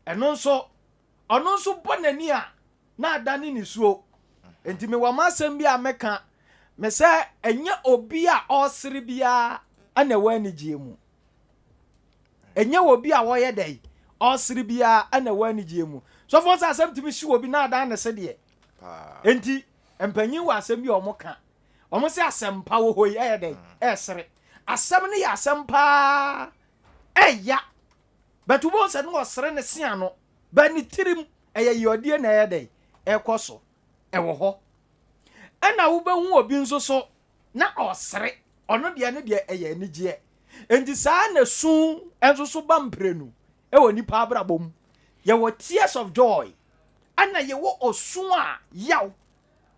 Ɛno nso, ɔno nso bɔ n'ani a na adane nisuo. Nti mewɔ m'asɛm bi a meka me sɛ ɛnyɛ obi a ɔresere biara ɛna ɛwɔ anigyeɛ mu. Ɛnyɛ obi a wɔyɛ dɛ ɔresere biara ɛna ɛwɔ anigyeɛ mu. Sɔfo, sɛ asɛm tumi si obi na adan ne se deɛ. Paa. Nti mpanyin wɔ asɛm bi a wɔn ka, wɔn sɛ asɛmpa wɔ hɔ yi ɛyɛ dɛ ɛresere. Asɛm no yɛ asɛm paa, ɛya bɛtɛ wɔn sɛ no ɔsere ne se ano bɛ ne tirim ɛyɛ yɔdeɛ na ɛyɛ dɛ ɛkɔ so ɛwɔ hɔ. Ɛna wobɛhu obi nso so na ɔsere, ɔno deɛ ne deɛ ɛyɛ anigyeɛ. Nti saa na su nso so ba mprenu ɛwɔ nipa abrabɔ mu. Yɛwɔ tears of joy, ɛna yɛwɔ osu a yaw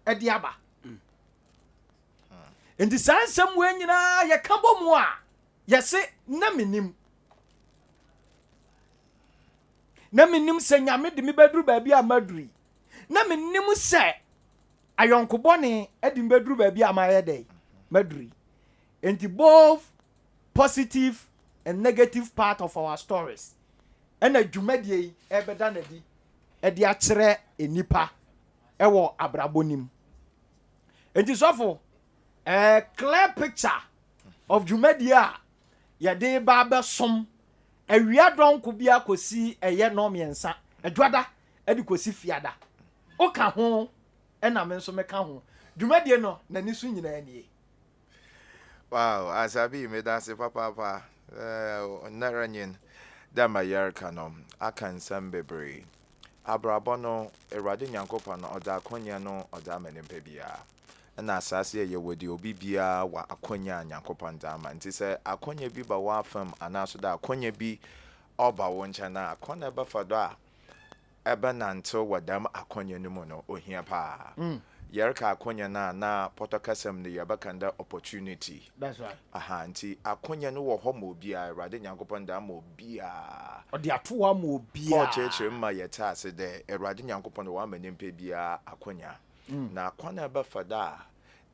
ɛde aba. Nti saa nsɛm wei nyinaa yɛka bɔ mu a, yɛse na menim sɛ Nyame de me bɛduru baabi a maduru yi, na menim sɛ ayɔnko bɔne de me bɛduru baabi a mayɛ dɛ maduru yi. Nti both positive and negative part of our stories ɛna dwumadie yi ɛbɛda n'adi ɛde akyerɛ nipa ɛwɔ abrabɔ nim. Nti sɔfo, clear picture of dwumadie a yɛde ba abɛsom awia dɔnko bi akɔsi ɛyɛ 3:30 adwada ɛde kɔsi fiada, woka ho ɛna me nso meka ho. Dwumadie no n'ani so nyinaa nie. Wow, Asabi, meda ase papaapa. Nnɛra nyin dɛ ma yɛreka no, aka nsɛm bebree. Abrabɔ no, Awurade Nyankopɔn no, ɔdze akɔnya no ɔdze ama nipa biara. Ɛna asase a yɛwɔ deɛ, obi biara wɔ akɔnya a Nyankopɔn dze ama. Nti sɛ akɔnya bi ba w'afam anaasɛ dɛ akɔnya bi ɔba wo nkyɛn a, akɔnya bɛfa do a ɛbɛnantew wɔ dɛm akɔnya no mu no, ohia paa. Yɛreka akɔnya no a, na pɔtɔ kasɛm no yɛbɛka dɛ opportunity. That's right. Aha, nti akɔnya no wɔ hɔ ma obiara. Awurade Nyankopɔn da ama obiara. Ɔde ato hɔ ama Paul obiara. kyerɛkyerɛ mu ma yɛte ase dɛ Awurade Nyankopɔn de wama nipa biara akɔnya, na akwan a ɛbɛfa da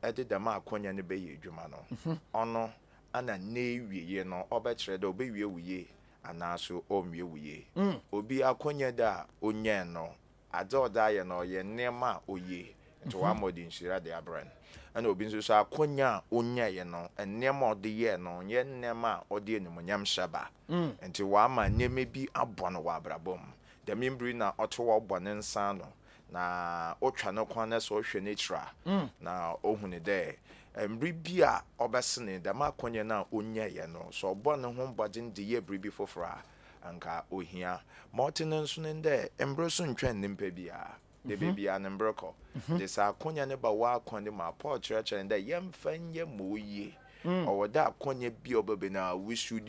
a ɛde dɛm akɔnya no bɛyɛ adwuma no, ɔno ana ne ewieɛ no ɔbɛkyerɛ dɛ ɔbɛwie wo yie anaaso ɔnwie wo yie. Obi akɔnya da a onyaa no, adze a ɔde ayɛ no ɔyɛ nneɛma a oye, nti wama ɔde nhyira de abrɛ no. Ɛna obi nso so akɔnya a onyaeɛ no, nneɛma a ɔde yɛɛ no nyɛ nneɛma a ɔde animuonyam hyɛ ba, nti wama nneɛma bi abɔ no wɔ abrabɔ mu. Dɛm mbiri na ɔte hɔ bɔ ne nsa ano na ɔtwa ne kwan na sɛ ɔhwɛ n'akyiri a na ɔhu ne dɛ mbere bi a ɔbɛsene dɛm akɔnya no a onyaeɛ no, sɛ ɔbɔ ne ho mbɔdzen de yɛ biribi foforɔ a anka ohia ma ɔte ne nso ne dɛ mbere so ntwɛn nipa biara de beebi a ne mbere kɔ de sɛ akɔnya ne ba wɔ akɔn mu a, Paul kyerɛkyerɛ ne dɛ yɛmfa nyɛ ma oyie. Ɔwɔ dɛ akɔnya bi a ɔbɛbɛ na we should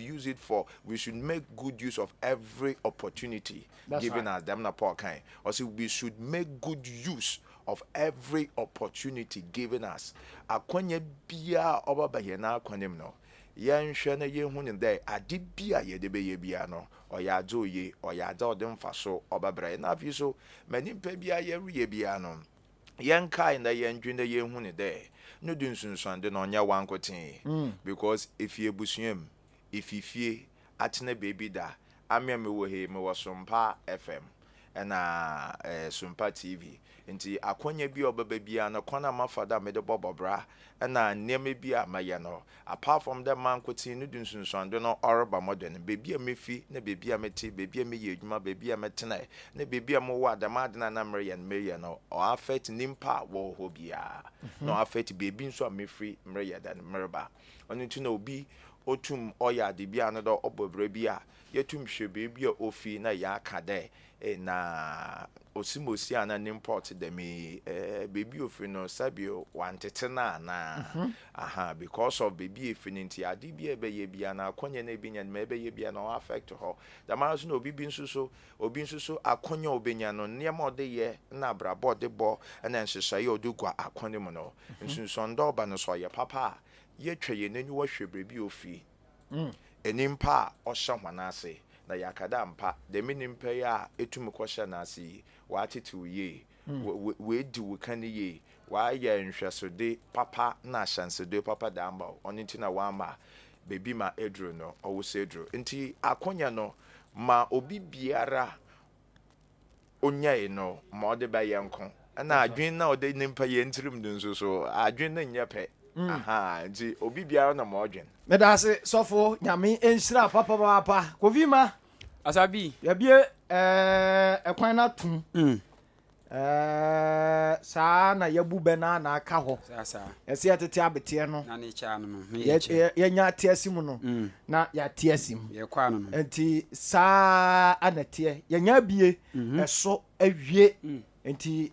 make good use of every opportunity That's given right. us. Dɛm na Paul kan ɔsɛ we should make good use of every opportunity given us. Akɔnya biara a ɔbɛba yɛn akɔnya mu no, yɛnhwɛ na yɛnhu ne dɛ ade bi a yɛde bɛyɛ biara no, ɔyɛ adze oye, ɔyɛ adze a ɔde mfa so ɔbɛbrɛ yɛn. Na afei so ma nipa biara yɛreyɛ biara no, yɛnkae na yɛndwe na yɛnhu ne dɛ no de nsunsuande no ɔnyɛ wankotee, because efi ebusua mu, efi fie atena beebi da amea mewɔ he, mewɔ Sompa FM ɛna Sompa TV. Nti akɔnya bi a ɔbɛba biara no, kwan a mafa da mede bɔ bɔbra ɛna nneɛma bi a mayɛ no, apart from dɛ mankoten no de nsunsuando no ɔreba mmɔden no, beebi a mefi na beebi a mete, beebi a meyɛ adwuma, beebi a metena na beebi a mowɔ a, dɛm ade no a na mereyɛ no mereyɛ no, ɔaffect nipa a wɔwɔ hɔ biara na ɔaffect beebi nso a mefiri mereyɛ dɛn mereba. Ɔno nti na obi otum ɔyɛ ade bi a no dɛ ɔbɔ berɛ bi a yɛtum hwɛ beebi a ofi na yɛaka dɛ na osimosi a na ne mpɔt dɛm yi, beebi a ofiri no, sɛbi wantete no anaa aha, because of beebi a efiri no. Nti ade bi a ɛbɛyɛ bia na akɔnya no ebi nya no ma ɛbɛyɛ bia na ɔaffect hɔ. Dɛm ara nso na obi bi nso so, obi nso so akɔnya a obenya no, nneɛma a ɔde yɛ na abrabɔ a ɔde bɔ ɛna nhyehyɛeɛ a ɔde gu akɔnya mu no, nsunsuando ɔba no so ɔyɛ papa a, yɛtwa yɛn aniwa hwɛ beebi a ofiri, enimpa a ɔhyɛ hɔn ase na yɛaka dɛ ampa dɛm nimpa yi a etum kɔhyɛ n'ase yi, wɔatetew yie, wɔadi wo ka no yie, wɔayɛ nhwɛsode papa na ahyɛnsode papa da ama wo. Ɔno nti na wɔama beebi ma eduru no ɔwɔ sɛ eduru. Nti akɔnya no ma obi biara. onyae no ma ɔde bɛyɛ nko. Ɛna adwen na ɔde nyimpa yɛn tirim no nso so, adwen no nyɛ pɛ. Aha, nti obi biara na ma ɔdwen. Meda ase, sɔfo. Nyame nhyira papapaapa. Kofi ma Asabi. Yɛbie ɛkwan no atom. Saa na yɛbu bɛ no a na aka hɔ. Saa saa. Ɛsɛ yɛtete abeteɛ no. Na ne kyɛ ano no. Ne Yɛ- yɛ kyɛ. Yɛnya ate asi mu no na yɛate asi mu. Yɛkɔ ano no. Nti saa ana teɛ, yɛnya abie ɛso awie. Nti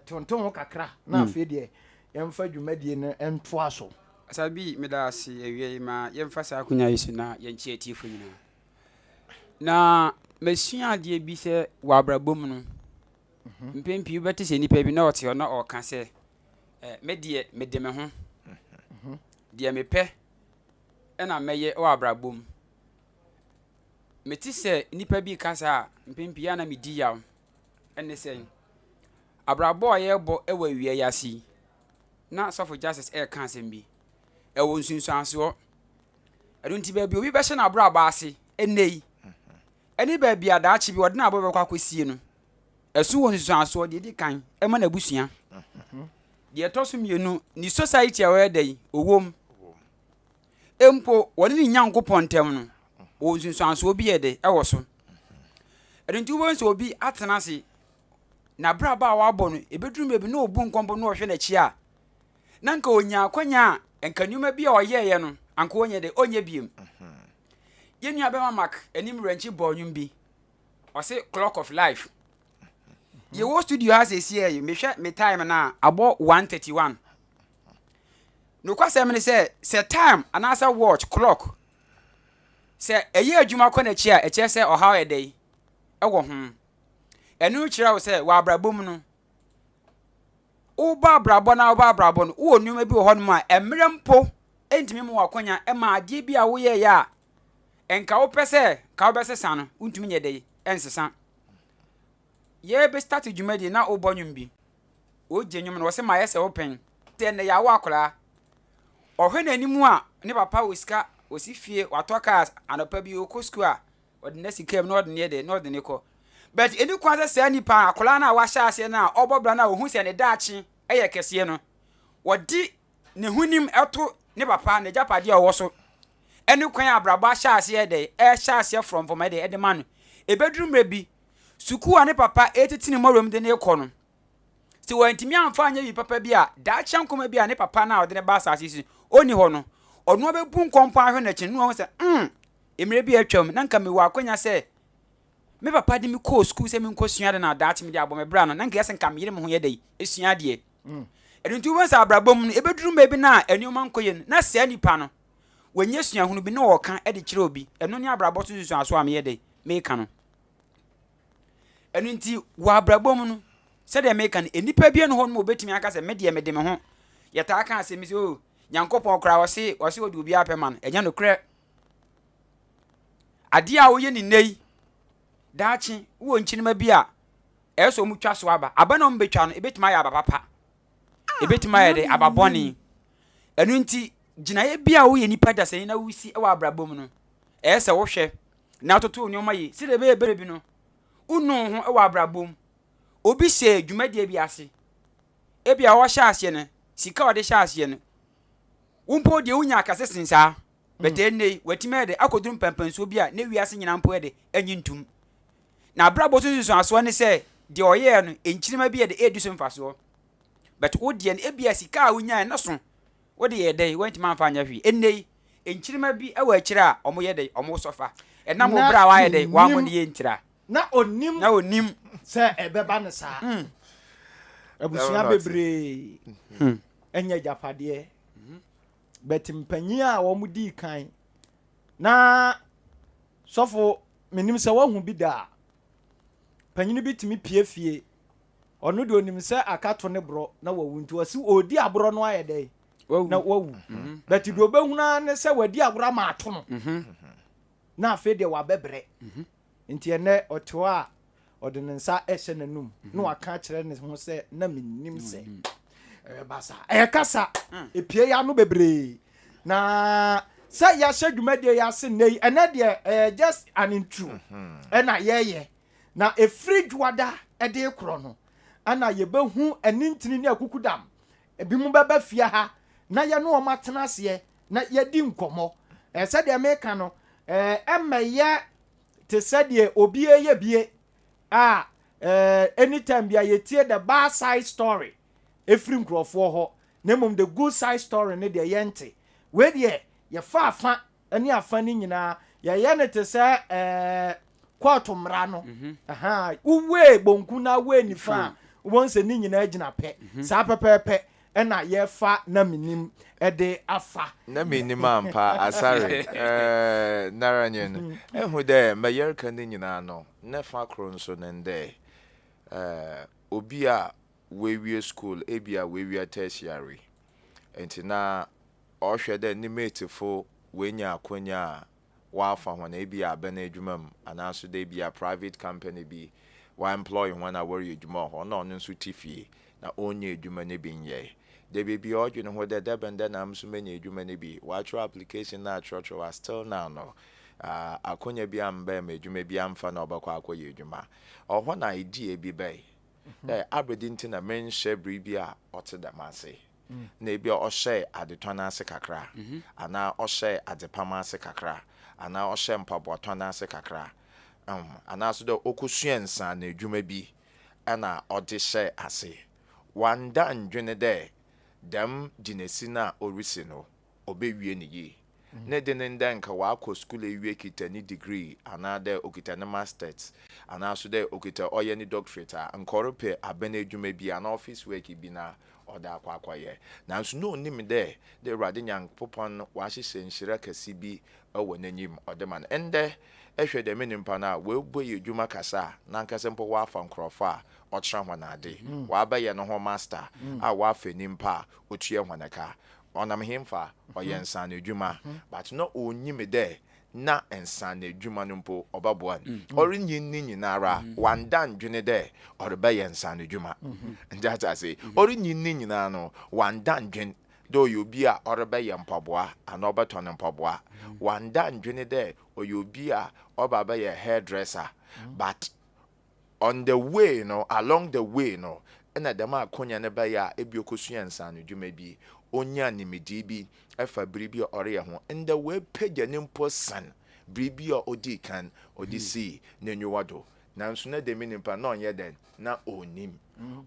tonton ho kakra na afei deɛ yɛmfa dwumadie no ntoa so. Asabi, meda ase awia yi. Ma yɛmfa saa akonnwa yi so na yɛnkyɛ atiefo nyinaa. Na masua adeɛ bi sɛ wɔ abrabɔ mu no, mpɛn pii wobɛte sɛ nnipa bi na ɔte hɔ na ɔreka sɛ, me deɛ, mede me ho. Deɛ mepɛ ɛna mɛyɛ wɔ abrabɔ mu. Mete sɛ nnipa bi kasa a, mpɛn pii a na medi yaw. Ɛne sɛn? Abrabɔ a yɛrebɔ wɔ awia yi ase yi, na Sɔfo Justice ɛreka asɛm bi. Ɛwɔ nsunsuansoɔ. Ɛno nti baabi a obi bɛhyɛ n'abrabɔ ase ɛnnɛ yi, ɛne baabi a daakye bi ɔde n'abrabɔ bɛkɔ akɔsie no, ɛso wɔ nsunsuansoɔ. Deɛ ɛdi kan, ɛma n'abusua. Deɛ ɛtɔ so mmienu, ne society a wɔyɛ dɛ yi, ɔwɔ mu. Mpo wɔne ne Nyankopɔn ntam no, wɔ nsunsuansoɔ bi yɛ dɛ ɛwɔ so. Ɛno nti wobɛhu sɛ obi atena ase, n'abrabɔ a wabɔ no, ebɛduru baabi na ɔbu nkɔmpɔ na ɔhwɛ n'akyi a, na nka onya akwanya a, nka nneɛma bi a ɔyɛeɛ no, anka ɔnyɛ dɛ, ɔnyɛ biem. Yɛn nua bɛma Mark anim rɛnkyi bɔ nnwom bi, ɔse "Clock of Life". Yɛwɔ studio ha seesie yi, mehwɛ me time no a, abɔ 1:31. Nokwasɛm ne sɛ time anaasɛ watch clock sɛ ɛyɛ adwuma kɔ n'akyi a, ɛkyerɛ sɛ ɔhaw yɛ dɛ ɛwɔ ho. Ɛno kyerɛ wo sɛ wɔ abrabɔ mu no, wobɔ abrabɔ na wobɔ abrabɔ no, wowɔ nneɛma bi wɔ hɔnom a mmerɛ mpo ntumi mu w'akwanya ma adeɛ bi a woyɛeɛ a nka wopɛ sɛ ka wobɛsesa no, wontumi nyɛ dɛ ɛnsesa. Yɛbɛ start dwumadie na wobɔ nnwom bi, wogye nnwom no, wɔsɛ ma yɛ sɛ wopɛn sɛ ɛnnɛ yɛawo akwaraa, ɔhwɛ n'anim a, ne papa wɔ sika, wɔsi fie, watɔ cars. Anɔpa bi ɔkɔ sukuu a, ɔde ne sika mu na ɔde ne yɛ dɛ na ɔde ne kɔ. But ɛni kwan sɛ saa nipa akwaraa no a wahyɛ aseɛ no a ɔbɔ bra no a ɔhu sɛ ne daakye ɛyɛ kɛseɛ no, wɔde ne ho nim ɛto ne papa n'agyapadeɛ a ɔwɔ so, ɛne kwan a abrabɔ ahyɛ aseɛ dɛ ɛhyɛ aseɛ frɔmfrɔm ɛde ma no. Ɛbɛduru mmerɛ bi, sukuu a ne papa ɛtete ne mmɔwerɛm de ne kɔ no, sɛ wɔntumi amfa anyɛ bi papa bi a, daakye nkɔma bi a ne papa no a ɔde ne ba asase so ɔnni hɔ no, ɔno abɛbu nkɔmpɔ ahwɛ n'akyi no na wahu sɛ mmerɛ bi a atwam na nka mewɔ akwanya sɛ me papa de me kɔɔ sukuu sɛ menkɔsua de, na daakye mede abɔ me bra no, na nka yɛ sɛ nka meyere me ho yɛ dɛ esua adeɛ. Ɛno nti wobɛhu sɛ abrabɔ mu no, ɛbɛduru mmerɛ bi no a nneɛma nkɔ yie no, na saa nipa no wɔnyɛ suahunu bi na ɔka de kyerɛ obi. Ɛno ne abrabɔ so nsusuansoɔ a meyɛ dɛ meka no. Ɛno nti wɔ abrabɔ mu no, sɛdeɛ meka no, nnipa bi no hɔ no wɔbɛtumi aka sɛ me deɛ mede me ho. Yɛtaa ka asɛm sɛ, o Nyankopɔn koraa ɔse ɔde obi apɛ ma no. Ɛnyɛ nokorɛ. Adeɛ a woyɛ ne nnɛ yi, daakye wowɔ nkyirima bi a ɛyɛ sɛ ɔmo twa so aba. Aba na ɔmo bɛtwa no, ebɛtumi ayɛ aba papa, ebɛtumi ayɛ dɛ aba bɔne. Ɛno nti gyinaeɛ bi a woyɛ nipa dasani na wosi wɔ abrabɔ mu no, ɛyɛ sɛ wohwɛ na atoto nneɛma yie sɛdeɛ ɛbɛyɛ bere bi no wonu ho wɔ abrabɔ mu. Obi hyɛ dwumadie bi ase, ebi a ɔhyɛ aseɛ no, sika a ɔde hyɛ aseɛ no, wo mpo deɛ wonya akɛse sen saa, bɛtɛ nnɛ yi watumi ayɛ de akɔduru mpɛmpɛnsoɔ bi a ne wiase nyinaa mpo yɛ de anyi ntum. Na abrabɔ so nsunsuansoɔ ne sɛ deɛ ɔyɛɛ no, nkyirima bi yɛ de ɛredi so mfasoɔ. But wo deɛ no, ebia sika a wonyae no so wode yɛ dɛn, woantumi amfa anyɛ hwee. Ɛnnɛ yi nkyirima bi wɔ akyire a wɔyɛ dɛn, wɔn sɔfa ɛnam wo berɛ a woayɛ dɛn, woammɔ ne yɛ ntira. Na onim na onim sɛ ɛbɛba no saa. Abusua bebree anya agyapadeɛ, but mpanyin a wɔn dii kan na sɔfo, menim sɛ wahu bi da a, panyin bi tumi pie fie, ɔno deɛ onim sɛ akato ne borɔ na wawu, nti ɔsi ɔredi aborɔ no ayɛ dɛ na wawu. But deɛ ɔbɛhunu ara ne sɛ wadi agorɔ ama ato no, na afei deɛ wabɛbrɛ. Nti ɛnɛ ɔte hɔ a, ɔde ne nsa ɛhyɛ n'anum na waka akyerɛ ne ho sɛ na menim sɛ ɛbɛba saa. Ɛyɛ kasa epie yɛ ano bebree na sɛ yɛahyɛ dwumadie yi ase nnɛ yi, ɛnɛ deɛ ɛyɛ just an intro ɛna yɛyɛ na ɛfiri dwoada. de rekorɔ no, ɛna yɛbɛhu anintini ne akukudam. Ebinom bɛba fie ha na yɛne wɔn atena aseɛ na yɛadi nkɔmmɔ. Ɛɛ, sɛdeɛ meka no, ɛɛ, ɛmmɛyɛ te sɛ deɛ obi reyɛ bie a, ɛɛ, anytime bia yɛtie the bad side story ɛfiri nkurɔfoɔ hɔ, na mmom the good side story no deɛ yɛnte. Wei deɛ, yɛfa afa ne afa no nyinaa, yɛyɛ no te sɛ ɛɛ kɔɔto mmara no. Ahaa, wowee bonku na wowee nifa a, wobɛhu sɛ ne nyinaa gyina pɛ. Saa pɛpɛɛpɛ ɛna yɛfa na menim de afa. Na mennim ampa, Asare, eh, nara nye no. Ehu dɛ ma yɛreka ne nyinaa no, ne fa kor so nye dɛ, eh, obi a oewie skuul, ebia oewia tertiary, ntsi na ɔhwɛ dɛ ne matefo woenya akwanya a wɔafa hɔn ebia aban edwuma mu anaaso dɛ ebia private company bi wɔaemploy hɔn a wɔreyɛ edwuma wɔ hɔ nna ɔno so tse fie na onnya edwuma no bi nnyɛe. Da beebi a ɔdwen ho dɛ dɛbɛn dɛ na ame so menya edwuma no bi, ɔakyerɛw application no akyerɛkyerɛw a still now no akwanya bi ammbae ma edwuma bi ammfa na ɔbɔkɔ akɔyɛ edwuma. Ɔhɔ na idea bi bae dɛ abɛde ntsi na mennhyɛ biribi a ɔtse dɛm ase. na ebia ɔhyɛɛ adetɔn ase kakra, anaa ɔhyɛɛ adzepam ase kakra, anaa ɔhyɛɛ mpaboatɔn ase kakra, um, anaa so dɛ okosuaa nsaano edwuma bi na ɔdze hyɛɛ ase. Ɔannda nndwen dɛ dɛm gyinaesi no a orisi no, obewie no yie. Ne de ne ndɛ nka ɔakɔ skuul ewie kitsa ne degree anaadɛ okitsa ne masters anaaso dɛ okitsa ɔyɛ ne doctorate a, nka ɔrepɛ aban edwuma bi anaa office work bi na ɔdze akɔ akɔyɛ. Naaso nna onnyim dɛ dɛ Ewuradze Nyankopɔn ɔahyehyɛ nhyira kɛse bi wɔ n'enyim ɔdze ma no. Ndɛ ehwɛ dɛm nyimpa no a, oebue edwuma kɛse a nankasa mpo ɔafa nkorɔfo a ɔkyerɛ hɔn adze, ɔabɛyɛ noho master a ɔafa nyimpa a otua hɔn ka. Ɔnam henfa? Ɔyɛ nsaano edwuma but na onnyim dɛ na nsaano edwuma no mpo ɔbɔboa no. Ɔrennyin ne nyinara, ɔannda nndwene dɛ ɔrebɛyɛ nsaano edwuma. Ntsi atse ase? Ɔrennyin ne nyinaa no, ɔannda nndwen dɛ ɔyɛ obi a ɔrebɛyɛ mpaboa anaa ɔbɛtɔn mpaboa. Ɔannda nndwene dɛ ɔyɛ obi a ɔreba abɛyɛ hairdresser but On the way no, along the way no, nna dɛm akonya no bɛyɛ a ebia okosua nsaanodwuma bi, onya nyimdzee bi fa biribi a ɔreyɛ ho. Ndɛ oepegya no mpo sen biribi a odzii kan ɔdze sii n'enyiwa do. Naaso nna dɛm nyimpa no, nna ɔnnyɛ dɛn? Nna onnyim.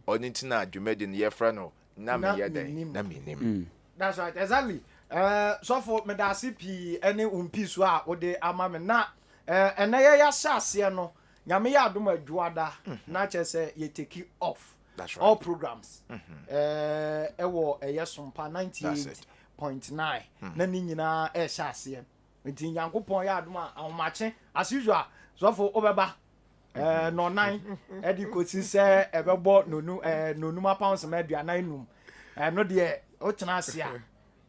Ɔno ntsi na dwumadzi no yɛfrɛ no Na Meyɛ Dɛn? Na Minnyim. That's right, exactly. Eh, sɔfo, meda ase pii ɛne wo mpiiso a wode ama me. Na eh, ɛnɛ yɛ yɛahyɛ aseɛ no, Nyame yɛ adom a Dwoada na kyerɛ sɛ yɛ take off That's all right. programs eh, ɛwɔ ɛyɛ Sompa That's it. 98.9 na ne nyinaa ɛrehyɛ aseɛ. Nti Nyankopɔn yɛ adom a ahomakye as usual sɔfo wobɛba eh, nɔnan ɛde kɔsi sɛ ɛbɛbɔ nonu eh, nonum apawnsema 45 ɛno deɛ wotena ase a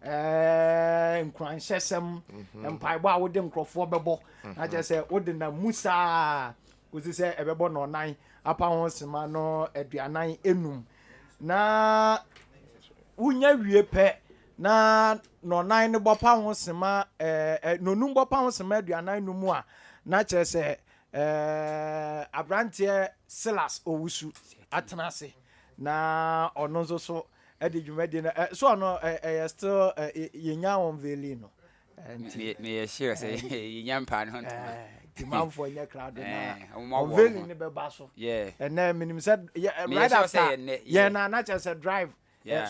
eh, nkuranhyɛsɛm mpaebɔ a wode nkurɔfoɔ bɛbɔ na kyerɛ sɛ wode nam mu saa kɔsi sɛ ɛbɛbɔ nɔnan apawnsema no 45 na wonya wie pɛ na nɔnan no bɔpa ho sema ɛɛ nonum bɔpa ho sema 45 a na kyerɛ sɛ ɛɛ aberanteɛ Silas Owusu atena ase na ɔno nso so ɛde dwumadie no ɛ so ɔno ɛ ɛyɛ still ɛ yɛnya unveiling no nti meyɛ sure sɛ yɛnya mpaa no ho ntoma nti manfoɔ nyɛ krado na unveiling no bɛba so ɛnɛ menim sɛ right after yɛn na na kyerɛ sɛ drive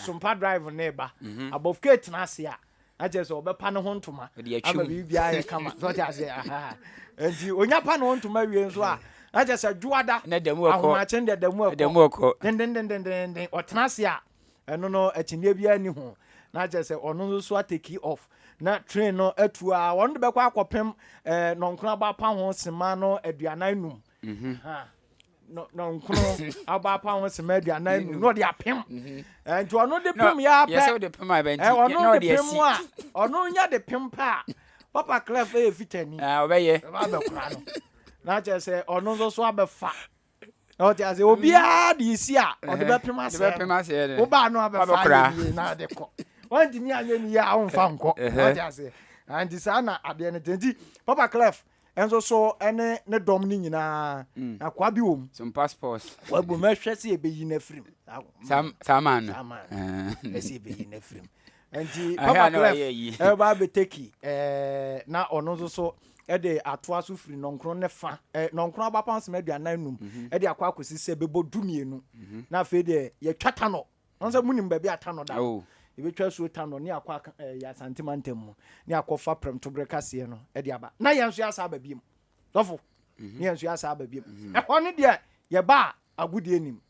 Sompa drive ne ba abɔfke tena ase a na kyerɛ sɛ ɔbɛpa ne ho ntoma ama biribiara yɛ kama sɛ ɔte aseɛ aha nti onya pa ne ho ntoma wie nso a na kyerɛ sɛ dwoada ahomakye deɛ da mu ɛkɔ dendendendenden ɔtena ase a ɛno no akyinnyeɛ biara ni ho na kyerɛ sɛ ɔno nso so ateki off na train no atu a wɔn de bɛkɔ akɔpem ɛɛ nɔnkono abɔ apa ho sema no 45 nɔnkono abɔ apa ho sema 45 na ɔde apem mhm. nti ɔno de pem yɛ apɛ ɔno de pem a ɔno nya de pem pa a papa clef yɛ fitani ah, ɔbɛyɛ ɔbɛ abɛkora no na kyerɛ sɛ ɔno nso so abɛfa ɔte ase obiara de esi a ɔde bɛpem asɛ no wobaa no abɛfa ayɛ yie na ɔde kɔ wɔntumi anyɛ ne yie a womfa nkɔ ɔte ase nti saa na adeɛ no te nti papa clef. nso so ne ne dɔm no nyinaa. Na akoa bi wɔ mu. Sompa Sports. Akoa bi wɔ mu. Mɛhwɛ sɛ yɛbɛyi no afiri mu. Saa man no. Saa man no. Mɛhwɛ sɛ yɛbɛyi no afiri mu. Nti Papa Clef ɛbɛba abɛteki ɛɛ na ɔno nso so ɛde atoa so firi nɔnkron ne fa ɛɛ nɔnkron abapam 45 ɛde akɔ akɔsi sɛ bɛbɔ 12 na afei deɛ yɛtwa tanɔ. Wɔn sɛ munim baabi a Tanɔ da no. Oh. Yɛbɛtwa asuo Tanɔ ne akɔ aka ɛɛ yɛ Asante mantam mu ne akɔfa Prɛmtoberɛ kaseɛ no de aba. Na yɛn nso yɛasa aba biom. Sɔfo, ne yɛn nso yɛasa aba biom. Ɛhɔ no deɛ yɛba a agodie nim.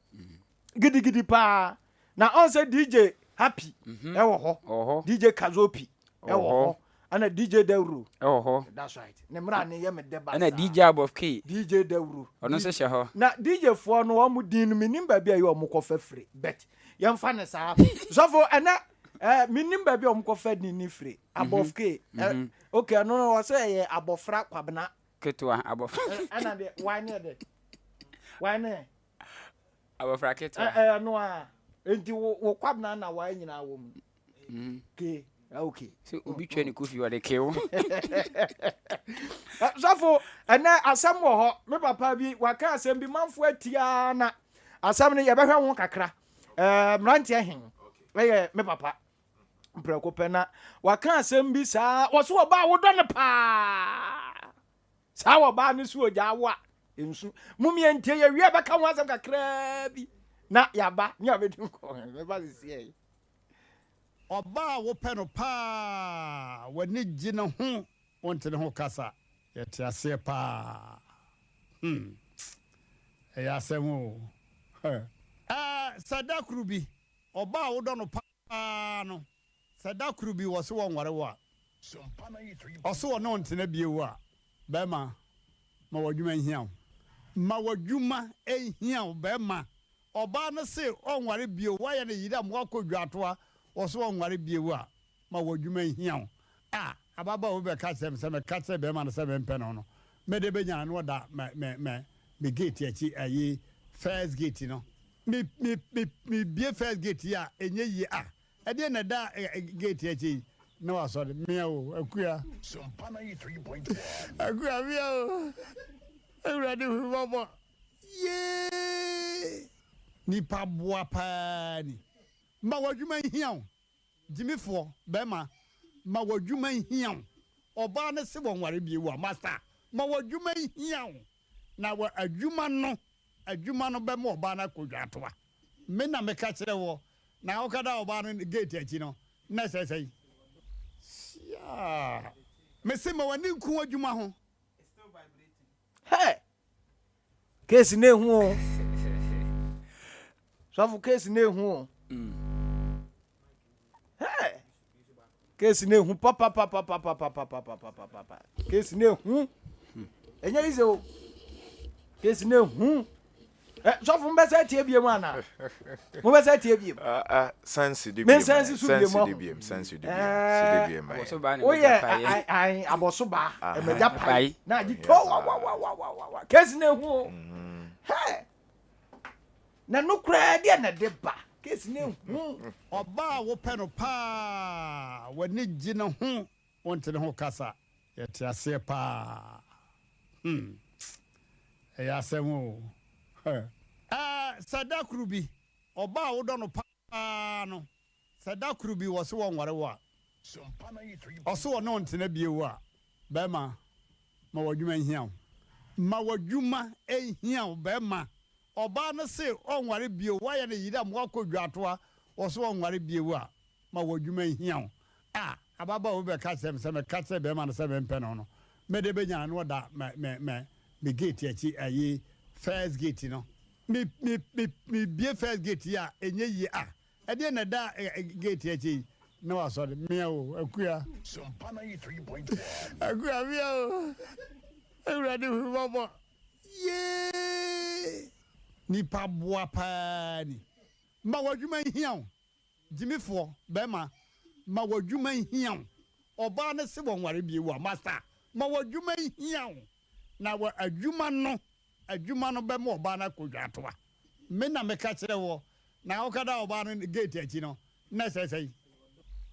Gidigidi paa. Na ɔn sɛ DJ Happy ɛwɔ hɔ. Ɔwɔ hɔ. DJ Kazopi ɛwɔ hɔ. hɔ. Ɛna DJ Dawuro. Ɛwɔ hɔ. That's right. Ne mmara ne yɛ me dɛ ba Ɛna saa. DJ Above K. DJ Dawuro. Ɔno nso hyɛ hɔ. Na DJ foɔ no wɔn din no menim baabi a ɛyɛ wɔn kɔfa firi but yɛmfa no saa. Sɔfo ɛnɛ eh, menim baabi a wɔn kɔfa din no firi. Above K. Eh, okay ɛno no wɔ sɛ ɛyɛ abɔfra Kwabena. Ketewa abɔfra. Ɛna deɛ why ne ɛdɛ? Why ne? Abɔfra ketewa. Ɛɛ no a. Enti wo wo Kwabena na why nyinaa wɔ mu. Ke okay. Sɛ obi twa ne kofi ɔde kew. Sɔfo ɛnɛ asɛm wɔ hɔ. Me papa bi waka asɛm bi manfo atia na asɛm no yɛbɛhwɛ ho kakra. Ɛɛ mmeranteɛ hen ɛyɛ me papa mprɛko pɛ na waka asɛm bi saa wɔso ɔbaa wodɔ no paa. Saa ɔbaa no so ogya awo a nsu. Mum yɛntie yɛwie bɛka ho asɛm kakraa bi na yɛaba ne abɛdi nkɔmmɔ. Mɛba sisiɛ yi. Ɔbaa a wopɛ no paa, w'ani gye ne ho, wonte ne ho kasa. Yɛte aseɛ paa. Hmm. Ɛyɛ asɛm o. Ɛɛ, sɛ da koro bi, ɔbaa a wodɔ no paa no, sɛ da koro bi wɔse wɔnware wo a, ɔse ɔne wo ntena bio a, bɛrima, ma w'adwuma nhia wo. Ma w'adwuma nhia wo, bɛrima. Ɔbaa no se ɔnware bio, woayɛ no yere a ma wakɔ dwatoa, ɔse ɔnware bio a, ma w'adwuma nhia wo. A, ababaawa bi bɛka kyerɛɛ me sɛ meka kyerɛ bɛrima no sɛ mempɛ no no, mede bɛnya no na ɔda me, me, me, me gate akyi, ayi, first gate no. Me, me, me, mebue first gate yi a, ɛnyɛ yie. A, ɛdeɛn na ɛda gate akyi yi? Na wasɔre, mea o, Akua. Akua, mea o, Awurade hu me mmɔbɔ. Yee! Nipa boa paa ni. Ma w'adwuma nhia wo. Gyimifoɔ bɛɛma, ma w'adwuma nhia wo. Ɔbaa no se wɔnware bio a, masta, ma w'adwuma nhia wo. Na wɔ adwuma no, adwuma no bɛma ɔbaa no akɔ dwatoa. Me na meka kyerɛ woɔ. Na wokɔda ɔbaa no gate akyi no, na ɛsɛ sɛn? Siaa! Mese ma w'ani nku w'adwuma ho. Hey! Case no ehu o. Sɔfo case no ehu o. Hey! Case no ehu papapapapapapapapapa. Case no ehu. Ɛnyɛ easy o. Case no ehu. Eh, sɔfo mbɛsɛ tie bie mu ana? Mo bɛsɛ tie bie mu. Ah, ah, sense di Me biem. nsense so bie Sense mu. di biem, sense di biem, si di biem. Abɔso baa na Woyɛ ɛmɛgya paeɛ. ayi abɔso baa ɛmɛgya pae Pae. na agye to wa wa wa wa wa wa wa case no ehu o. Hɛ! Na no koraa deɛ na ɛde ba case no ehu. Ɔbaa a wopɛ no paa, w'ani gye ne ho, wonte ne ho kasa. Yɛte aseɛ paa. Hmm. Ɛyɛ asɛm o. Ɛɛ, sɛ da koro bi, ɔbaa a wodɔ no paa no, sɛ da koro bi wɔse wɔnware wo a, ɔse ɔne wo ntena bio a, bɛrima, ma w'adwuma nhia wo. Ma w'adwuma nhia wo, bɛrima. Ɔbaa no se ɔnware bio, woayɛ no yere a ma wakɔ dwatoa, ɔse ɔnware bio a, ma w'adwuma nhia wo. A, ababaawa bi bɛka kyerɛɛ me sɛ meka kyerɛ barima no sɛ mempɛ no no, mede bɛnya no na ɔda me, me, me, me gate akyi, ayi, first gate no. Me, me, me, mebue first gate yi a, ɛnyɛ yie. A, ɛdeɛn na ɛda gate akyi yi? Na wasɔre, mea o, Akua. Akua, mea o, Awurade hu me mmɔbɔ. Yee! Nipa boa paa ni. Ma w'adwuma nhia wo. Gyimifoɔ bɛɛma ma w'adwuma nhia wo. Ɔbaa no se wɔnware bio a, masta, ma w'adwuma nhia wo. Na wɔ adwuma no, adwuma no bɛma ɔbaa no akɔ dwatoa. Me na meka kyerɛ woɔ. Na wokɔda ɔbaa no gate akyi no, na ɛsɛ sɛn?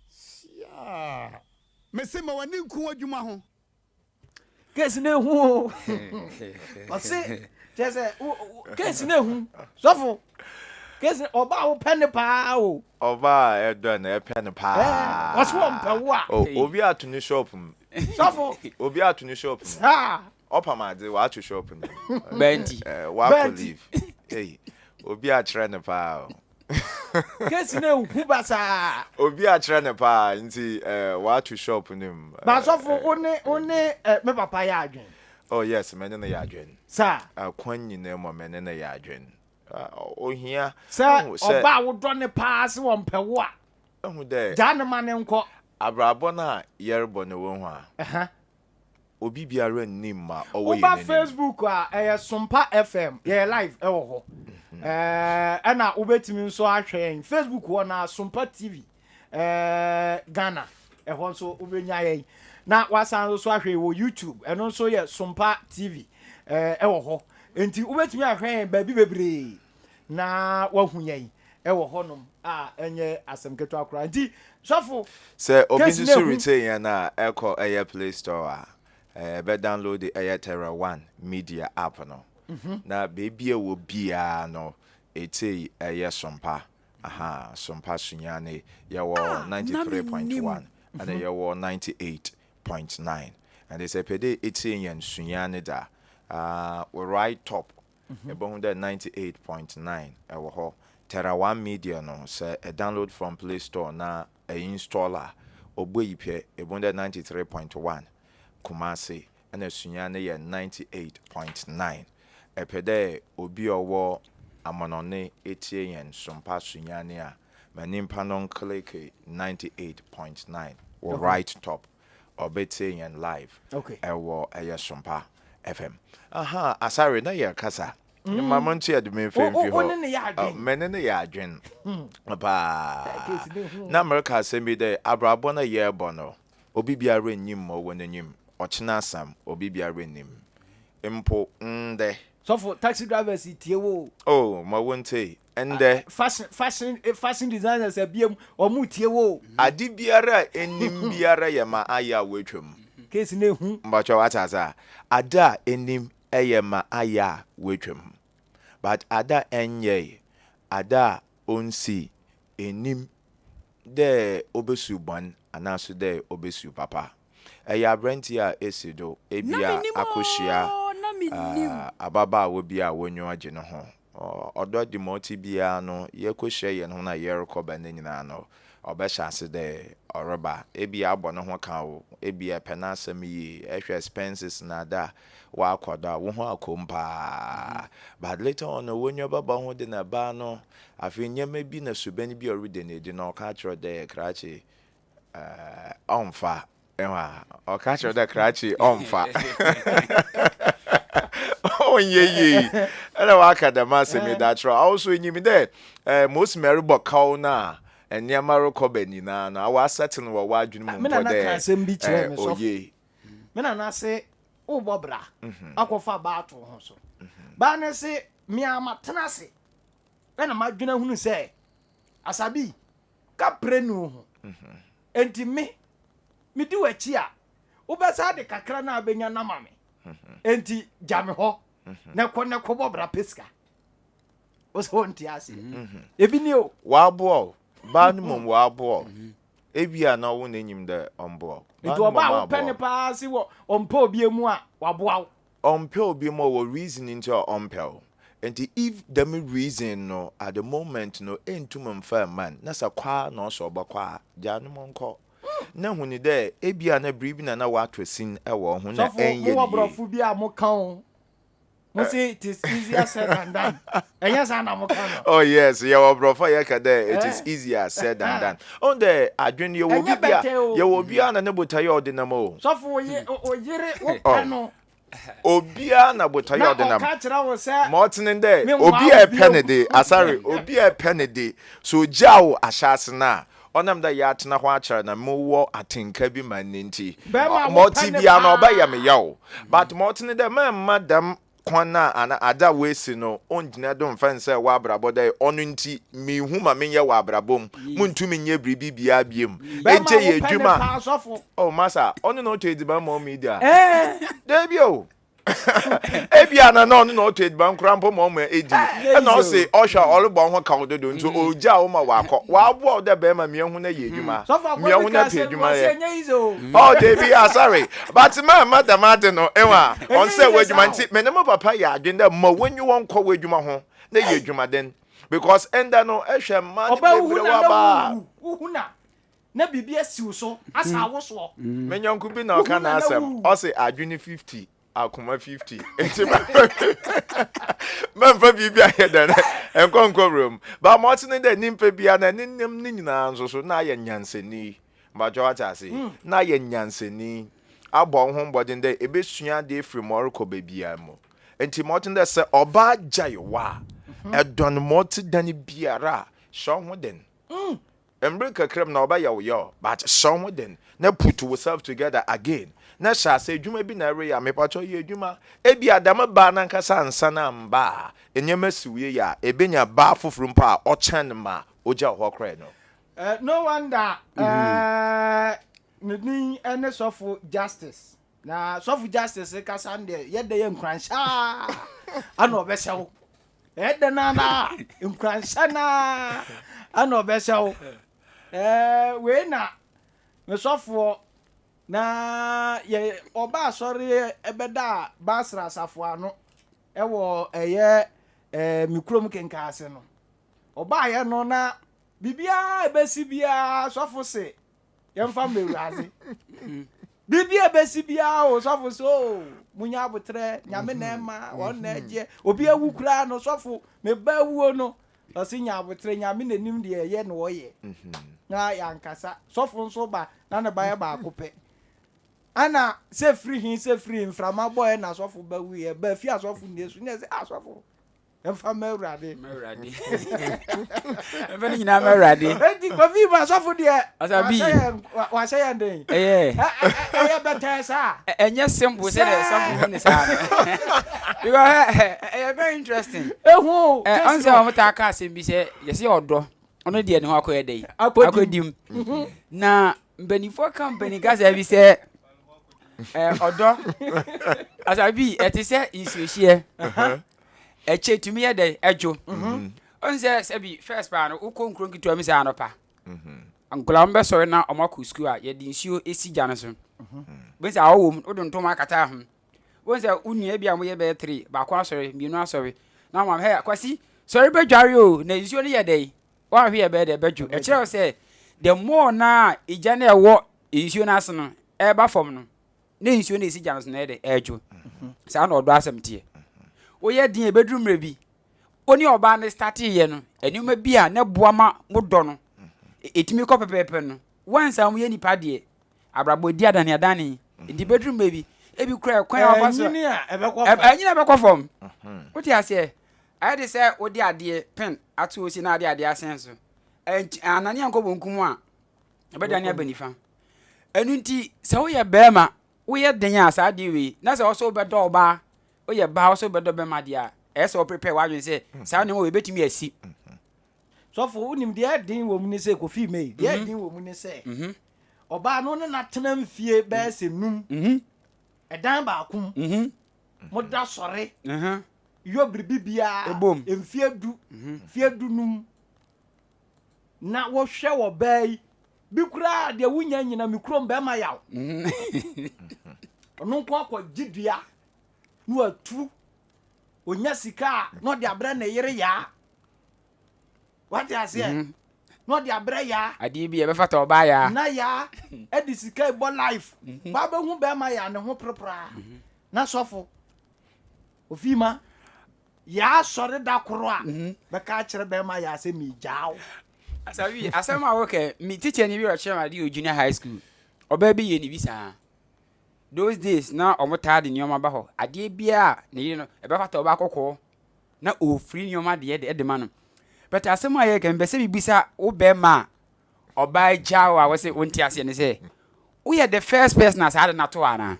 Siaa! Mese ma w'ani nku w'adwuma ho. Case no ehu o. Ɔse kyerɛ sɛ case no ehu. Sɔfo case no ɔbaa wo pɛ ne paa o. Ɔbaa ɛdɔ no ɛpɛ no paa. Ɔse ɔmpɛ wo a. Oh, obi ato ne shop mu. Sɔfo. Obi ato ne shop mu. Saa. Ɔpam adze wato shop no mu. Bɛnti. Wakɔ leave. Ei, obi akyerɛ no paa o. Case no ehu basaa. Obi akyerɛ no paa nti eh, wato shop no mu. Ba sɔfo wo ne wo ne eh, me papa yɛ adwen. Oh yes, me ne no yɛ adwen. Saa. Akwan nyinaa mu me ne no yɛ adwen. Ohia. Sɛ ɔba a wodɔ ne paa se wɔmpɛ wo a. Ehu dɛ. Gyaa ne ma ne nkɔ. Abrabɔ no a yɛrebɔ no wohu a. Obi biara nnim ma ɔwɔ yɛn Woba anim. Facebook a, ɛyɛ Sompa FM, yɛyɛ live ɛwɔ hɔ. Ɛɛ, ɛna wobɛtumi nso ahwɛ yɛn Facebook hɔ na Sompa TV ɛɛ Ghana, ɛhɔ nso wobɛnya yɛn. Na wasan nso ahwɛ yɛn wɔ YouTube, ɛno nso yɛ Sompa TV ɛɛ ɛwɔ hɔ. Nti wobɛtumi ahwɛ yɛn baabi bebree na wahu yɛn ɛwɔ hɔnom a ɛnyɛ asɛm ketewa koraa. Nti sɔfo. Sɛ obi Case nso no so ehu. retie yɛn a, ɛkɔ ɛyɛ play store a, ɛbɛ download ɛyɛ Terra One Media app no. Na baabi a ɛwɔ biara no, ɛtie ɛyɛ Sompa. Aha, Sompa Sunyani. Yɛwɔ Ah, na mennim. 93.1 ɛna yɛwɔ 98.9. Ɛnde sɛ ɛpɛ dɛ ɛtie yɛn Sunyani da, ah, wo right top Ebohu dɛ 98.9 wɔ hɔ. Terra One Media no, sɛ ɛ download from Play Store na ɛ install a, obuei pɛ, ebohu dɛ 93.1 Kumasi na Sunyani yɛ 98.9. Epɛ dɛ obi a ɔwɔ amanɔne etsie hɛn Sompa Sunyani a, ma nyimpa no nclicke 98.9 wɔ right top. Ɔbɛtsie hɛn live wɔ ɛyɛ Sompa FM. Ahaa, Asare, na yɛrekasa. Ma monto yɛde me mfa mfi hɔ. Me ne no yɛ adwen paa. Na mereka asɛm bi dɛ, abrabɔ no a yɛrebɔ no, obi biara nnyim ma ɔwɔ n'enyim. Ɔkyena asɛm, obi biara nnyim. Mpo ndɛ. Sɔfo, taxi drivers tie wo o. Oh, ma wontsie. Ndɛ. Fashion, fashion, fashion designers abiem, wɔn tie wo o. Ade biara a enim biara yɛ ma ayɛ a woatwa mu. Case no ehu. Mpakyɛw wate ase a? Ade a enim yɛ ma ayɛ a woatwa mu. But ade a ɛnyɛe, ade a onsii, ennim dɛ obesu bɔn anaaso dɛ obesu papa. Ɛyɛ aberantsɛ a esi do, Na ebia mennim akohyia oo, na mennim. ababaawa bi a w'enyiwa gye no ho. Ɔdɔ de ma ɔtse biara no, yɛkɔhyia hɛn ho na yɛrokɔ ba ne nyina no, ɔbɛhyɛ ase dɛ ɔreba. Ebia abɔ no ho ka o, ebia epɛ n'asɛm yie, ehwɛ expenses na adze a ɔakɔ do a, woho akɔ mu paa. But later on no, w'enyiwa bɛba ho de na baa no, afei ndzɛmba bi na suban bi a ɔreda no edzi no, ɔka kyerɛ wo dɛ krakye, ɔmmfa. Ehu a, ɔka kyerɛ dɛ krakye ɔmmfa. Ɔnnyɛ yie. Ɛna waka dɛm asɛm yi de akyerɛ wo. Awo so enyim dɛ eh, ma osi ma ɛrebɔ kaw no a nneɛma rekɔ ba nyinaa no, awo asɛte no wɔ w'adwene mu Me mpo nana ka dɛ asɛm bi kyerɛɛ eh, me sɔfo. oye. Me nana se wobɔ bra akɔfa baa to wo ho so. Baa no se me ara matena ase ɛna madwene ahunu sɛ Asabi kaprɛ nni wo ho. Enti me, medi w'akyi a, wobɛsan de kakra no a wobɛnya no ama me. Enti gya me hɔ na kɔ na kɔbɔ bra pɛ sika. Wo sɛ wonte aseɛ. Ebi ni o. Wɔaboa wo. Baa no mmom wɔaboa wo. Ebia na wo na enyim dɛ ɔmboa wo. Baa Nti no ɔbaa mmom a wopɛ aboa no wo. paa se wɔ ɔmpɛ obi mu a, waboa wo. Ɔmmpɛ obi ma ɔwɔ reason ntsi a ɔmmpɛ wo. Ntsi if dɛm reason no at the moment no enntum mmfa mma no na sɛ kɔ ara na ɔsɛ ɔbɔkɔ a, gyaa no ma ɔnkɔ. Na hu no dɛ ebia na biribi na na ɔatɔ sin wɔ wo ho na Sɔfo, ɛnnyɛ mowɔ no yie. borɔfo bi a moka o. Mo se it is easier said than done. Ɛnyɛ saa na moka no? Oh yes, yɛwɔ borɔfo a yɛka dɛ it is Eh? easier said than done. Ɔhu dɛ adwen no yɛwɔ Ɛnyɛ obi bi a, bɛtɛ o. yɛwɔ obiara na ne botae a ɔde nam o. Sɔfo, wo ye, wo yere, wopɛ Oh. no. Obiara na botae a Na ɔde nam. ɔka kyerɛ wo sɛ, Ma ɔtse ne dɛ, Menwaa obi wo a epɛ bio. no de, asare, obi a epɛ no de, sɛ ogyaa wo ahyɛase no a, ɔnam dɛ yɛatsena hɔ akyɛr na mowɔ atsenka bi ma no ntsi, Bɛrima a ma wopɛ ɔtse no biara no ɔbɛyɛ me paa. yaw. But ma ɔtse ne dɛ, mɛmma dɛm. Kwan a anaa adze a woesi no onngyina do mmfa nnsɛɛ w'abrabɔ dɛ ɔno ntsi meehu ma menyɛ wɔ abrabɔ mu, munntum nnyɛ biribi biara biom. Bɛrima Egye a yɛ wopɛ ne edwuma paa sɔfo. Oh masa, ɔno na ɔtɔ edziban ma ɔma edi a? Ɛɛ. Dabi o. Ebia na na ɔno na ɔtɔ edziban koraa mpo ma ɔma edi. Ɛna ɔse ɔhwɛ a ɔrobɔ ho kaw dodo ntsi ogyaa wo ma ɔakɔ. Ɔaboa wo dɛ bɛrima mia ho na yɛ edwuma. Sɔfo Mia akɔ ho bi na ka pɛ asɛm bi edwuma ɔse yɛ. ɛnyɛ easy o. Oh Dabi ah sorry but ma mma dɛm adze no ehu a Ɛnyɛ ɔnnsɛɛ easy w'edwuma saa o. ntsi me ne mo papa yɛ adwen dɛ ma w'enyiwa nkɔ w'edwuma ho na yɛ edwumaden because ndɛ no ehwɛ mmaa no Ɔbaa wohu bebree na na wɔaba a. wowu wohu na na biribi asi wo so asa wo soɔ. Me nyɛnko bi na Wohu ɔka na na n'asɛm wowu. ɔse adwene 50 akoma 50 nti mɛmfa biribi ayɛ dɛn nkɔ nkɔ wura mu ba ma ɔte ne dɛ nimpa bia na ne nam ne nyinaa nso so na ayɛ nyansani Mpakyɛw wate ase? Na ayɛ nyansani, abɔ wo ho mbɔdzen dɛ ebesua adze efir ma ɔrokɔ beebiara mu. Ntsi ma ɔtse dɛ sɛ ɔbaa gyae wo a, dɔn ma ɔtse dan biara a, hyɛ woho den. Mber kakra mu na ɔbɛyɛ wo yaw, but hyɛ woho den na put wo self together again na hyɛ ase. Edwuma bi na ereyɛ a, mepakyɛw yɛ edwuma. Ebia dɛm baa nankasa annsan ammba a, ndzɛmba si wo yie a, ebenya baa fofor mpo a ɔkyɛn ma ogyaa hɔ korae no. Eh, no wonder eh, ne din ne sɔfo Justice. Na sɔfo Justice kasa no deɛ yɛdɛ yɛ nkuranhyɛ a ana ɔbɛhyɛ wo. Ɛdɛ no ana nkuranhyɛ no a ana ɔbɛhyɛ wo. Eh, wei na me sɔfoɔ na yɛ ɔba asɔre ɛbɛda Basra asafo ano ɛwɔ ɛyɛ eh, me kurom kenkaase no. Ɔbaeɛ no na Biribiara a ɛbɛsi biara sɔfo se yɛmfa mma Awurade. Biribi a ɛbɛsi biara o sɔfo se o munya abotrɛ nyame na ɛma wɔn na ɛgyeɛ. Obi awu koraa no sɔfo me ba awuo no ɔse nya abotrɛ nyame na nim deɛ ɛyɛ na ɔyɛ. Na yɛankasa sɔfo nso ba na ne ba yɛ baako pɛ. Ana sɛ firi he sɛ firi he mframa bɔɛ na sɔfo ba wuiɛ ba fie asɔfo nnie so ne ɛsɛ asɔfo Ɛmfa mma Awurade. Mma Awurade. Ɛmfa ne nyinaa mma Awurade. Enti Kofi ma sɔfo deɛ. Ɔsa bi. Wahyɛ yɛn den. Ɛyɛ. Ɛyɛ bɛtɛɛ saa. Ɛnyɛ simple sɛ deɛ sɔfo hu ne saa no. Because ɛyɛ very interesting. Ehu. Ɛ ɔn sɛ wɔn taa ka asɛm bi sɛ yɛsɛ ɔdɔ ɔno deɛ ne ho akɔyɛ dɛ yi. Akɔdim. Na mpanimfoɔ ka mpanin kasa bi sɛ ɔdɔ asabi ɛte sɛ nsuohyeɛ. Ɛkyɛ tumi yɛ dɛ ɛdwo. Ɔn sɛ sɛbi first paa no wokɔ nkuro nketewa mu sɛ anɔpa. Nkwadaa wɔn bɛsɔre na wɔn akɔ sukuu a yɛde nsuo esi gya no so. Bɛn sɛ awɔ wɔ mu wode ntoma akata ho. Wɔn sɛ wo nua bi a wɔyɛ bɛyɛ three baako asɔre mmienu asɔre na wɔn hɛ kwasi sɔre bɛdware o na nsuo no yɛ dɛ wɔn ahwe yɛ bɛyɛ dɛ bɛdwo. Ɛkyerɛ sɛ the more na egya no ɛwɔ nsuo no ase no ɛreba fam no ne nsuo no ɛsi gya no so na ɛyɛ dɛ ɛredwo saa na ɔdɔ asɛm teɛ woyɛ den ɛbɛduru mmerɛ bi wo ne ɔbaa no starteeɛ no nneɛma bi a na boa ma mo dɔ no ɛtumi kɔ pɛpɛɛpɛ no wansa mo yɛ nipa deɛ abrabɔ di adane adane nti bɛduru mmerɛ bi ebi kura ɛkwan a wɔfa so ɛnyini a ɛbɛkɔ fam wote aseɛ ayɛ de sɛ wode adeɛ pen ato osi na ade adeɛ asɛn so anane ankɔ bonkum a ɛbɛdane aba nifa Ɛno nti, sɛ woyɛ barima, woyɛ den a saa adeɛ wei, na sɛ ɔsɛ wobɛdɔ ɔbaa, woyɛ baa ɔsɛ wobɛdɔ bɛrima deɛ a, ɛyɛ sɛ woprepare w'adwene sɛ saa nneɛma wei bɛtumi asi. Sɔfo, wonim deɛ ɛden wɔ mu ne sɛ, Kofi May, deɛ ɛden wɔ mu ne sɛ, ɔbaa no ne no atena mfie bɛyɛ sɛ num, ɛdan baako mu, moda sɔre, yɔ biribi biara, mfie du, mfie dunum, na wohwɛ ɔbaa yi bi koraa deɛ wonya nyina me kurom bɛrima yaw ɔno nko akɔgye dua na watu onya sika a na ɔde abrɛ ne yere yaa wate aseɛ mhm. na ɔde abrɛ yaa adeɛ bi ɛbɛfata ɔbaa yaa na yaa ɛde sika bɔ life mhm. wabɛhu bɛrima yaa ne ho perepera mhm. na sɔfo ofii ma Yaa sɔre da koro a, bɛka akyerɛ bɛrima Yaa sɛ megyaa wo. Asabi, asɛm a wokɛ, me teacher ni bi ɔkyerɛ me ade wɔ junior high school. Ɔbaa bi yɛ ne bi saa. Those days na ɔmo taa de nneɛma ba hɔ. Adeɛ biara ne yere no, ɛbɛfata ɔbaa kɔkɔɔ na ɔfiri nneɛma deɛ de ma no. But asɛm a yɛka, mepɛ sɛ mebisa wo bɛrima a ɔbaa gyaa wo a wose wonte aseɛ ne sɛ, woyɛ the first person a saa ade no ato wo anaa?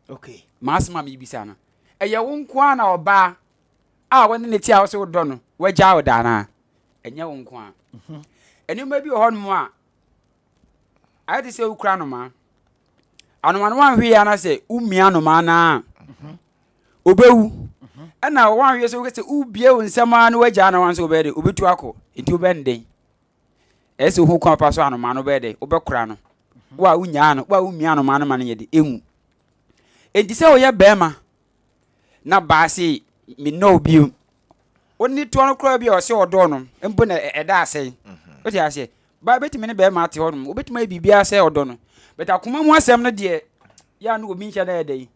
Okay. M'asɛm a mebisa no. Ɛyɛ wo nko ara na ɔbaa a wɔne ne te a wɔsɛ wodɔ no wagyaa wo da anaa? Ɛnyɛ wo nko ara. Nneɛma bi wɔ hɔnom a ayɛ te sɛ wokura anomaa. Anomaa no wanhwɛ yie anaasɛ womia anomaa no a obewu. Ɛna wanhwɛ yie sɛ wokɛ sɛ wobie wo nsam ara na wagyaa no wanso wobɛyɛ de obetu akɔ. Nti wobɛn den. Ɛyɛ sɛ wohu kwan fa so anomaa no wobɛyɛ dɛ wobɛkora no. Wo a wonyaa no, wo a womia anomaa no ma no yɛ de enwu. Enti sɛ woyɛ bɛrima na baa se mennɔ wo bio. Wo ne toɔ no koraa bi a ɔse ɔdɔɔ no mpo na ɛda asɛe. Wote aseɛ? Baa bɛtumi ne bɛrima ate hɔ nom. Wobɛtumi ayɛ biribiara sɛ ɔdɔ no. But akoma mu asɛm no deɛ, yɛ a na obi nhyɛ da yɛ dɛn?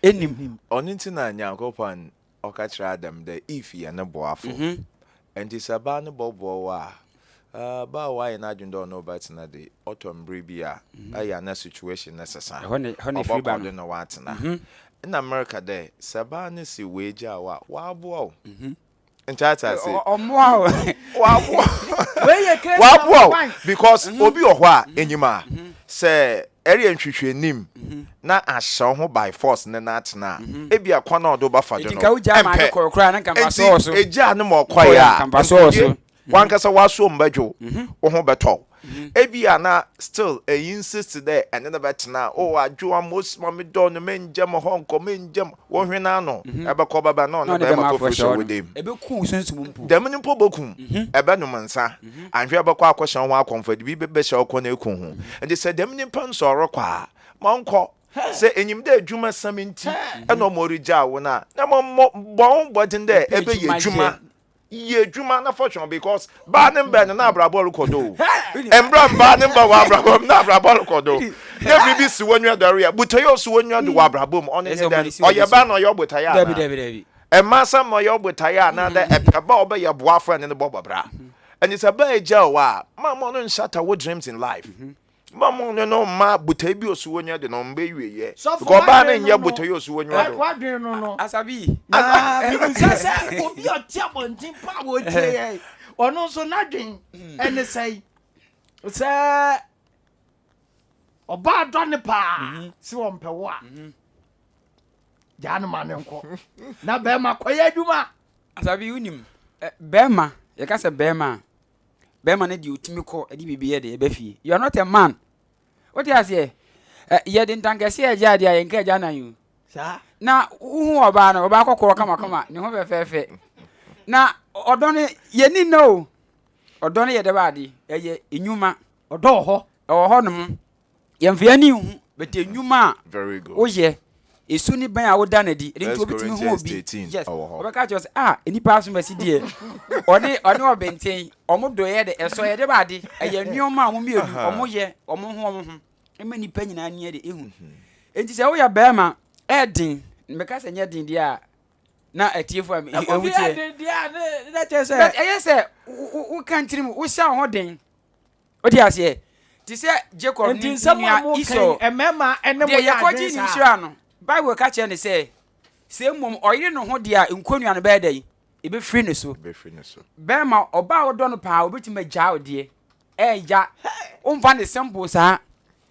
Ɛnnim. Ɔno ntsi na Nyankopɔn ɔka kyerɛɛ Adam dɛ Eve yɛ no boafo. Ntsi sɛ baa no bɔboa wo a, baa a ɔayɛ n'adwen dɛ ɔnye wo bɛtsena de, ɔtɔ mber bi a, eyɛ a na situation no sesa. Ɔbɔkɔ do na ɔatsena. Nna mereka dɛ, sɛ baa no se oegyaa wo a, ɔaboa wo. Nkyɛ atse ase. Ɔmmoa wo. Ɔaboa Wei yɛ case Ɔaboa number wo one. because obi wɔ hɔ a, enyim a, sɛ ereyɛ nhwehwɛnim na ahyɛ wo ho by force ne no atsena a, ebia kwan a ɔdze wo bɛfa do Enti no, nka wogyaa maa emmpɛ. no kɔɔ koraa na nka mfasoɔ wɔ Ntsi so. egyaa no ma ɔkɔe Kɔe a a, nka mfasoɔ wɔ so. nkodie, wankasa w'asowa mu bɛdwo wo, wo ho bɛtɔ wo. Ebia na still eyi insist dɛ ɛne no bɛtena, oh Adwoa mos ma medɔ no menngya mo hɔ nnkɔ menngya mo, wo hwen ano ɛbɛkɔ bɛba na ɔne bɛrima fofor hyɛ wo dan mu. Ɛbɛku wo sunsum mpo. Dɛm no mpo boku wo, ɛbɛnom nsa, annhwɛ ɛbɛkɔ akɔhyɛ wo ho akɔmfo, ɛde biribi bɛhyɛ wo kɔn eku ho. Ntsi sɛ dɛm nyimpa no sɛ ɔrokɔ a, ma ɔnkɔ. Sɛ enyim dɛ edwumasɛm ntsi na ɔma origyaa wo no a, na mbom bɔ wo ho mbɔdzen dɛ ebɛyɛ edwuma. Yɛ adwuma na fa twɛn because baa ne mbɛ no na abrabɔ rekɔ do o. Mbrɛ mbaa ne mba wɔ abrabɔ mu na abrabɔ rekɔ do. Na biribi si w'enyiwa do a botae a osi w'enyiwa do wɔ abrabɔ mu ɔno nye dɛn? Ɔyɛ baa na ɔyɛ wo botae anaa? Mma asɛm na ɔyɛ wo botae anaa dɛ ɛpɛ ba a ɔbɛyɛ boafo a ɛne no bɔbɔ bra? Ɛnti sɛ baa egyaa wo a, mma mma ɔno nshatter wo dreams in life. Mma mo ne no mma botae bi osi w'enyiwa do no mba ewieyɛ. Sɔfo, Because ɔbaa no w'adwene no nnyɛ no, botae osi w'enyiwa do. w'adwene no no. Asabi. Na mibisa sɛ obi a ɔte abɔnten pa a wɔretie yɛn, ɔno nso n'adwene ɛne sɛn? Sɛ ɔbaa dɔ ne paa mhm. sɛ ɔmpɛ wo a, mhm. gyaa no ma ne nkɔ na bɛrima kɔyɛ adwuma. Asabi wonim bɛrima yɛka sɛ bɛrima a bɛrima no deɛ ɔtumi kɔ de biribi yɛ de ɛbɛ fie you are not a man wote aseɛ yɛde ntankɛseɛ agya adeɛ a yɛnka agya nan o saa na wohu ɔbaa no ɔbaa kɔkɔɔ kamakama ne ho fɛfɛɛfɛ na ɔdɔ no yɛni nna o ɔdɔ no yɛ dɛ baade ɛyɛ nnwuma ɔdɔ wɔ hɔ ɛwɔ hɔ nom Yɛmfa yɛn ani nhu, but nnwuma a Very good. woyɛ, esu ne bɛn a woda no adi, ɛno nti First obi tumi hu Corinthians obi. 13 Yes, ɛwɔ hɔ. ɔbɛka kyerɛ wo sɛ, ah, nnipa asomasi deɛ, ɔne ɔne ɔbɛnten, wɔn dɔ yɛ de, ɛsɔ yɛ de ba ade, ɛyɛ nneɛma a wɔn mmienu, wɔn yɛ, wɔn ho wɔn ho, ɛma nnipa nyinaa ani yɛ de ehu. Enti sɛ woyɛ bɛrima, ɛyɛ den, mɛka sɛ nyɛ den deɛ a, na atiefo a Na ɛhu Kofi teɛ. yɛ den deɛ a, ne na kyerɛ sɛ. But ɛyɛ sɛ wo woka ntirim, wohyɛ wo ho den. Wote aseɛ? Te sɛ Jacob ne Nti ne nsɛm a nua moka yi, Esau. mmarima ne mo Deɛ yɛ yɛkɔgye adwene ne saa? nhyira no, Bible ka kyerɛ no sɛ, sɛ mmom ɔyere ne ho deɛ a, nkonnwa no bɛyɛ dɛn? Ɛbɛfiri ne so. Ɛbɛfiri ne so. Bɛrima, ɔbaa a wodɔ no paa, obɛtumi agyaa wo deɛ. Ɛɛya. Womfa ne simple saa.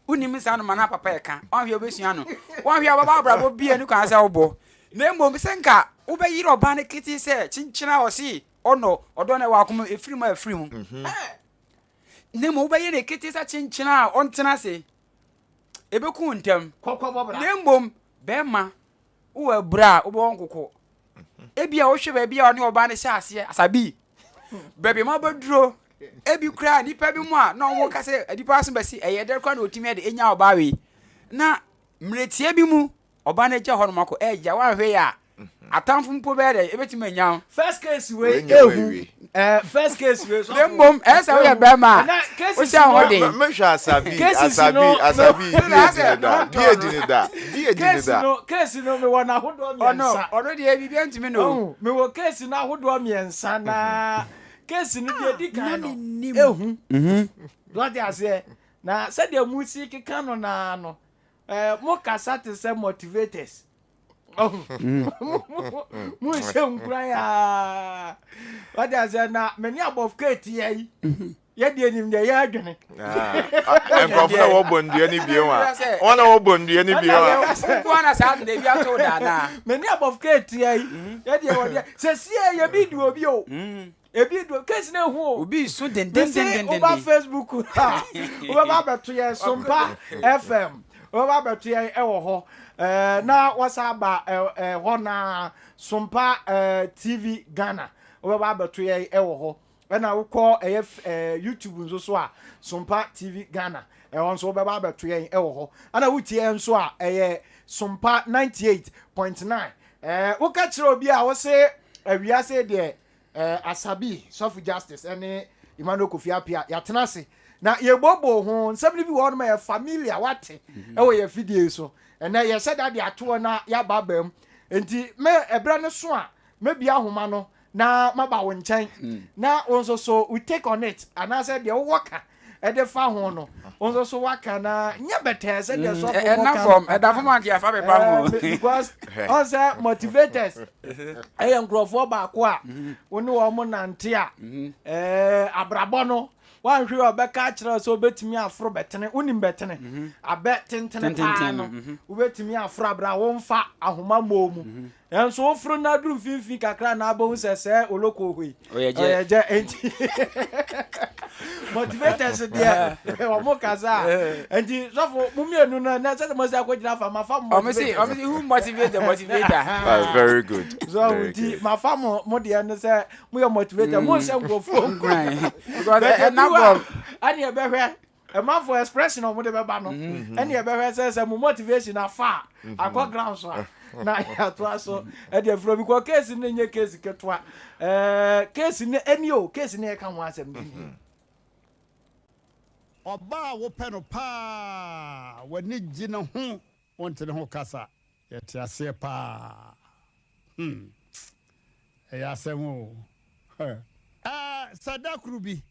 Wonim saa no ma na papa ɛka. Wanhwɛ a wobɛsua no. Wanhwɛ a wobɛbɔ abrabɔ bi a ɛni kwan sɛ wobɔ. Na mmom sɛ nka wobɛyere ɔbaa no ketee sɛ kyenkyena a ɔse ɔnɔ, ɔdɔ no ɛwɔ akoma mu, ɛfiri mu a ɛfiri mu. Na mmom wobɛyɛ no ketee sɛ kyenkyena a ɔntena ase. Ɛbɛku wo ntɛm. Na mmom bɛrima wowɔ abura a wobɛwɔ nkokɔ. Ebi a wohwɛ baabi a ɔne ɔbaa no hyɛ aseɛ asabi. Baabi ma wobɛduro. Ebi koraa nnipa bi mu a na wɔn ka sɛ nipa aso bɛsi ɛyɛ dɛ koraa na otumi de enya ɔbaa wei. Na mmeretia bi mu Ɔba no agya hɔ nom akɔ ɛgya wanhwɛ yɛ a atamfo mpo bɛyɛ dɛ ebɛtumi anya wo. First case wei ehu ɛɛ first case wei sɔfo. Ne mmom ɛyɛ sɛ woyɛ bɛrima a wohyɛ wo ho den. Mehwɛ asabi asabi asabi di edi ne da di edi ne da di edi ne da. Case no case no mewɔ n'ahodoɔ mmiɛnsa. Ɔno ɔno deɛ biribi ntumi no. Mewɔ case no ahodoɔ mmiɛnsa na case no deɛ edi kan no ehu. Dɔte aseɛ na sɛdeɛ musi keka no naa no. Eh, mo kasa te sɛ motivators. Mo nhyɛ nkuran aa. Wate aseɛ na me ne abɔfo keetia yi. Yɛdeɛ nim deɛ yɛadwene. Nkurɔfo na wɔbɔ nnua no bio a. Wɔn na wɔbɔ nnua no bio a. Nkoa na saa de bi ato da na. Mene abɔfo keetia yi. Yɛdeɛ wɔdeɛ sɛsie yɛ bi di obi o. Ebi do case na ehu o. Obi su dendendendenden. Mese woba Facebook a wobɛba abɛto yɛn Sompa FM wobɛba abɛto yɛn ɛwɔ hɔ ɛɛ na wɔsa aba ɛɛ hɔ na Sompa ɛɛ TV Ghana wobɛba abɛto yɛn ɛwɔ hɔ. Ɛna wokɔ ɛyɛ ɛɛ YouTube nso so a Sompa TV Ghana ɛhɔ nso wobɛba abɛto yɛn ɛwɔ hɔ. Ɛna wotie yɛn nso a ɛyɛ Sompa 98.9. Ɛɛ woka kyerɛ obi a wose awiase deɛ ɛɛ Asabi Sɔfo Justice ɛne Emmanuel Kofi Appiah yɛatena ase na yɛboboo ho nsɛm no bi wɔ hɔnom a ɛyɛ familiar wate ɛwɔ yɛn afidie so. Ɛnɛ yɛhyɛ da de ato hɔ na yɛaba aba mu. Nti me ɛberɛ no so a mɛbia ahoma no na maba wo nkyɛn na wo nso so wo take on it anaasɛ deɛ wowɔ ka ɛde fa ho no wo nso so waka na nyɛ bɛtɛɛ sɛ deɛ sɔfo ɛna fam ɛda fam anke afa bɛpa ho because ɔn sɛ motivators ɛyɛ nkurɔfoɔ baako a wo ne wɔn nante a ɛɛ abrabɔ no Woanhwɛ a ɔbɛka akyerɛ wo sɛ wobɛtumi aforo bɛtene. Wonim bɛtene? Mhm. Abɛ tentene paa no. Mhm. Wobɛtumi aforo aberɛ a womfa ahoma mmɔɔ mu. Mhm. Nanso woforo no aduru mfimfini kakra na abɛhu sɛ sɛ oloko hɔ yi. Ɔyɛ gyɛ. Enti motivators deɛ wɔn kasa. Enti sɔfo mo mmienu no na sɛ mo sɛ akɔgyina fa ma fa mo motivators. Ɔmo si who motivate the motivator. Ah, very good. So nti ma fa mo mo deɛ no sɛ mo yɛ motivator mo nhyɛ nkurɔfoɔ nkuran because ɛna bɔ ɛne ɛbɛhwɛ ɛmanfoɔ expression a wɔde bɛba no ɛne ɛbɛhwɛ sɛ sɛ mo motivation afa a akɔ ground so a na yɛatoa so ɛde afuro bi kɔ case no nyɛ case ketewa ɛɛ case no ɛni o case no yɛka ho asɛm bi nie. Ɔbaa a wopɛ no paa, w'ani gye ne ho, wonte ne ho kasa. Yɛte aseɛ paa hmm ɛyɛ asɛm oo huh. Ɛɛ sɛ da koro bi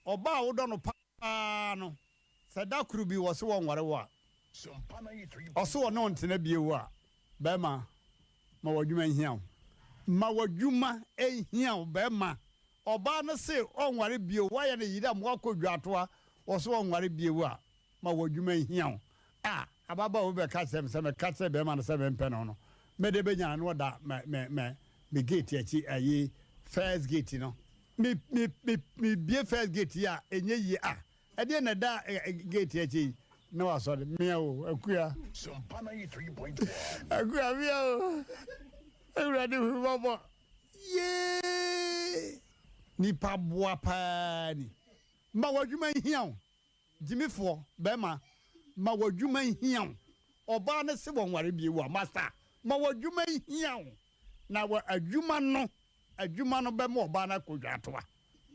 ɔbaa a wodɔ no paa no sɛ da koro bi wɔse wɔnware wo a ɔse ɔne wo ntena bio a bɛɛma ma w'adwuma nhia wo ma w'adwuma nhia wo bɛɛma ɔbaa no se ɔnware bio woayɛ no yere a ma wakɔ dwaatoa ɔse ɔnware bio a ma w'adwuma nhia wo A Ababaawa bi bɛka kyerɛɛ me sɛ meka kyerɛɛ barima no sɛ mempɛ no no, mede bɛnya no na ɔda me me me me gate akyi, ayi, first gate no. Me me me mebue first gate yi a, ɛnyɛ yie. Ah, ɛdeɛn na ɛda gate akyi yi? Na wasɔre. Mea o, Akua. Akua, mea o. Awurade hu me mmɔbɔ. Yee! Nipa boa paa ni. Ma w'adwuma nhia wo. Gyimifoɔ bɛɛma ma w'adwuma nhia wo ɔbaa no se wɔnware bio a master ma w'adwuma nhia wo na wɔ adwuma no adwuma no bɛma ɔbaa no akɔ dwaatoa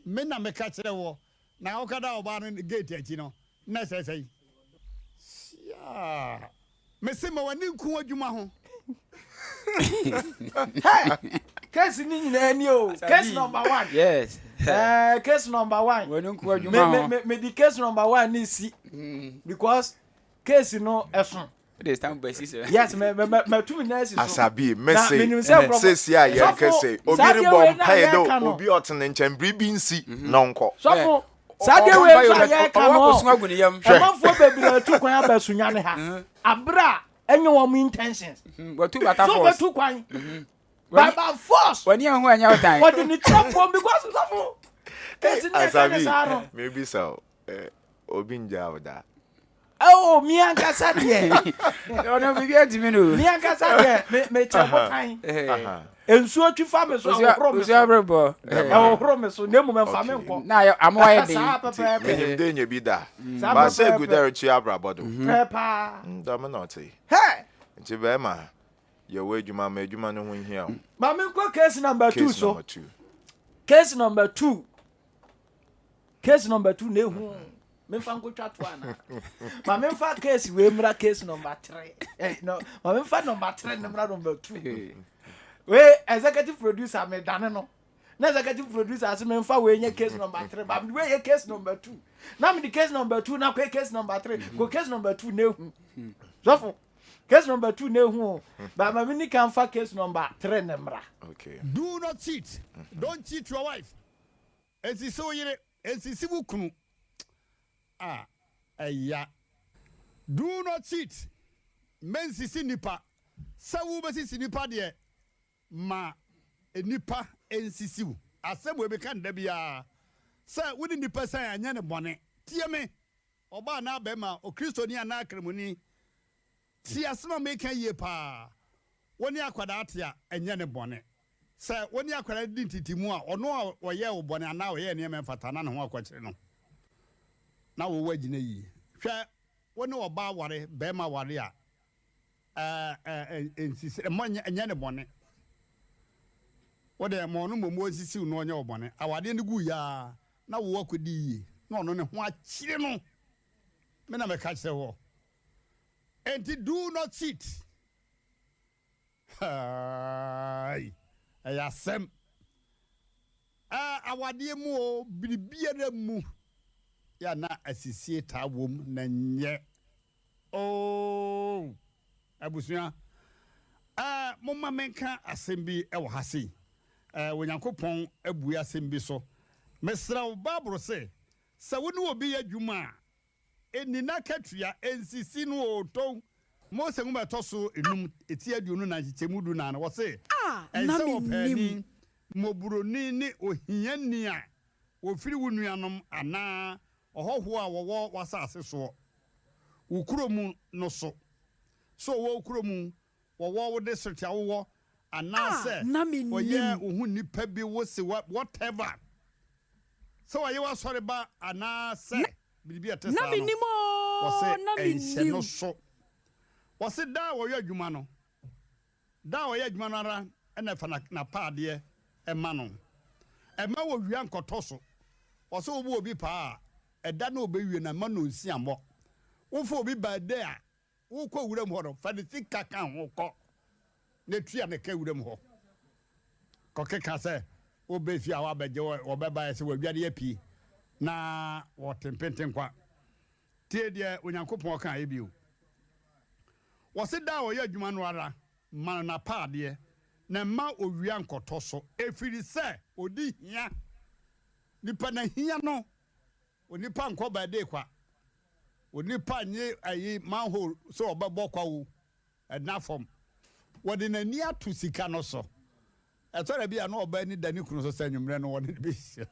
me na meka kyerɛ woɔ na woka da ɔbaa no gate akyi no na ɛsɛ sɛn siaa. Mese ma w'ani nku w'adwuma ho. Hey, case ni nyinaa ni o. Case number one. Yes. Eh, case number one. W'ani nku w'adwuma ho. Me me me di case number one ni si. Mm. Because case no ɛso. De stamp bɛsi so. Yes, me me me me tumi na esi so. Asabi, me se, sesi a yɛn kɛse, obi rebɔ mpae dɛ obi ɔtene nkyɛn biribi nsi na ɔnkɔ. Sɔfo, Saa deɛ wei nso a yɛreka no, ɛmanfoɔ bebree atu kwan aba Sunyani ha abere a ɛnyɛ wɔn intentions. Wɔtu bata force. So wɔtu kwan. By force. Wɔni ɛho ɛnyɛ ɔtan. Wɔde ne kyerɛ pɔn because sɔfo. Kesi ne ɛka ne saa no. Mebi sa obi ngya wo da. Oh, mi ankasa deɛ. Ɔno biribi antumi no. Mi ankasa deɛ, me me kyɛ botan. Nsuo twi fa me so, ɛhohoro me so. Nsuo abere Ɛhohoro me so, na emu mɛmfa me nkɔ. Na ayɛ amoa yɛ den. Saa pɛpɛɛpɛ. Menyim dɛ nya bi da. Ba sɛ egu dɛ retua abrabɔ do. Pɛɛ paa. Dɛm na ɔtse. Hɛ! Nti bɛrima, yɛ w'edwuma ma edwuma no ho nhia wo. Ma menkɔ case number two Case so. number two. Case number two. Case number two na ehu. Memfa nkotwa to ana. Ma memfa case wei mmra case number three. Eh, no, ma memfa number three no mmra number two. Wei executive producer me dane no. Na executive producer ase memfa wei nyɛ case number three. Ba wei yɛ case number two. Na me de case number two na kɔ case number three. Kɔ case number two na ehu. Sɔfo, case number two na ehu o. Ba ma me ni kan fa case number three ne mmra. Okay. Do not cheat. Don't cheat your wife. Nsisi wo yere, nsisi wo kunu. a, ɛya. Do not cheat, Mɛnsisi nnipa. Sɛ wobɛsisi nnipa deɛ, ma nnipa nsisi wo. Asɛm wei meka no da biara, sɛ wo ne nnipa sian a, nyɛ no bɔne. Tie me, ɔbaa anaa barima, Okristoni anaa Kramoni, Tie asɛm a mereka yie paa. Wo ne akwadaa te a, ɛnyɛ ne bɔne. Sɛ wo ne akwadaa no di ntetemu a, ɔno a ɔyɛɛ wo bɔne anaa ɔyɛɛ nneɛma a ɛmfata na ne ho akɔkyere no, na wo woagyina yie. Hwɛ, wo ne ɔbaa ware, barima ware a, ɛɛ, nsisi, mmɔ, ɛnyɛ ne bɔne. Wo deɛ, ma ɔno mmom ɔnsisi wo na ɔnyɛ wo bɔne. Awadeɛ no guiɛ ara, na wo akɔdi yie, na ɔno ne ho akyere no. Me na meka kyerɛ woɔ. Enti do not cheat. Haai, ɛyɛ asɛm. Ɛɛ, awadeɛ mu o, biribiara mu, yɛ a na asisie taa wom na nyɛ. Oh, abusua, ɛɛ, momma menka asɛm bi wɔ ha sei. Ɛɛ, Onyankopɔn abue asɛm bi so. Mesrɛ wo, Bible se, sɛ wo ne obi yɛ adwuma a, Nni n'akatua, nsisi no oo, tow. Mose nwoma a ɛtɔ so enum, ti 24 nkyekyɛmu dunan no, wɔse, A na Ɛnsɛ mennim. ɔpaani, mmɔborɔni ne ohiani a wɔfiri wo nuanom anaa ɔhɔhoɔ a wɔwɔ w'asase soɔ, wo kuro mu no so, sɛ ɔwɔ wo kuro mu, wɔwɔ wo district a wowɔ, A anaasɛ na ɔyɛ mennim. wo ho nipa bi, wo se, whatever, sɛ ɔyɛ w'asɔreba anaasɛ biribi a ɛte Na saa no, mennim oo, wɔse na ɛnhyɛ no mennim. so. Wɔse da a wɔyɛ adwuma no, da a ɔyɛ adwuma no ara na ɛfa n'apaadeɛ ma no. Ɛmma owia nkɔtɔ so. Wɔse wobɔ obi paa a, ɛda no a ɔbɛwie no, mma nnɔnsia mmɔ. Wofa obi birthday a, Worekɔ wuram hɔ no, fa ne sika ka ho kɔ, na tua ne ka wuram hɔ. Kɔkeka sɛ wobɛ fie a woabɛgye wɔbɛba ayɛ sɛ wɔadwane apue na wɔte mpentenkwa. Tie deɛ Onyankopɔn kaeɛ bio. Wɔse da a ɔyɛ adwuma no ara, ma no n'apaadeɛ, na mma owia nkɔtɔ so, ɛfiri sɛ ɔdi hia. Nipa na hia no. Onipa nkɔ birthday kwa. Onipa nye ayi manhole sɛ ɔbɛbɔ kwa o, ɛna fam. Wɔde n'ani ato sika no so. Ɛtɔ da bi a na ɔbaa ani da ne kunu so sɛ anwummerɛ no wɔne no bɛhyia.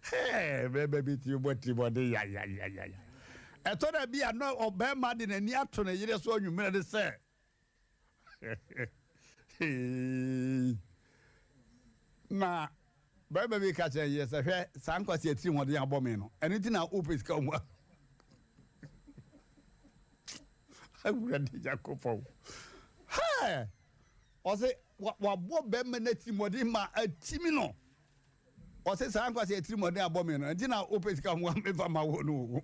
Hɛɛ, bɛrima bi tumi bɔ tirimɔden yayayayaya. Ɛtɔ da bi a na ɔbarima de n'ani ato ne yere so anwummerɛ no sɛ Na barima bi ka kyerɛ yɛ sɛ, hwɛ saa nkwasi atirimuɔden abɔ me no, ɛno nti na wopɛ sika mu a. Awurade Nyankopɔn. Hɛ! Ɔse wabɔ barima no atirimuɔden ma atimi no. Ɔse saa nkwasi atirimuɔden abɔ me no, ɛnti na wopɛ sika mu a mefa ma wo no.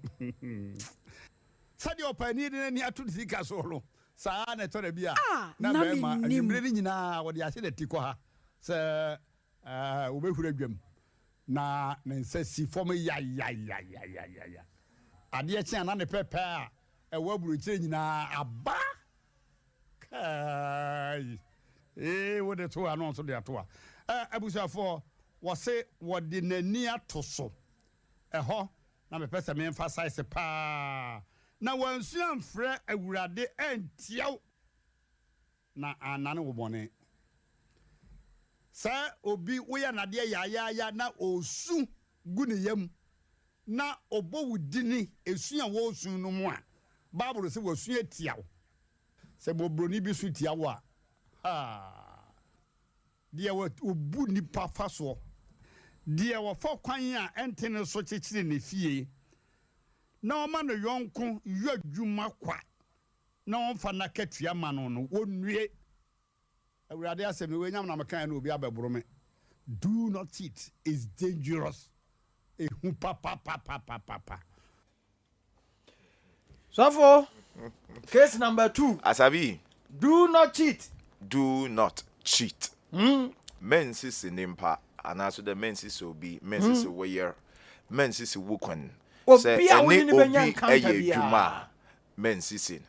Sɛdeɛ ɔpaani de n'ani ato ne sika soɔ no, saa ara na ɛtɔ da bi a A na na barima mennim. anwummere no nyinaa wɔde ahyɛ n'ati kɔ ha sɛ wɔbɛhuri adwam na ne nsa si fam yayayayayaya. Adeɛ kye a na ne pɛpɛ a ɛwɔ aburokyire nyinaa aba. Kai! Ee, wode to a na ɔnso de ato a. Abusuafoɔ, wɔse wɔde n'ani ato so. Ɛhɔ na mepɛ sɛ me emphasize paa, na wansu amfrɛ Awurade antia wo na annane wo bɔne. Sɛ obi woyɛ no adeɛ yaayaaya na ɔresu gu ne yam na ɔbɔ wo dini esu a wɔresu no mu a, Bible se wasu atia wo. Sɛ mmɔborɔni bi su tia wo a, haa! Deɛ ɔbu nnipa fa soɔ. Deɛ ɔfa kwan a ɛntene so kyekyere ne fie, na ɔma ne yɔnko yɔ adwuma kwa na ɔmfa n'akatua mma no no, wɔnnue! Awurade asɛm ni, wei nyam na mekaeɛ na obi abɛboro me. Do not cheat is dangerous. Ehu papapapapapa. Sɔfo, case number two. Asabi. Do not cheat. Do not cheat. Mennsisi nyimpa anaaso dɛ mennsisi obi, mennsisi wo yer, mennsisi wo kun. Sɛ Obi a wo ne enye no bɛnya obi encounter yɛ edwuma biara. a, mennsisi no.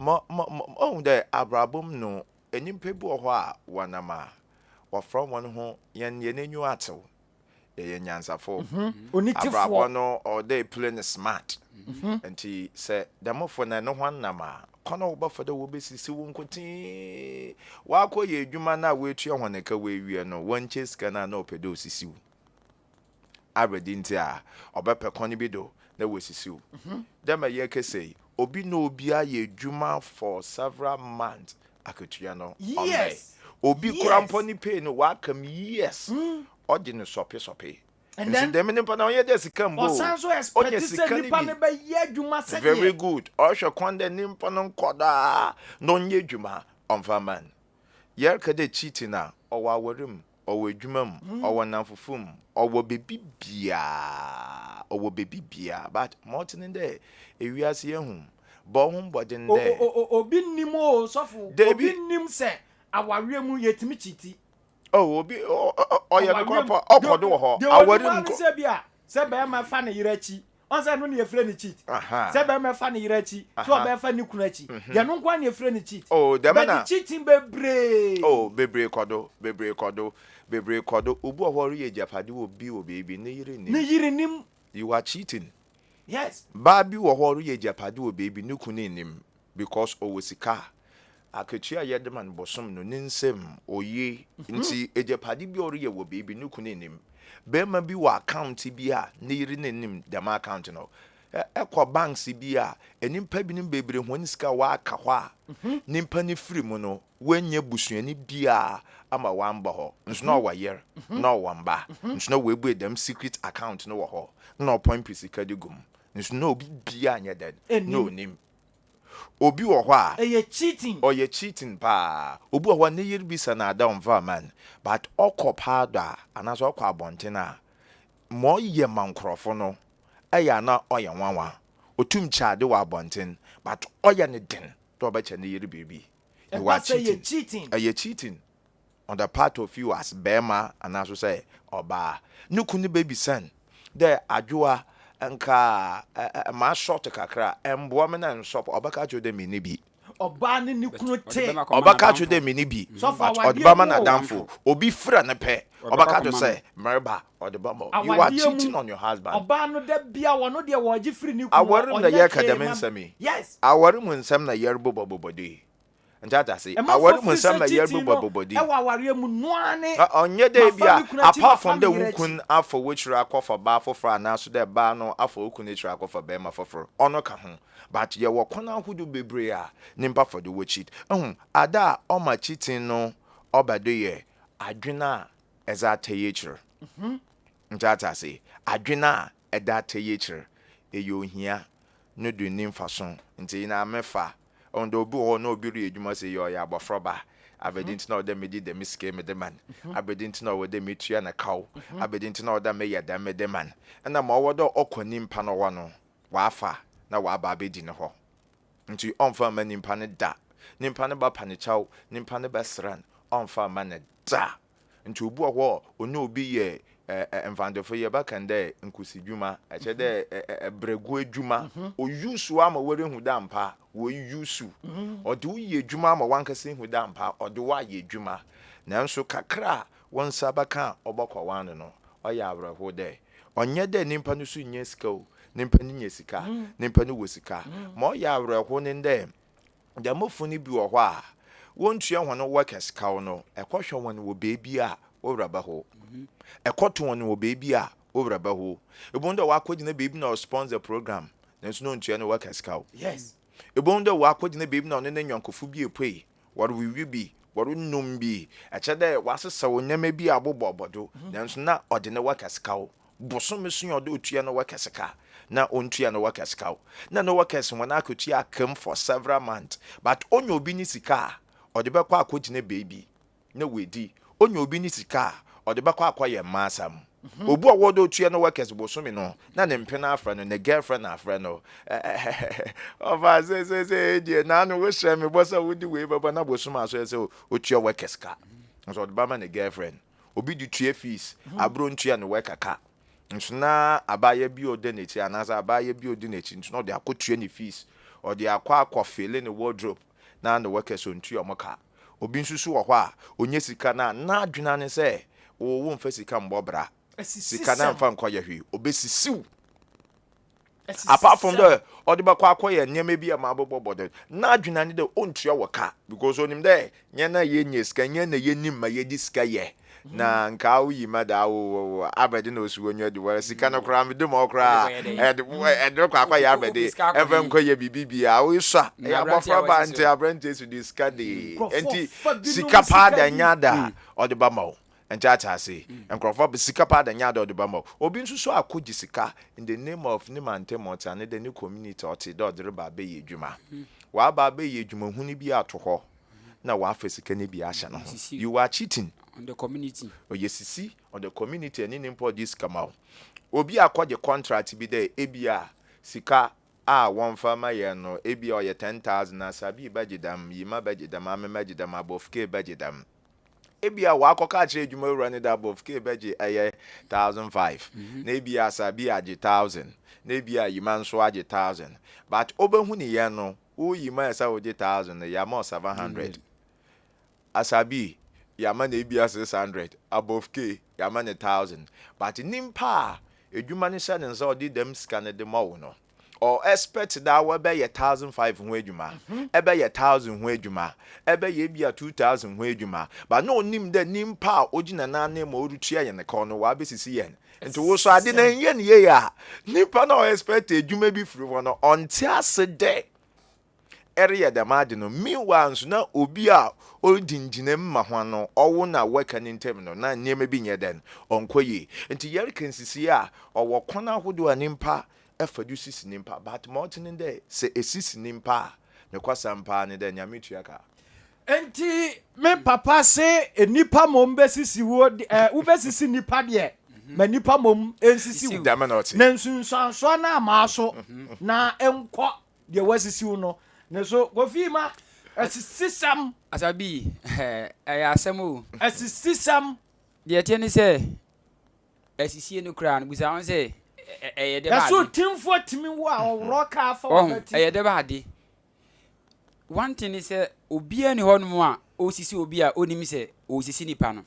Ma ma ma ohu dɛ abrabɔ mu no, nyimpa bi wɔ hɔ a wɔnam a, wɔfrɛ hɔn ho hɛn hɛn enyiwa atsew. Yɛyɛ nyansafo. Onitefoɔ. Abrabɔ no ɔwɔ dɛ eplay no smart. Ntsi sɛ dɛm fo no no hɔn nam a, kwan a wɔbɛfa do wobesisi wo nkotsee. Wɔakɔyɛ edwuma no a woetua hɔn ka woewie no, wɔnnkyɛ sika no a nna ɔpɛ dɛ osisi wo. Awerɛdzi ntsi a, ɔbɛpɛ kwan bi do na oesisi wo. Dɛ ma yɛrekasa yi, obi na obi ayɛ edwuma for several months, akatua no ɔmmbae. Obi koraa mpo ne pay no ɔaka mu years, ɔgye no sɔpesɔpe. And Nso then dɛm nyimpa no ɔnnyɛ dɛ sika mbo o, ɔsan so ɔnya expect sɛ sika no nipa bi. no bɛyɛ adwuma Very sɛdeɛ. good, ɔhwɛ kwan dɛ nyimpa no nkɔ do ara na ɔnyɛ edwuma ɔmfa mma no. Yɛreka dɛ cheating a, ɔwɔ awar mu, ɔwɔ edwuma mu, ɔwɔ namfofo mu, ɔwɔ beebi biara, ɔwɔ beebi biara but ma ɔtse nye dɛ ewiase yehu, bɔ woho mbɔdzen O dɛ. o o obi nnim o sɔfo, obi Dabi. nnim sɛ awareɛ mu yɛtumi cheati. Oh, obi ɔyɛ no Awareɛ koraa mu po a, ɔkɔ do wɔ hɔ, deɛ ɔnim awar ara mu ne kɔ. sɛ bi a sɛ bɛrima fa ne yere akyi, ɔn sɛ ɛno ne yɛfrɛ no cheat. Aha. Sɛ bɛrima fa ne yere akyi, sɛ Aha. ɔbaa fa ne kunu akyi, deɛ ɛno nko ara na yɛfrɛ no cheat. Oh, dɛm But na. cheating bebree. Oh, bebree kɔ do, bebree kɔ do, bebree kɔ do. Obi wɔ hɔ a ɔreyɛ egyapade wɔ bi wɔ beebi, ne yere nnim. Ne yere nnim. You are cheating. Yes. Baa bi wɔ hɔ a ɔreyɛ egyapade wɔ beebi, ne kunu nnim because ɔwɔ sika. Akatua a yɛde ma no bosom no, ne nsam oye nti egyapade bi a ɔreyɛ wɔ beebi, ne kunu nnim. Barima bi wɔ account bi a ne yere no nnim dɛm account no. Ɛkɔ banks bi a, nyimpa binom bebree hɔn sika a wɔaka hɔ a nyimpa no firi mu no, woennya busuanyi biara ama ɔammbɔ hɔ. Nso na ɔwɔ yer, na ɔwɔ mba, nso na oebue dɛm secret account no wɔ hɔ, nna ɔpɔmpe sika de gu mu, nso na obi biara nnyɛ dɛn, na onnyim. Obi wɔ hɔ a. Ɛyɛ cheating. Ɔyɛ cheating paa. Obi wɔ hɔ a ne yer bisa no ada ɔmmfa mma no but ɔkɔ paado a anaasɛ ɔkɔ abɔnten a, ma ɔyɛ ma nkorɔfo no ɛyɛ a na ɔyɛ nwanwa. Otum kyɛ ade wɔ abɔnten but ɔyɛ no den dɛ ɔbɛkyɛ ne yer biribi. You Ɛba are sɛ ɛyɛ cheating. cheating. Ɛyɛ cheating on the part of you as bɛrima anaaso sɛ ɔbaa. No kun no bebisa no dɛ Adwoa nka ma short kakra a, mboa me na nsɔp, ɔbɛka akyerɛ wo dɛ menni bi. Ɔbaa ne ne kunu te. Ɔbɛka akyerɛ wo dɛ menni bi, Sɔfo but ɔde awadeɛ bɛma mu o. n'adamfo. Obi frɛ no pɛ, ɔbɛka akyerɛ wo sɛ mereba, ɔde bɛma wo. You are Awadeɛ cheating mu, on your husband. ɔbaa no da bia ɔno deɛ wɔgye firi ne kunu hɔ, Awar mu na ɔnyɛ yɛreka hwee dɛm ma no. nsɛm yi. Yes. Awar mu nsɛm na yɛrobobɔbobɔ do yi. Nkyɛ atse ase, Ɛmanfoɔ awar mu firi nsɛm sɛ na cheating no yɛrobobɔbobɔ do yi. wɔ awareɛ mu no ara ne Ɔnnyɛ dɛ mafa bi me a kunu akyi, apart mafa from me dɛ yere wo akyi. kun afa w'ekyir akɔfa baa fofor anaaso dɛ baa no afa wo kun ekyir akɔfa barimba fofor, ɔno ka ho. But yɛwɔ kwan ahodow beberee a nyimpa fa do wɔ cheat. Ehu, adze a ɔma cheating no ɔba do yɛ adwen a edze ataa ekyir. Nkyɛ atse ase, adwen a ɛdze ataa ekyir, eyɛ ohia, no do nnyi mfaso, ntsi na mefa. Ɔno dɛ obi wɔ hɔ na obi reyɛ edwuma sɛ yi ɔyɛ abɔfraba, abɛdze ntsi na ɔwɔ dɛ medze dɛm sika yi medze ma no, abɛdze ntsi na ɔwɔ dɛ metua no kaw, abɛdze ntsi na ɔwɔ dɛ meyɛ dɛm medze ma no. Nna ma ɔwɔ dɛ ɔkɔ nyimpa no hɔ no, ɔafa na ɔaba abedzi no hɔ. Ntsi ɔmmfa mma nyimpa no da. Nyimpa no bɛpa no kyɛw, nyimpa no bɛsera no, ɔmmfa mma no da. Ntsi obi wɔ hɔ a ɔnye obi yɛ Mfantsefo yɛbɛka no dɛ nkosidwuma, kyerɛ dɛ brɛgo edwuma. Ouse wo ama woehu dɛ ampa oeuse wo. Ɔdze wo yɛ edwuma ama wankasa ehu dɛ ampa ɔdze wo ayɛ edwuma. Naaso kakra a wo nsa bɛka a ɔbɔkɔ w'ano no, ɔyɛ awerɛhow dɛ ɔnnyɛ dɛ nyimpa no so nnya sika o, nyimpa no nya sika, nyimpa no wɔ sika. Ma ɔyɛ awerɛhow nye dɛ Dɛm fo no bi wɔ hɔ a, wonntua hɔn workers kaw no, ekɔhwɛ hɔn wɔ beebi a wo werɛ bɛhow. Ekɔto hɔn wɔ beebi a wo werɛ bɛhow. Ibohu dɛ ɔakɔgyina beebi na ɔsponsor program, naaso na onntua no workers kaw. Yes. Ibohu dɛ ɔakɔgyina beebi na ɔnye ne nyɛnkofo bi epuei, wɔrowewe bi, wɔronom bi, kyerɛ dɛ ɔasesaw ndzɛmba bi abobɔbɔ do, naaso na ɔdze no workers kaw. Bosome so ɔdɛ otua no workers ka na ontua no workers ka o na no workers hɔn akatua aka mu for several months but onya obi ne sika a ɔde bɛkɔ akɔgyina beebi na oedi, onya obi ne sika a ɔde bɛkɔ akɔyɛ mmaasam. Obi a ɔwɔ dɛ otua no workers bosome no na ne mpena afrɛ no, ne girlfriend afrɛ no ɔfa sɛsɛsɛ deɛ naano wohyɛ me bɔ sɛ wode wei bɛba na bosome aso ɛsɛ otua workers ka nso ɔde bɛma ne girlfriend. Obi de tua fees, aber onntua no worker ka. Nso na abaayewa bi a ɔda n'ekyir anaasɛ abaayewa bi a odi n'ekyir nso na ɔde akɔtua ne fees, ɔde akɔ akɔ fille ne wardrobe na ne workers onntua wɔn ka. Obi nso so wɔ hɔ a, onya sika no a, n'adwen ara ne sɛ, wo womfa sika mbɔ bra. Sika no amfa nkɔyɛ hwee. Obesisiw. Apart from dɛ ɔde bɛkɔ akɔyɛ nneɛma bi a ma abobɔbɔ do, n'adwen nye dɛ onntua wɔ ka because onyim dɛ hɛn a yenya sika, hɛn na yenyim ma yɛdze sika yɛ. Na nka awo yi ma dza awo abɛdze na osi w'enyiwa do wara sika no koraa mede ma wo koraa ɛde ɛde kɔ akɔyɛ abɛde ɛmfa nkɔyɛ biribi biara woesua ɛyɛ abɔfra ba nti aberanteɛ so de sika de nti sika paa da nya da ɔde ba ma wo nti ate ase nkurɔfoɔ sika paa da nya da ɔde ba ma wo obi nso so akɔgye sika in the name of ne mantam ɔte ane dɛ ne community ɔte dɛ ɔde reba abɛyɛ adwuma waba abɛyɛ adwuma hunu bi ato hɔ na wafa sika no bi ahyɛ no ho. You are cheating. On the community. Ɔyɛ sisi on the community ɛne ne mpo ɔde sika ma wo. Obi akɔgye contract bi dɛ ebi a sika a wɔmfa ma yɛn no ebi a ɔyɛ 10,000 na Sabi bɛgye dɛm, Yima bɛgye dɛm, Amema gye dɛm, Abofke bɛgye dɛm. Ebi a wakɔka akyerɛ adwumawura no dɛ Abofke bɛgye ɛyɛ 1,500 na ebi a Sabi agye 1,000 na ebi a Yima nso agye 1,000 but obehu ne yɛn no woyi ma ɛsɛ wogye 1,000 no yɛama wo 700. Asabi yɛama no ebia 600, above K yɛama no 1,000 but nyimpa a edwuma no hyɛ ne nsa a ɔde dɛm sika no de ma wo no ɔ expect dɛ wɔbɛyɛ 1,500 ho edwuma, ɛbɛyɛ 1,000 ho edwuma, ɛbɛyɛ ebia 2,000 ho edwuma but na onim dɛ nyimpa a ogyina n'anan mu a ɔretua yɛn kaw no wabɛsisi yɛn nti wo so ade no ɛnyɛ ne yie a nyimpa na ɔ expect edwuma bi firi hɔ no ɔnte ase dɛ ɛreyɛ dɛm ade no. Meanwhile nso na obi a ɔregyinagyina mu ma ho no ɔwo na wɔka ne ntam no na nneɛma bi nyɛ dɛn ɔnkɔ yie. Nti yɛreka nsisi a ɔwɔ kwan ahodoɔ a nipa ɛfa do sisi nipa but ma ɔte ne dɛ sɛ esisi nipa a ne kwasam paa ne dɛ Nyame tua ka. Nti me papa se nipa mom bɛsisi wo wobɛsisi nipa deɛ ma nipa mom nsisi wo. Dɛm na ɔte. Na nsunsuansoɔ no amaa so na nkɔ deɛ wasisi wo no ne so. Kofi ma asisisɛm. Asabi, ɛyɛ asɛm o. Asisisɛm. Deɛ ɛteɛ ne sɛ asisie no koraa no busa ho sɛ ɛyɛ dɛ ɛso baade. Timfoɔ tumi wo a ɔworɔ kaa fa ɔho wabati. Ɛyɛ dɛ baade. One thing ne sɛ obiara ni hɔnom a ɔsisi obi a ɔnim sɛ ɔsisi nipa no.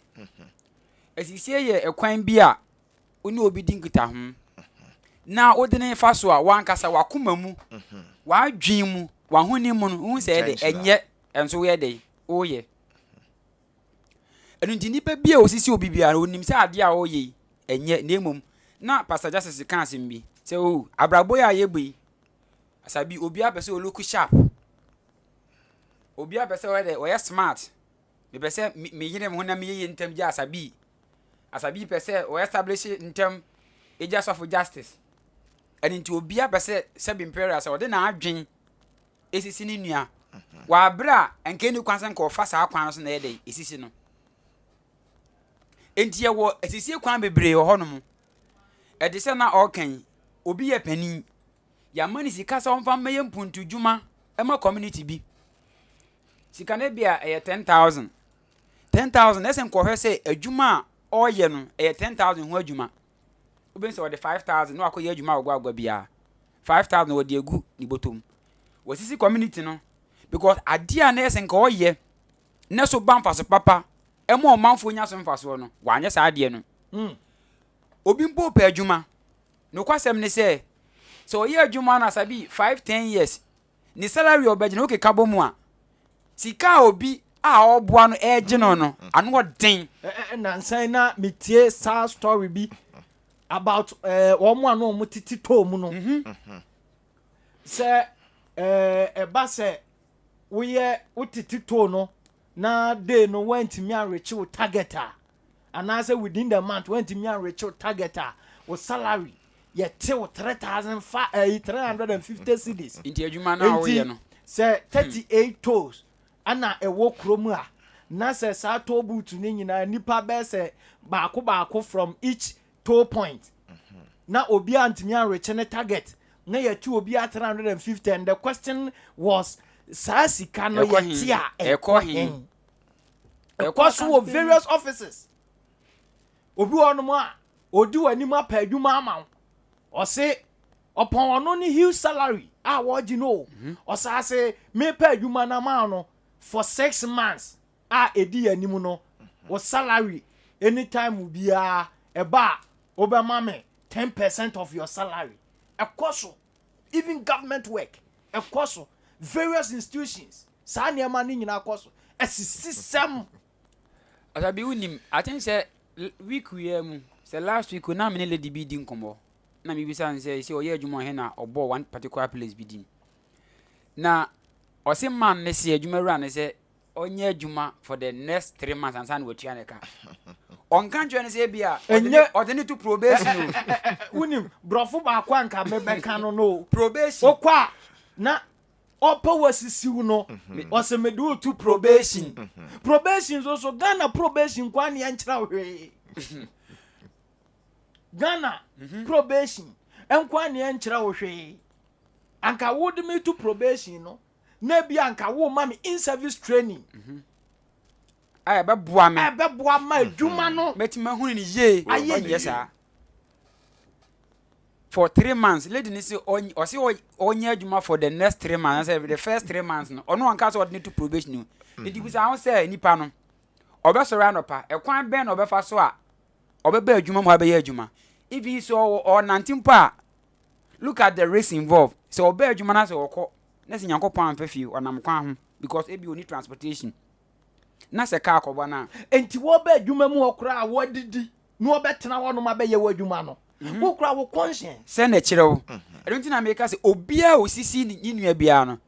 Asisie yɛ ɛkwan bi a wo ne obi di nkitaho na wode ne fa so a wankasa wakoma mu, wadwen mu, w'ahonim mu no wohu sɛ ɛyɛ dɛ ɛnyɛ ɛnso woyɛ dɛ woyɛ ɛno. Nti nipa bi a osisi obi biara onim sɛ adeɛ a ɔreyɛ yi ɛnyɛ na mmom na Pastor Justice ka asɛm bi sɛ o abrabɔ yi a yɛbɔ yi, asabi, obiara pɛ sɛ ɔlook sharp, obiara pɛ sɛ ɔyɛ dɛ ɔyɛ smart. Mepɛ sɛ meyere me ho na meyɛ yie ntɛm gye asabi. Asabi pɛ sɛ ɔyɛ establish ntɛm egya sɔfo Justice. Ɛno nti obiara pɛ sɛ sɛbi imperial sɛ ɔde n'adwen esisi ne nua wɔ abere a nka ni kwan sɛ nka ɔfa saa kwan no so na ɛyɛ dɛ esisi no. Nti yɛwɔ esisie kwan bebree wɔ hɔnom. Ɛde sɛ na ɔreka yi, obi yɛ panin, yɛama ne sika sɛ ɔmfa mmɛyɛ mpuntudwuma ɛma community bi. Sika no bi a ɛyɛ 10,000, 10,000, ɛsɛ nkɔhwɛ sɛ adwuma a ɔreyɛ no ɛyɛ 10,000 ho adwuma. Wobɛhu sɛ ɔde 5,000 na wakɔyɛ adwuma a ɔgɔ agua biara 5,000 wɔde agu ne bɔtɔm wɔsisi community no because adeɛ a na ɛsɛ nka ɔyɛ ne so ba mfaso papa ɛma ɔmanfoɔ nya so mfasoɔ no, wanyɛ saa adeɛ no. Obi mpo pɛ adwuma, nokwasɛm ne sɛ sɛ ɔyɛ adwuma no asabi 5, 10 years ne salary a ɔbɛgye no wokeka bɔ mu a sika a obi a ɔboa no ɛregye no ano ɔden. Nansan na metie saa story bi about wɔn a na wɔn tete toll mu no sɛ ɛba sɛ woyɛ wotete toll no na day no wɔntumi areach wo target a anaasɛ within the month wɔntumi areach wo target a, wo salary yɛte wo three thousand fa ɛyi 350 cedis. Nti adwuma no a woyɛ no Sɛ 38 tolls ana ɛwɔ kurom a na sɛ saa toll booth ne nyinaa nipa bɛɛ sɛ baako baako from each toll point na obiara ntumi areach ne target na yɛte obiara 350 and the question was, saa sika no Ɛkɔ he? yɛte a Ɛkɔ ɛkɔ he? he? Ɛkɔ so wɔ various offices. Obi wɔ hɔnom a odi w'anim apɛ adwuma ama wo, ɔse ɔpɔn ɔno ne huge salary a wɔgye no o, ɔsaase mepɛ adwuma no ama wo no for 6 months a ɛdi yɛn anim no, wo salary anytime biara ɛba a. Wobɛma me 10% of your salary. Ɛkɔ so. Even government work, ɛkɔ so. Various institutions, saa nneɛma no nyinaa kɔ so. Asisisɛm. Ɔsabi wonim, I think sɛ week wei mu, sɛ last week o, na me ne lady bi di nkɔmmɔ. Na mebisa no sɛ, sɛ ɔyɛ adwuma wɔ he na ɔbɔɔ one particular place bi din. Na ɔse man ne se adwuma wura ne sɛ ɔnyɛ adwuma for the next 3 months ansa na watua ne ka. Ɔnka nkyerɛ no sɛ ebi a ɔde ne to probation o. Wonim, borɔfo baako a nka mebɛka no. Probation. Wokɔ a na ɔpɛ wasisiw no, ɔsɛ mede wo to probation. Probation nso so, Ghana probation kwa ne ɛnkyerɛ wo hwee. Ghana probation nkwa ne ɛnkyerɛ wo hwee. Anka wode me to probation no, na bi anka wo ma me in service training a ɛbɛboa me. Ɛbɛboa ma adwuma no mɛtumi ahunu ne yie. Ayɛ ɔnyɛ saa for 3 months. Lady ni sɛ ɔsɛ ɔnyɛ adwuma for the next 3 months, sɛ the first 3 months no, ɔno anka sɛ ɔde ne to probation o. Nti bisa ho sɛ nipa no ɔbɛsɔre anɔpa, ɛkwan bɛn na ɔbɛfa so a ɔbɛba adwuma mu abɛyɛ adwuma? Even sɛ ɔwɔ ɔnante mpo a, look at the risk involved. Sɛ ɔbɛ adwuma na sɛ ɔkɔ na sɛ Nyankopɔn amfa fie, ɔnam kwan ho because ebi oni transportation na sɛ kaa kɔbɔ no a. Enti wɔbɛ adwuma mu hɔ koraa a, wɔadidi na wɔbɛtena hɔnom abɛyɛ wɔ adwuma no, wo koraa wo conscience sɛ na ɛkyerɛ wo. Ɛno nti na meka sɛ obiara a osisi ne nua biara no,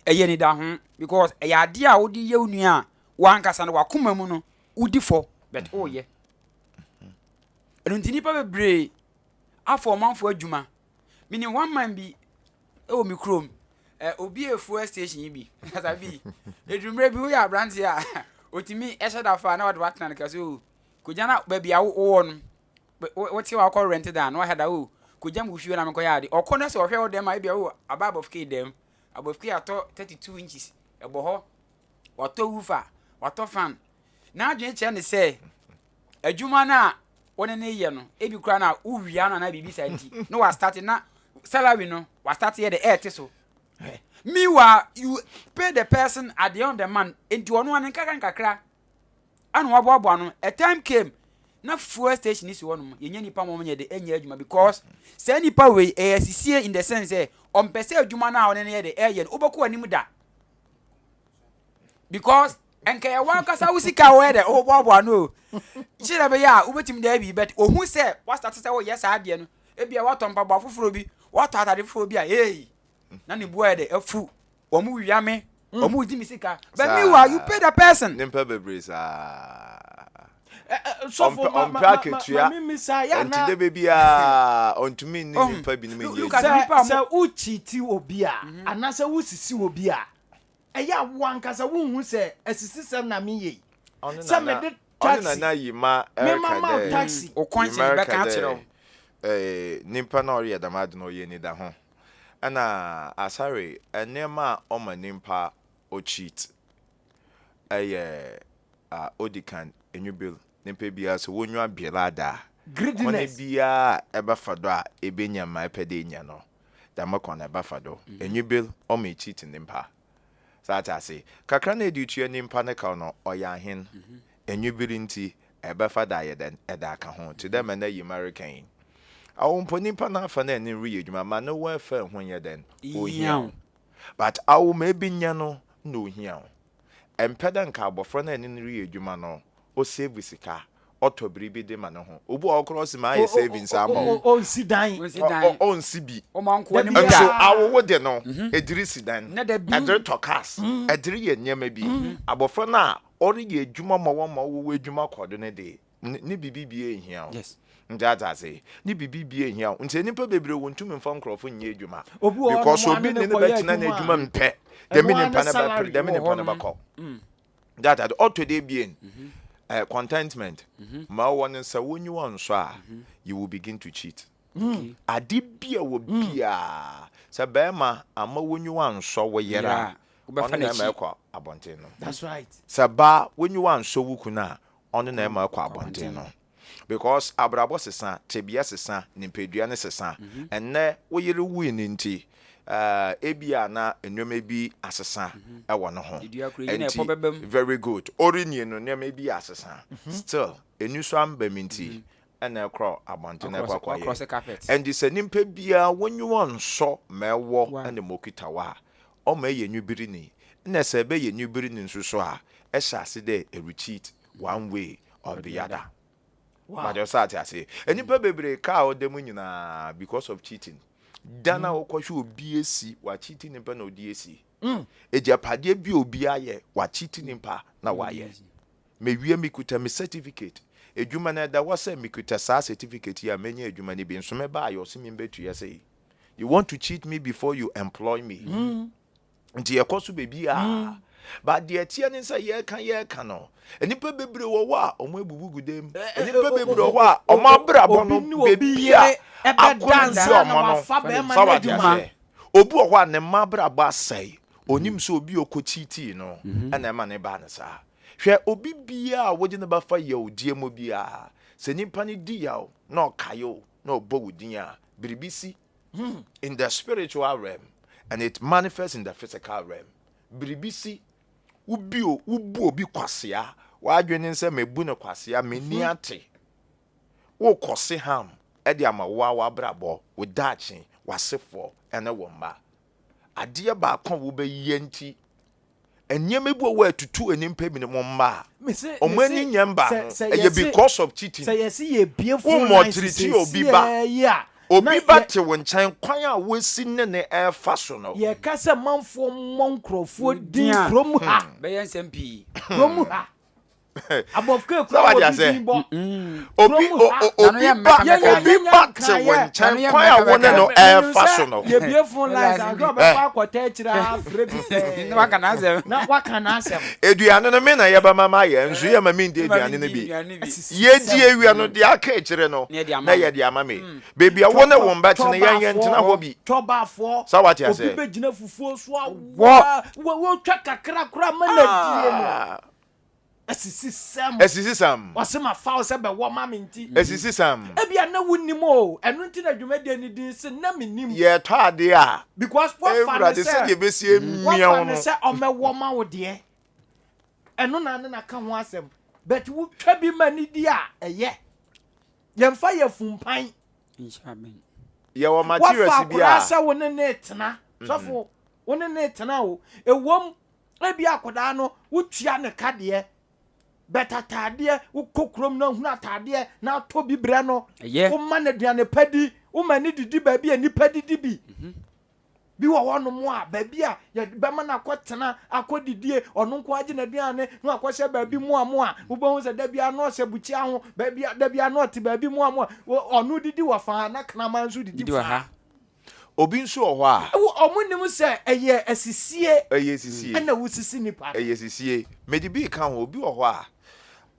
ɛyɛ nida ho because ɛyɛ adeɛ a wode yɛ wo nua a wankasa no wakoma mu no wodi fɔ, but woyɛ. Ɛno nti nnipa bebree afɔ ɔmanfoɔ adwuma. Menim one man bi ɛwɔ me kurom, obi yɛ fuel station yi bi kasa bi. Edwummerɛ bi woyɛ aberanteɛ a otumi ɛhyɛ da fa na wɔde watena no kasa o kogya na baabi a wowɔ no wote hɔ akɔ rent da na wahyɛ da o kogya mu fie na mekɔyɛ ade. Ɔkɔ na sɛ ɔhwɛ wo dɛm a, ebi a o aba abɔfke dɛm abɔfke atɔ 32 inches ɛbɔ hɔ, watɔ woofer, watɔ fan. N'adwene kyerɛ ne sɛ adwuma no a wɔne ne yɛ no, ebi koraa na wowia no anaa biribi saa nti na wastart na salary no wastart yɛ de ɛɛte so. Meanwhile, you pay the person at the end of the month. Nti ɔno ane nkakra nkakra ana waboaboa no. A time came na fuel station si hɔ nom, yɛnyɛ nipa ma ɔmo nyɛ de ɛnyɛ adwuma because saa nipa wei ɛyɛ sisie in the sense sɛ ɔmpɛ sɛ adwuma no a ɔne ne yɛ de ɛyɛ no wobɛkɔ anim da because nka yɛ wankasa wo sika a wɔyɛ dɛ ɔboaboa no o kyerɛ bɛyɛ a wobɛtumi de abi, but ohu sɛ wastart sɛ woyɛ saa adeɛ no, ebia watɔ mpaboa foforɔ bi, watɔ atade foforɔ bi a, hey, na ne bu ayɛ dɛ afu, wɔn wia me, wɔn di mi sika. But meanwhile, you pay the person. Nipa bebree saa. Sɔfo, ɔmpɛ akatua ma mi misa yɛ nti ana de beebiaa ɔntumi ne nipa binom nyɛ look at adwuma. Sɛ nipa a sɛ wokyiti obi a anaasɛ wosisi obi a, ɛyɛ a wo ankasa wonhu sɛ asisisɛm na meyɛ yi Ɔno sɛ nana- mede ɔno taxi nana yi ma mema ɛreka ma wo dɛ taxi. O conscience yi ma bɛka ɛreka akyerɛ wo. dɛ nipa na ɔreyɛ dɛm ade no ɔyɛ nida ho. Ɛna asare nneɛma a ɔma nipa ɔcheat ɛyɛ a odi kan enyu nipa biara sɛ wonwa biara ada kɔne Greediness. Biara a ɛbɛfa do a ebenya ma ɛpɛ dɛ enya no, dɛm kwan na ɛbɛfa do enyu bil ɔma echeat nipa saa ate ase kakra na edi tua nipa ne kaw no ɔyɛ ahen enyu bil nti ɛbɛfa da ayɛ dɛn ɛda aka ho te dɛ mɛ na yi mɛreka yi awo mpo nipa n'afa na ɛne reyɛ adwuma ma ne welfare ho nyɛ dɛn ohia wo, but awo ma ebi nya no na ohia wo. Ɛmpɛ dɛ nka abɔfra no a ɛne no reyɛ adwuma no ɔsave sika, ɔtɔ biribi de ma ne ho. Obi a ɔkorɔ si ma ayɛ savings ama wo. Ɔnsi dan. Ɔnsi dan. Ɔnsi bi. Ɔma nkoa ne mu Dabi nso da. awowo de no ɛdiri si dan, Ne da bi. ɛdiri tɔ cars, ɛdiri yɛ nneɛma bi. Abɔfra no a ɔreyɛ adwuma ma wɔn ma wɔwɔ adwuma kɔdo no de ne biribi bie ehia o. Nti ate ase ne biribi bie ehia o, nti nipa bebree wɔn ntumi nfa nkorɔfo nyɛ adwuma Obi wɔ hɔ because nom a obi ne ne ne ne kɔyɛ bɛtena adwuma a, n'adwuma mpɛ dɛm ɛno ara nipa ne no salary bɛpere dɛm wɔ nipa no hɔnom. bɛkɔ that ade ɔtɔ de ebien contentment ma wɔ ne nsa wonyi wɔn nso a, you will begin to cheat. Ade bi a wɔ biaa sɛ bɛrima ama wonyi wɔn nsɔ wɔ yɛrɛ a, wobɛfa ɔno na ɛma n'akyi. ɛkɔ abɔnten no. That's right. Sɛ baa wonyi wɔn nsɔ wo kunu a, ɔno na ɛma ɛkɔ abɔnten no because abrabɔ sesa, tebea sesa, nipadua ne sesa. Ɛnnɛ wo yere wui ne nti ebi a na nneɛma bi asesa ɛwɔ ne ho. Edua koro yi na ɛpɔ bɛba mu. Very good. Ɔrenyi no, nneɛma bi asesa still enu so amba mi nti. na ɛkorɔ abɔnten ɛkɔ akɔyɛ. Ɔkrɔse carpet. Ɛnde sɛ nyimpa biara w'enyiwa nnsɔ ma ɛwɔ Wa. na ma okita wo a, ɔma eyɛ nyibirinyi. Nna sɛ ebɛyɛ nyibirinyi so so a, ɛhyɛ ase dɛ erecheat one way or the other. Wow. Mpakyɛw sɛ atse ase? Nyimpa beberee kaa a ɔda mu nyina because of cheating. Dan a wokɔhwɛ obi esi, ɔacheat nyimpa na ɔdze esi. Egyapadeɛ bi a obi ayɛ, ɔacheat nyimpa na ɔayɛ. Mewie mekuta me certificate. Edwuma no ɛda hɔ sɛ mekuta saa certificate yi a mɛnya adwuma no bi nso mebaayɛ ɔse membɛtua sei. You want to cheat me before you employ me. Nti yɛkɔ so baabi a. But deɛ ɛteɛ ne sɛ yɛreka yɛreka no, nnipa bebree wɔ hɔ a wɔn abubu gu dam. Nnipa bebree wɔ hɔ a wɔn abrabɔ no Obi ne obi baabi yere a ɛbɛda akɔntu ansa na wɔn no. wafa bɛrima Sɛ no wate adwuma. aseɛ? Obi wɔ hɔ a ne mma abrabɔ asɛe. Onim sɛ obi a ɔkɔ cheatii no ɛna ɛma ne baa no saa. Hwɛ obi biara a wode no bɛfa yawdie mu biara, sɛ nipa no di yaw na ɔkae wo na ɔbɔ wo din a, biribi si in the spiritual realm and it manifests in the physical realm. Biribi si, wobi o, wobu obi kwasea, w'adwene ne sɛ mebu no kwasea, m'ani ate. Wokɔse ham de ama wo a w'abrabɔ, wo daakye, w'asefoɔ ne wo mma. Adeɛ baako a wobɛyɛ nti, nneɛma bi wɔ hɔ a ɛtutu nnipa binom mma a, Mese wɔn mese ani nyɛ mba sɛ ho. sɛ Ɛyɛ yɛse because of cheating. sɛ yɛse yɛbie Wo phone lines mɔtiriti obi ba, seesiaa yi a na obi ba yɛ te wo nkyɛn, kwan a woasi ne ne ɛrefa so no, yɛka sɛ manfoɔ mmɔ nkurɔfoɔ din Din a. kurom ha Bɛyɛ nsɛm pii. kurom ha abɔfra Sɛ kura wate wɔ bi aseɛ? din bɔ Obi kurom ha o- o- Nano obi yɛ ba mmɛka mmɛka. obi Yɛnya ba te wo nkaeɛ. Nano nkyɛn yɛ kwan a mmɛka wo ne mmɛka. no Menim ɛrefa sɛ so no. yɛbie phone lines Lines anhwɛ bi. ɔbɛkɔ akɔtɛ akyire afrɛ bi pɛɛ Na waka n'asɛm. na waka n'asɛm. Aduane no me na yɛbɛma mayɛ nso yɛ ma mendi aduane no bi. Aduane bi. Yɛdi awia no deɛ aka akyire no Na yɛde ama na wo. yɛde ama me. Baabi a wo ne wo mba te no yɛn yɛntena hɔ bi. Twɔbaafoɔ Sɛ wate obi aseɛ? bɛgyina fufuo so Wɔ. awɔ wɔtwa kakra koraa ma no adie no Ah, asisi sɛm. Esisi sam. Ɔse ma fa wo sɛ bɛwɔ ma me nti. Esisi sam. Ebia na wonim o, ɛno nti na dwumadie no din se na menim. Yɛtɔ adeɛ a, Because woafa no Awurade sɛ sɛdeɛ ɛbɛsi amia woafa wo no no. sɛ ɔmmɛwɔ ma wo deɛ, ɛno na ne na ka ho asɛm. But wotwa bi ma no di a, ɛyɛ. Yɛmfa yɛ fumpan. Yɛwɔ materials Woafa bi akwadaa a. sɛ wo ne ne tena. Sɔfo, wo ne ne tena o. Ɛwom, Ebia akwadaa no, wotua ne ka deɛ, but ataadeɛ, wokɔ kurom na hunu ataadeɛ na atɔ bi brɛ no. Ɛyɛ. Woma no aduane pa di, woma no didi baabi a nnipa didi bi. Bi wɔ hɔnom a, baabi a yɛbɛma no akɔtena, akɔdidie, ɔno nko ara gye n'aduane na wakɔhyɛ baabi moamoa. Wobɛhu sɛ da biara na ɔhyɛ bukyia ho, baabi a, da biara na ɔte baabi moamoa. Ɔno didi wɔ fa ha na kraman nso didi Didi wɔ fa ha. ha. Obi nso wɔ hɔ a. Wo, wɔn nim sɛ ɛyɛ asisie. Ɛyɛ asisie. Ɛna wosisi nipa no. Ɛyɛ asisie. Mede bi reka ho, obi wɔ hɔ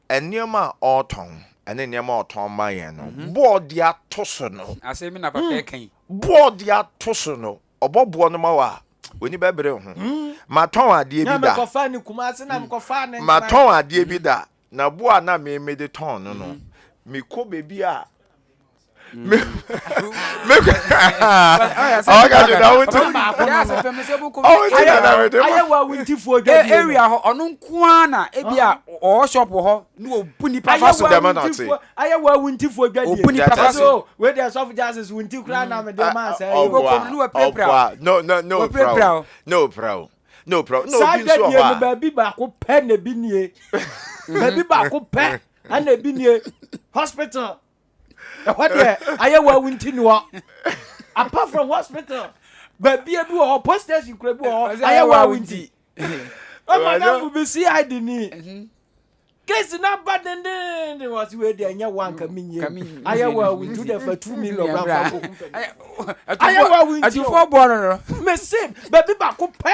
a, nneɛma a ɔretɔn ne nneɛma a ɔtɔn ma yɛn no, boɔ a ɔde ato so no. Asɛm bi na papa reka yi. Boɔ a ɔde ato so no, ɔbɔ boɔ no ma wo a, w'ani bɛbere wo ho. Matɔn adeɛ bi da. Na mekɔfaa ne Kumasi na mekɔfaa ne Nkran. Matɔn adeɛ bi da, na boɔ a na me mede tɔn no no, mekɔ baabi a area hɔ ɔno nko ara na ebi a ɔwɔ shop hɔ ne obu nipa fa so ayɛ wɔ awuntifoɔ dwadie obu nipa fa so wei deɛ sɔfo justice wunti koraa na mede maa sɛ ɔboa ɔboa no no no pra o no pra o no pra o saa dwadie no baabi baako pɛ na ebi nie baabi baako pɛ ɛna ebi nie hospital ɛhɔ deɛ ayɛ wɔ awu nti ni hɔ apart from hospital baabi bi wɔ hɔ post station kura bi wɔ hɔ ayɛ wɔ awu nti ɔmadamfo bi cid ni mhm. kesi na ba dendenden wɔ se wei deɛ ɛnyɛ wɔ anka menyie ayɛ wɔ awu nti wode fa 2 million bra fa kɔ ayɛ wɔ awu nti atufoɔ boɔ no no mese baabi baako pɛ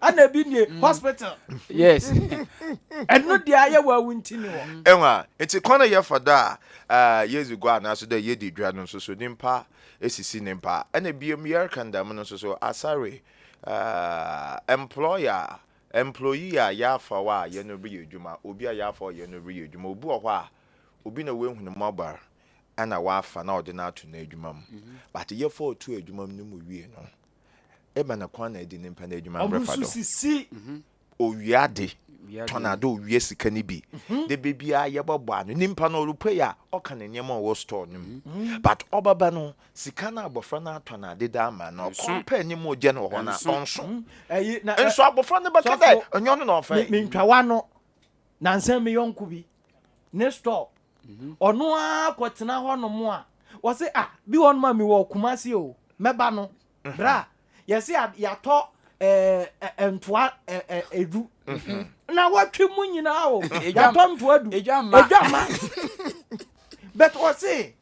ɛna ebi nie mm. hospital. yes. ɛno deɛ ayɛ wɔ awu nti ni hɔ. ɛnwa nti kwan a yɛfa do a eh, yɛdzi gua anaasɛ dɛ yɛdi dwa no nso so nyimpa esisi nyimpa ɛna biom yɛreka ndɛm no nso so asare eh, employer employee a yɛafa wo a yɛno reyɛ adwuma obi a yɛafa wo a yɛno reyɛ adwuma obi wɔ hɔ a obi na woehu no mmɔbɔr ɛna wafa na ɔde no ato n'adwuma mu mhm. but yɛfa ɔto adwuma mu no mu wie no Ebɛn kwan na edze nyimpa n'edwuma Ɔmo refa nso do? sisi. Owia ade, tɔn ade owia sika no bi. Da biara yɛbɔbɔ ano. Nyimpa no orupuei a, ɔka ne nneɛma a ɔwɔ store no mu. But ɔbɛba no, sika no a abɔfra no atɔn ade dze ama no, ɔkɔmpare ne mu ogya no wɔ hɔ no a, ɔnnso. Nso abɔfra no bɛka dɛ ɔnnyɛ ɔno na ɔfae. Mentwa w'ano. Nansa me yɔnko bi, ne store, ɔno ara kɔtena hɔnom a, ɔse ah, bi wɔ hɔnom a mewɔ Kumasi o, mɛba no. Bra, yɛse yɛatɔ ɛɛ ntoa ɛɛ edu. Mhm. Na wɔtwe mu nyinaa o. Yɛatɔ ntoa du. Edwa mma. But ɔse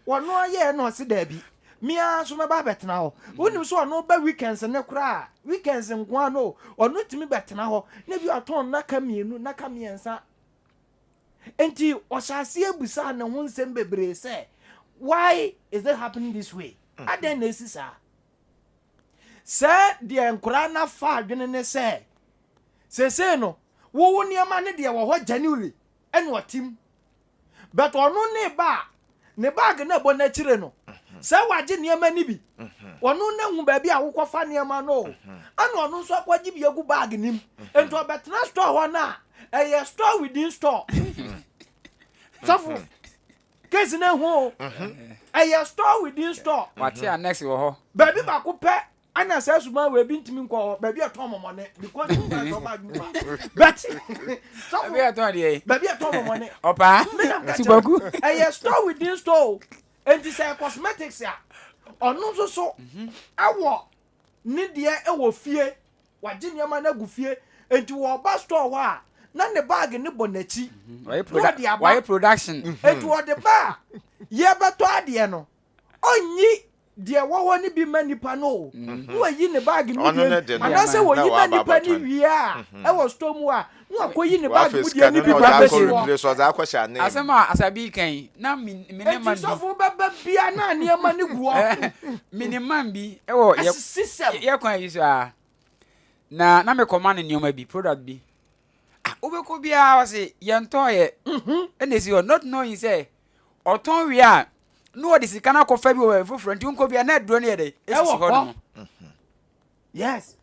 ɔno ayɛ na ɔse daabi. Me ara nso mɛba abɛtena hɔ. Mhm. Wonim sɛ ɔno ba weekends ne koraa weekends nko ara no ɔno tumi bɛtena hɔ na bi atɔn nnaka mmienu nnaka mmiɛnsa. Nti ɔhyɛ aseɛ bisaa ne ho nsɛm bebree sɛ why is it happening this way? Adɛn na esi saa? Sɛ deɛ nkoraa no afa adwene ne sɛ, seesei no, wowo nneɛma ne deɛ wɔ hɔ genuinely ɛna ɔte mu. But ɔno ne ba a, ne bag no ɛbɔ n'akyire no, sɛ wagye nneɛma no bi, ɔno na hu baabi a wokɔfa nneɛma no o, ɛna ɔno nso akɔgye bi agu bag no mu. Nti ɔbɛtena store hɔ no a, ɛyɛ store within store. Sɔfo, Case no ehu o. Ɛyɛ store within store. Wate annex wɔ hɔ. Baabi baako pɛ ɛna saa suban wɔ ebi ntumi nkɔ hɔ baabi ɛtɔn mɔmɔne because you guys ɔba adwuma ba. But sɔfo baabi ɛtɔn deɛ yi. Baabi ɛtɔn mɔmɔne. Ɔpaa. Menam kakyɛ ɛyɛ store within store o. Enti sɛ cosmetics a ɔno nso so ɛwɔ ne deɛ wɔ fie, wagye nneɛma no agu fie, nti wɔba store hɔ a, na ne bag no bɔ n'akyi mhm. na ɔde aba. Wayɛ production. Mhm. Nti ɔde ba a, yɛbɛtɔ adeɛ no, ɔnyi deɛ ɛwɔ hɔ no bi ma nipa no o, mhm. na wayi ne bag no deɛ anaasɛ wɔyi ma nipa no wie a, ɛwɔ store mu a, na wakɔyi ne bag mu deɛ no bi ba bɛsi hɔ. Asɛm a Asabi kan yi, na me ne man bi. Eti sɔfo bɛba bia na nneɛma no gu hɔ. Me ne man bi ɛwɔ yɛ yɛ kwan yi so a. Na na mekɔma no nneɛma bi, product bi. Ah, wobɛkɔ biara ɔse yɛntɔɔ yɛ. Mhm. Ɛna esi hɔ not knowing sɛ ɔtɔn wie a na ɔde sika no akɔfa bi wɔ baabi foforɔ nti wonkɔ biara na aduro no yɛ dɛ esisi hɔ nom. Yes.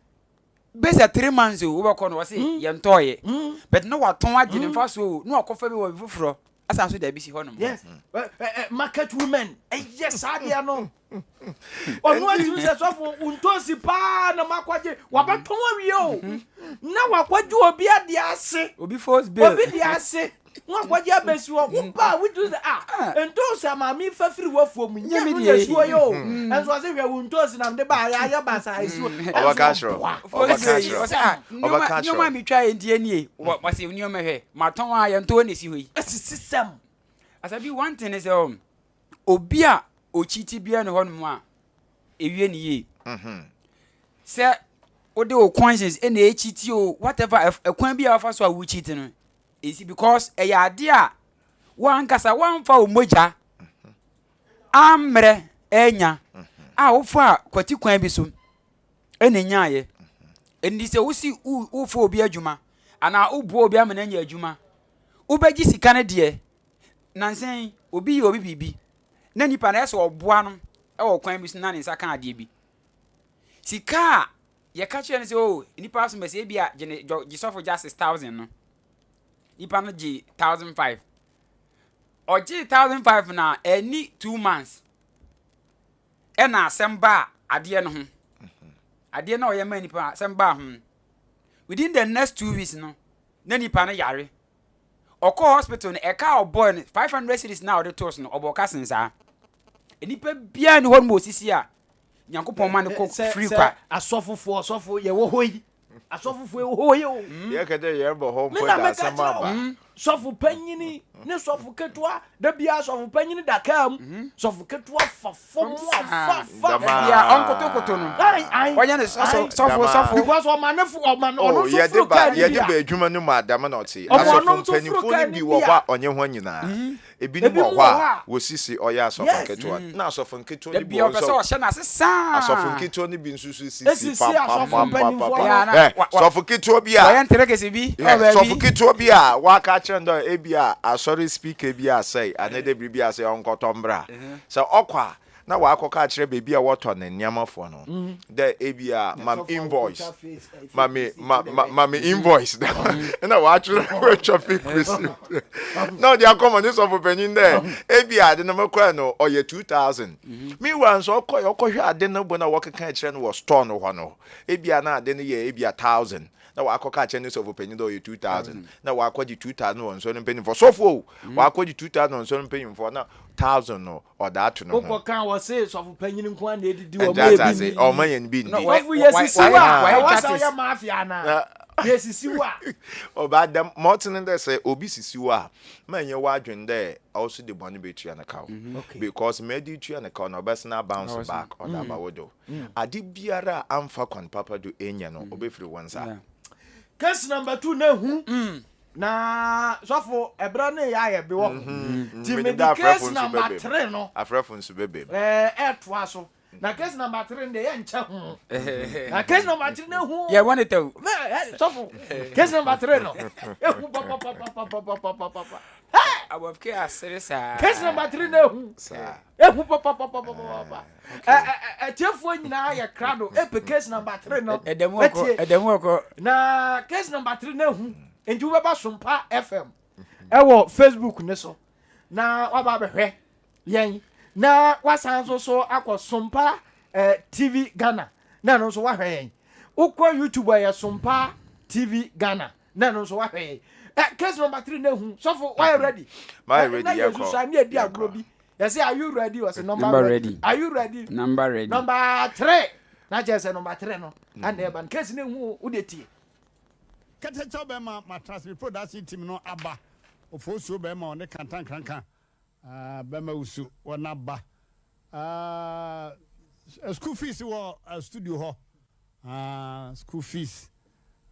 Bɛsɛ 3 months o wobɛkɔ no ɔse mm. yɛntɔɔyɛ mm. but na watɔn agye ne mm. mfa so o na wakɔfa bi wɔ bi foforɔ asan so daabi si hɔ nom. Yes mm. eh, eh, market women ɛyɛ saa deɛ no ɔno atumi sɛ sɔfo ntoosi paa na makɔgye wabɛtɔn awie o mm-hmm. na wakɔgye obi adeɛ ase obi force bill obi deɛ ase Wo akɔgye abɛsi hɔ, wo ba a wotumi sɛ ah, ah. ntoosi a maame fa firi w'afuo mu nyɛ no na esi hɔ yi o. Mm. Ɛnso ɔse hwɛ wo ntoosi na mede ba ayɛ ayɛ basaa esi hɔ. Mm. Ɔbɛka akyerɛ wo. Ɔbɛka akyerɛ wo. Ah, Ɔbɛka akyerɛ wo. Nneɛma mi twa yɛ nti nie. Wɔse nneɛma hwɛ matɔn a yɛn ntoo na esi hɔ yi. Esisi sɛm. Asabi one thing is um, obi a okyiti bia ne hɔ nom a ewie ne yie. Mm-hmm. Sɛ wode wo conscience ɛna ekyiti o whatever ɛkwan bi a wafa so a wokyiti no Nsi because ɛyɛ adeɛ a w'ankasa w'anfa wo mogya ammrɛ anya a wofa kwati kwan bi so ɛna nyaayɛ. Ɛnti sɛ wosi wofa obi adwuma anaa woboa obi ama no anya adwuma wobɛgye sika no deɛ nansa yi obi yɛ obi biribi na nipa no ɛsɛ ɔboa no ɛwɔ kwan bi so na ne nsa ka adeɛ bi. Sika a Yɛka kyerɛ no sɛ, oh, nnipa asom asi, ebia gye ne, gye sɔfo justice thousand no. Nipa no gye 1005. Ɔgye 1005 na ɛni 2 months. Ɛna asɛm baa adeɛ no ho. Adeɛ no a ɔyɛ maa nipa asɛm baa ho. Within the next 2 weeks no, na nipa no yare. Ɔkɔɔ hospital no, ɛka a ɔbɔe no, 500 cedis na ɔde too so no, ɔbɔɔ ka sen saa. Nnipa biara ni hɔ nom osisi a Nyankopɔn ma no kɔ free kwa. Asɔfofoɔ ɔsɔfo yɛwɔ hɔ yi asɔfofoɔ yɛwɔ hɔ yi o. Yɛka dɛ yɛrebɔ hɔ mpo da asɛm aba. Sɔfo panyini ne sɔfo ketewa da biara sɔfo panyini da kaa mu sɔfo ketewa fa fam a fa fa. Da biara ɔnkotokoto no ɔyɛ ne sɔfo sɔfo. Because ɔma ne fo ɔma ɔno nso foro kaa ne bi a. Yɛde ba adwuma no mu a dɛm na ɔte. Asɔfo mpanyinfoɔ no bi wɔ hɔ a ɔnye hɔn nyinaa. Ebinom wɔ hɔ a wosisi ɔyɛ asɔfo nketewa, na asɔfo nketewa no bi wɔ hɔ nso asɔfo nketewa no bi nso so sisi papapapaapa. Ɛ sɔfo ketewa bi a sɔfo ketewa bi a waka akyerɛ no dɛ ebi a asɔre speaker bi asɛe anaa dɛ biribi asɛe ɔnkɔtɔ mbra. Sɛ ɔkɔ a. Na ɔakɔka akyerɛ beebi a wɔtɔ ne nneɛmafoɔ no dɛ ebia ma me invoice, ma me ma ma ma me invoice na ɔatwerɛ ɔatwa fake receipt na ɔde akɔma ne sɔfo panyin dɛ ebia ade no mekɔɛ no ɔyɛ 2000. Meanwhile nso ɔkɔɛ ɔkɔhwɛ ade no bo na wɔkeka kyerɛ no wɔ store no hɔ no ebia na ade no yɛ ebia 1000 na ɔakɔka akyerɛ ne sɔfo panyin dɛ ɔyɛ 2000 na ɔakɔgye 2000 wɔ nsɔr mpanyimfoɔ sɔfo o ɔakɔgye 2000 wɔ nsɔr mpanyimfoɔ na 1000 no ɔda ato no ho. Wokɔ kan wɔ se sɔfo panyin nko ara na edidi wɔn Ɛnkyɛ ebi ase ni. ɔma yɛn bi ndi. Sɔfo yɛ sisi wo a ɛwɔ sɛ ɔyɛ mafia anaa? Yɛ sisi wo a. Ɔbaa dɛm ma ɔtse ne dɛ sɛ obi sisi wo a ma nnyɛ w'adwen dɛ ɔwo so de bɔn betua no kaw because ma ede tua no kaw no ɔbɛsan abounce back ɔde aba wo do. Ade biara a ammfa kwan papa do ennya no obefir wo nsa. Case number 2 no ehu Na sɔfo ɛbrɛ ne yɛ ayɛ bi wɔ ho. Ti Menim mede dɛ afrɛfo case nso number bɛbam. 3 no Afrɛfo nso bɛbam. ɛɛ ɛtoa so. Na case number 3 no deɛ yɛnkyɛ ho. Na case number 3 no ehu. Yɛ wɔ ne tɛw. Mɛ ɛ sɔfo case number 3 no ehu papapapapapapapa. Hey! Abɔfke asere saa. Case number 3 no ehu. Saa. Ehu papapapapapa. Ɛ ɛ ɛ atiefoɔ nyinaa yɛ krado epe case number 3 no. Ɛdɛmu ɔkɔ Ɛtie. ɛdɛmu ɔkɔ. Na case number 3 no ehu. Nti wobɛba Sompa FM ɛwɔ Facebook ne so na waba abɛhwɛ yɛn na wasan nso so akɔ Sompa eh, TV Ghana na ɛno nso wahwɛ yɛn. Wokɔ YouTube a ɛyɛ Sompa TV Ghana na ɛno nso wahwɛ yɛn. Eh, case number 3 na ehu. Sɔfo, wayɛ ready? Mayɛ Eh, ready, na yɛkɔ. yɛsusu a ne yɛdi Yɛkɔ. agorɔ bi. Yɛsɛ are you ready? Ɔsɛ number, Number ready. ready. Are you ready? Number ready. Number 3. Na kyerɛ sɛ number 3 no ana ɛba no. Case no ehu o, wode tie. Kɛtɛkyɛw bɛma matena me production team no aba Ofosuo bɛma ɔne Kantankranka bɛma wusu wɔn aba School fees wɔ studio hɔ School fees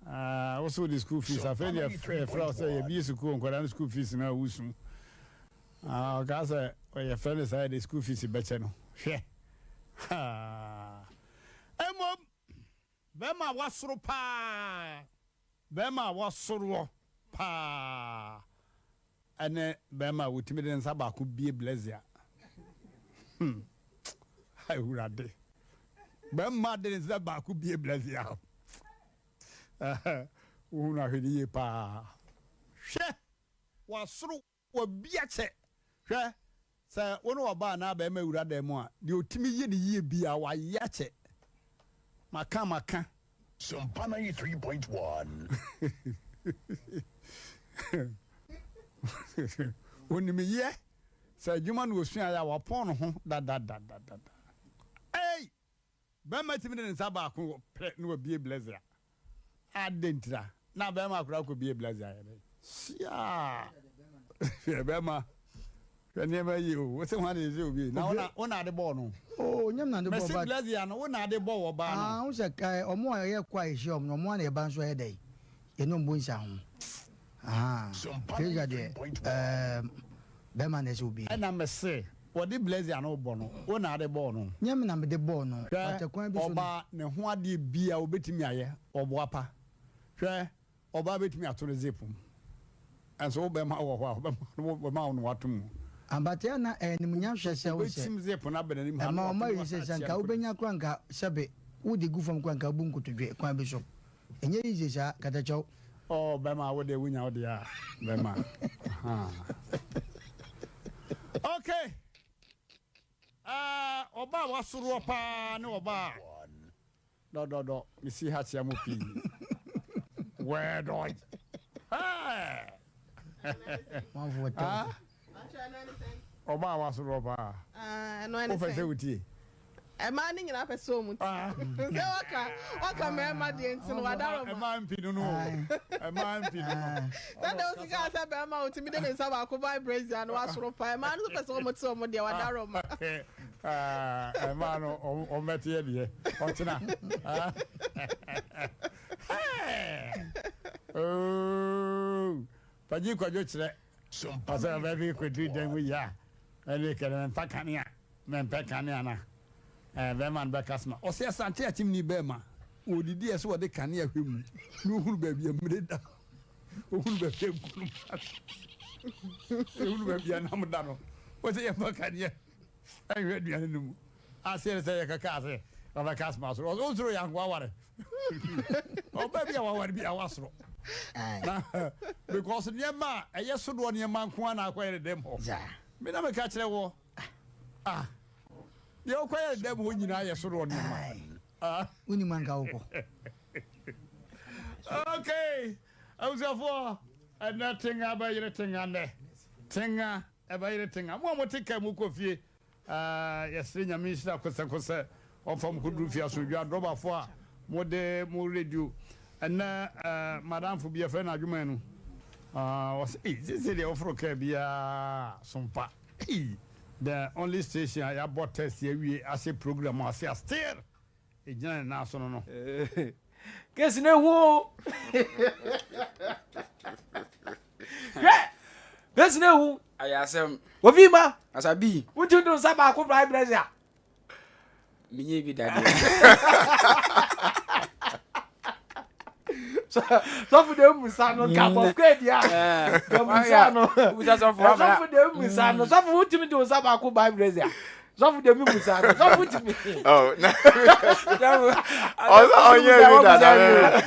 wo so wode school fees afei deɛ yɛfrɛ wo sɛ yɛbie sukuu nkwadaa no school fees no a wusu ɔkaa sɛ yɛfrɛ no saa yɛde school fees bɛkyɛ no hwɛ mmom Bɛrima a wasoro paa Bɛrima a wasoroɔ paa ne bɛrima a ɔtumi de ne nsa baako bue blɛzia. Hmm. Awurade. Bɛrima de ne nsa baako bue blɛzia. Wohunu ahwɛ ne yie paa. Hwɛ! Wasoro. Wabia kyɛ. Hwɛ, sɛ wo ne ɔbaa anaa barima wura dan mu a, deɛ ɔtumi yɛ no yie biara, wayɛ akyɛ. Maka, maka. Sompa 93.1. Ɔnim yɛ. Sɛ adwuma na ɔsuaeɛ a, wapɔn ne ho dadadadada. Ei! Bɛrima tumi de ne nsa baako pɛ na wabue blazer. Adɛn ntira? Na bɛrima koraa kɔbue blazer ayɛ dɛn? Siaa! Hwɛ bɛrima, hwɛ nneɛma yie o. Wose hwan na ɛsɛ obue? Na wo na ade bɔɔ no? Oh, nyɛ me na ade bɔɔ Mese but. blazer no, wo na ade bɔ wɔ baa no? Ah, wo sɛ eh, ɔmo a yɛkɔ a yɛhyia ɔmo no, ɔmo a na yɛba nso yɛ dɛn? Yɛne ɔmo bɔ nsa ho. Ahaa, blazer deɛ, ɛɛm. Bɛrima na ɛsɛ obi. Ɛna mese wɔde blazer no rebɔ no, wo na ade bɔɔ no? Nyɛ me na mede bɔɔ no, Hwɛ, but kwan bi so no. ɔbaa, ne ho adeɛ biara ɔbɛtumi ayɛ, ɔboa pa. Hwɛ, ɔbaa bɛtumi ato ne zip mu, nso wo bɛrima wɔ hɔ a, ɔbɛma wo na wato mu. Ah, but ɛyɛ a na ɛyɛ animuonyam hwɛ sɛ wo sɛ. Ɔbɛkyim zip no aba n'anim ha na Ɛma wato ɔma mu yi asan sɛ sɛ akyia nka no wobɛnya koraa nka sɛbe wode gu fam koraa nka wobu nkotodwe kwan bi so. Ɛnyɛ easy saa, katakyɛw. Oh bɛma wo deɛ wonya wo deɛ a bɛma ahaa okay uh, ɔba a wasoroɔ paa ne ɔba a dɔdɔdɔ mesi ha kyea mu pii wɛdɔy Ɔbaa a wasoroɔ paa. Wopɛ sɛ wotie? Mmaa no nyinaa pɛ sɛ wɔn ti. Sɛ waka waka mmarima deɛ nti no wadaro ma. Mmaa mpi no no o. Mmaa mpi no no. Sɛ de osi kaa sɛ bɛrima a otumi de ne nsa baako ba brazier no wasoro paa. Mmaa no nso pɛ sɛ wɔn te wɔn deɛ wadaro ma. Mmaa no wɔn bɛte yɛ deɛ ɔkyena. Ooo Pagye Kwadwo kyerɛ. Ɔsɛ ɔbɛ bi kɔduru dan mu yie a, ɛne kɛdɛ mɛmfa kanea, mɛmpɛ kanea na ɛɛ bɛrima no bɛka soma. Ɔsɛ Asante Akyemni bɛrima, ɔdidi ɛsɛ ɔde kanea hwɛ mu na ɔhunu baabi a mmire da, ɔhunu baabi a nkonoma da, ɔhunu baabi a nam da no, ɔsɛ yɛmfa kanea. Ɛnhwɛ aduane no mu. Aseɛ ne sɛ yɛkɛkaa sɛ ɔbɛka asoma asoro. Ɔsɛ wosoro yɛ ankoa ware. Ɔbaa bi a waware bi a wasoro. Na because nneɛma a ɛyɛ sodoɔ nneɛma nko ara na akɔyɛ ne dɛm hɔ. Me na meka kyerɛ wɔ. Ah. Deɛ ɔkɔyɛ ne dɛm hɔ nyinaa yɛ sodoɔ nneɛma. Ah. Wonim anka wokɔ. Okay. Abusuafoɔ, ɛnɛ tenga bɛyere tenga nnɛ. Tenga Ɛbɛyere tenga. Mo a mote kaa mu kɔ fie, yɛsrɛ Nyame nhyira kosɛkosɛ ɔmfa mo kɔduru fie asomdwoe. Adrɔbafoɔ a mode mo radio, ɛnnɛ madamfo bi yɛfrɛ no Adwomanu, ɔse ei seesei deɛ woforo kaa biara sompa, ei the only station a yɛabɔ test awie ahyɛ program ase a still Egyina ne nan so no no. Kesi na ehu o. Hwɛ! Kesi na ehu. Ayɛ asɛm. Ofi ma. Asabi. Wotu do nsa baako bra brɛ a. Menye bi dadeɛ. Sɔfo de musa no ka bɔ kɔ edi a. Ka musa no. Sɔfo de musa no. Sɔfo wotumi de nsa baako bra brɛ a. Sɔfo de mi musa no. Sɔfo tumi. Oh, na. Ɔnyɛ bi dada.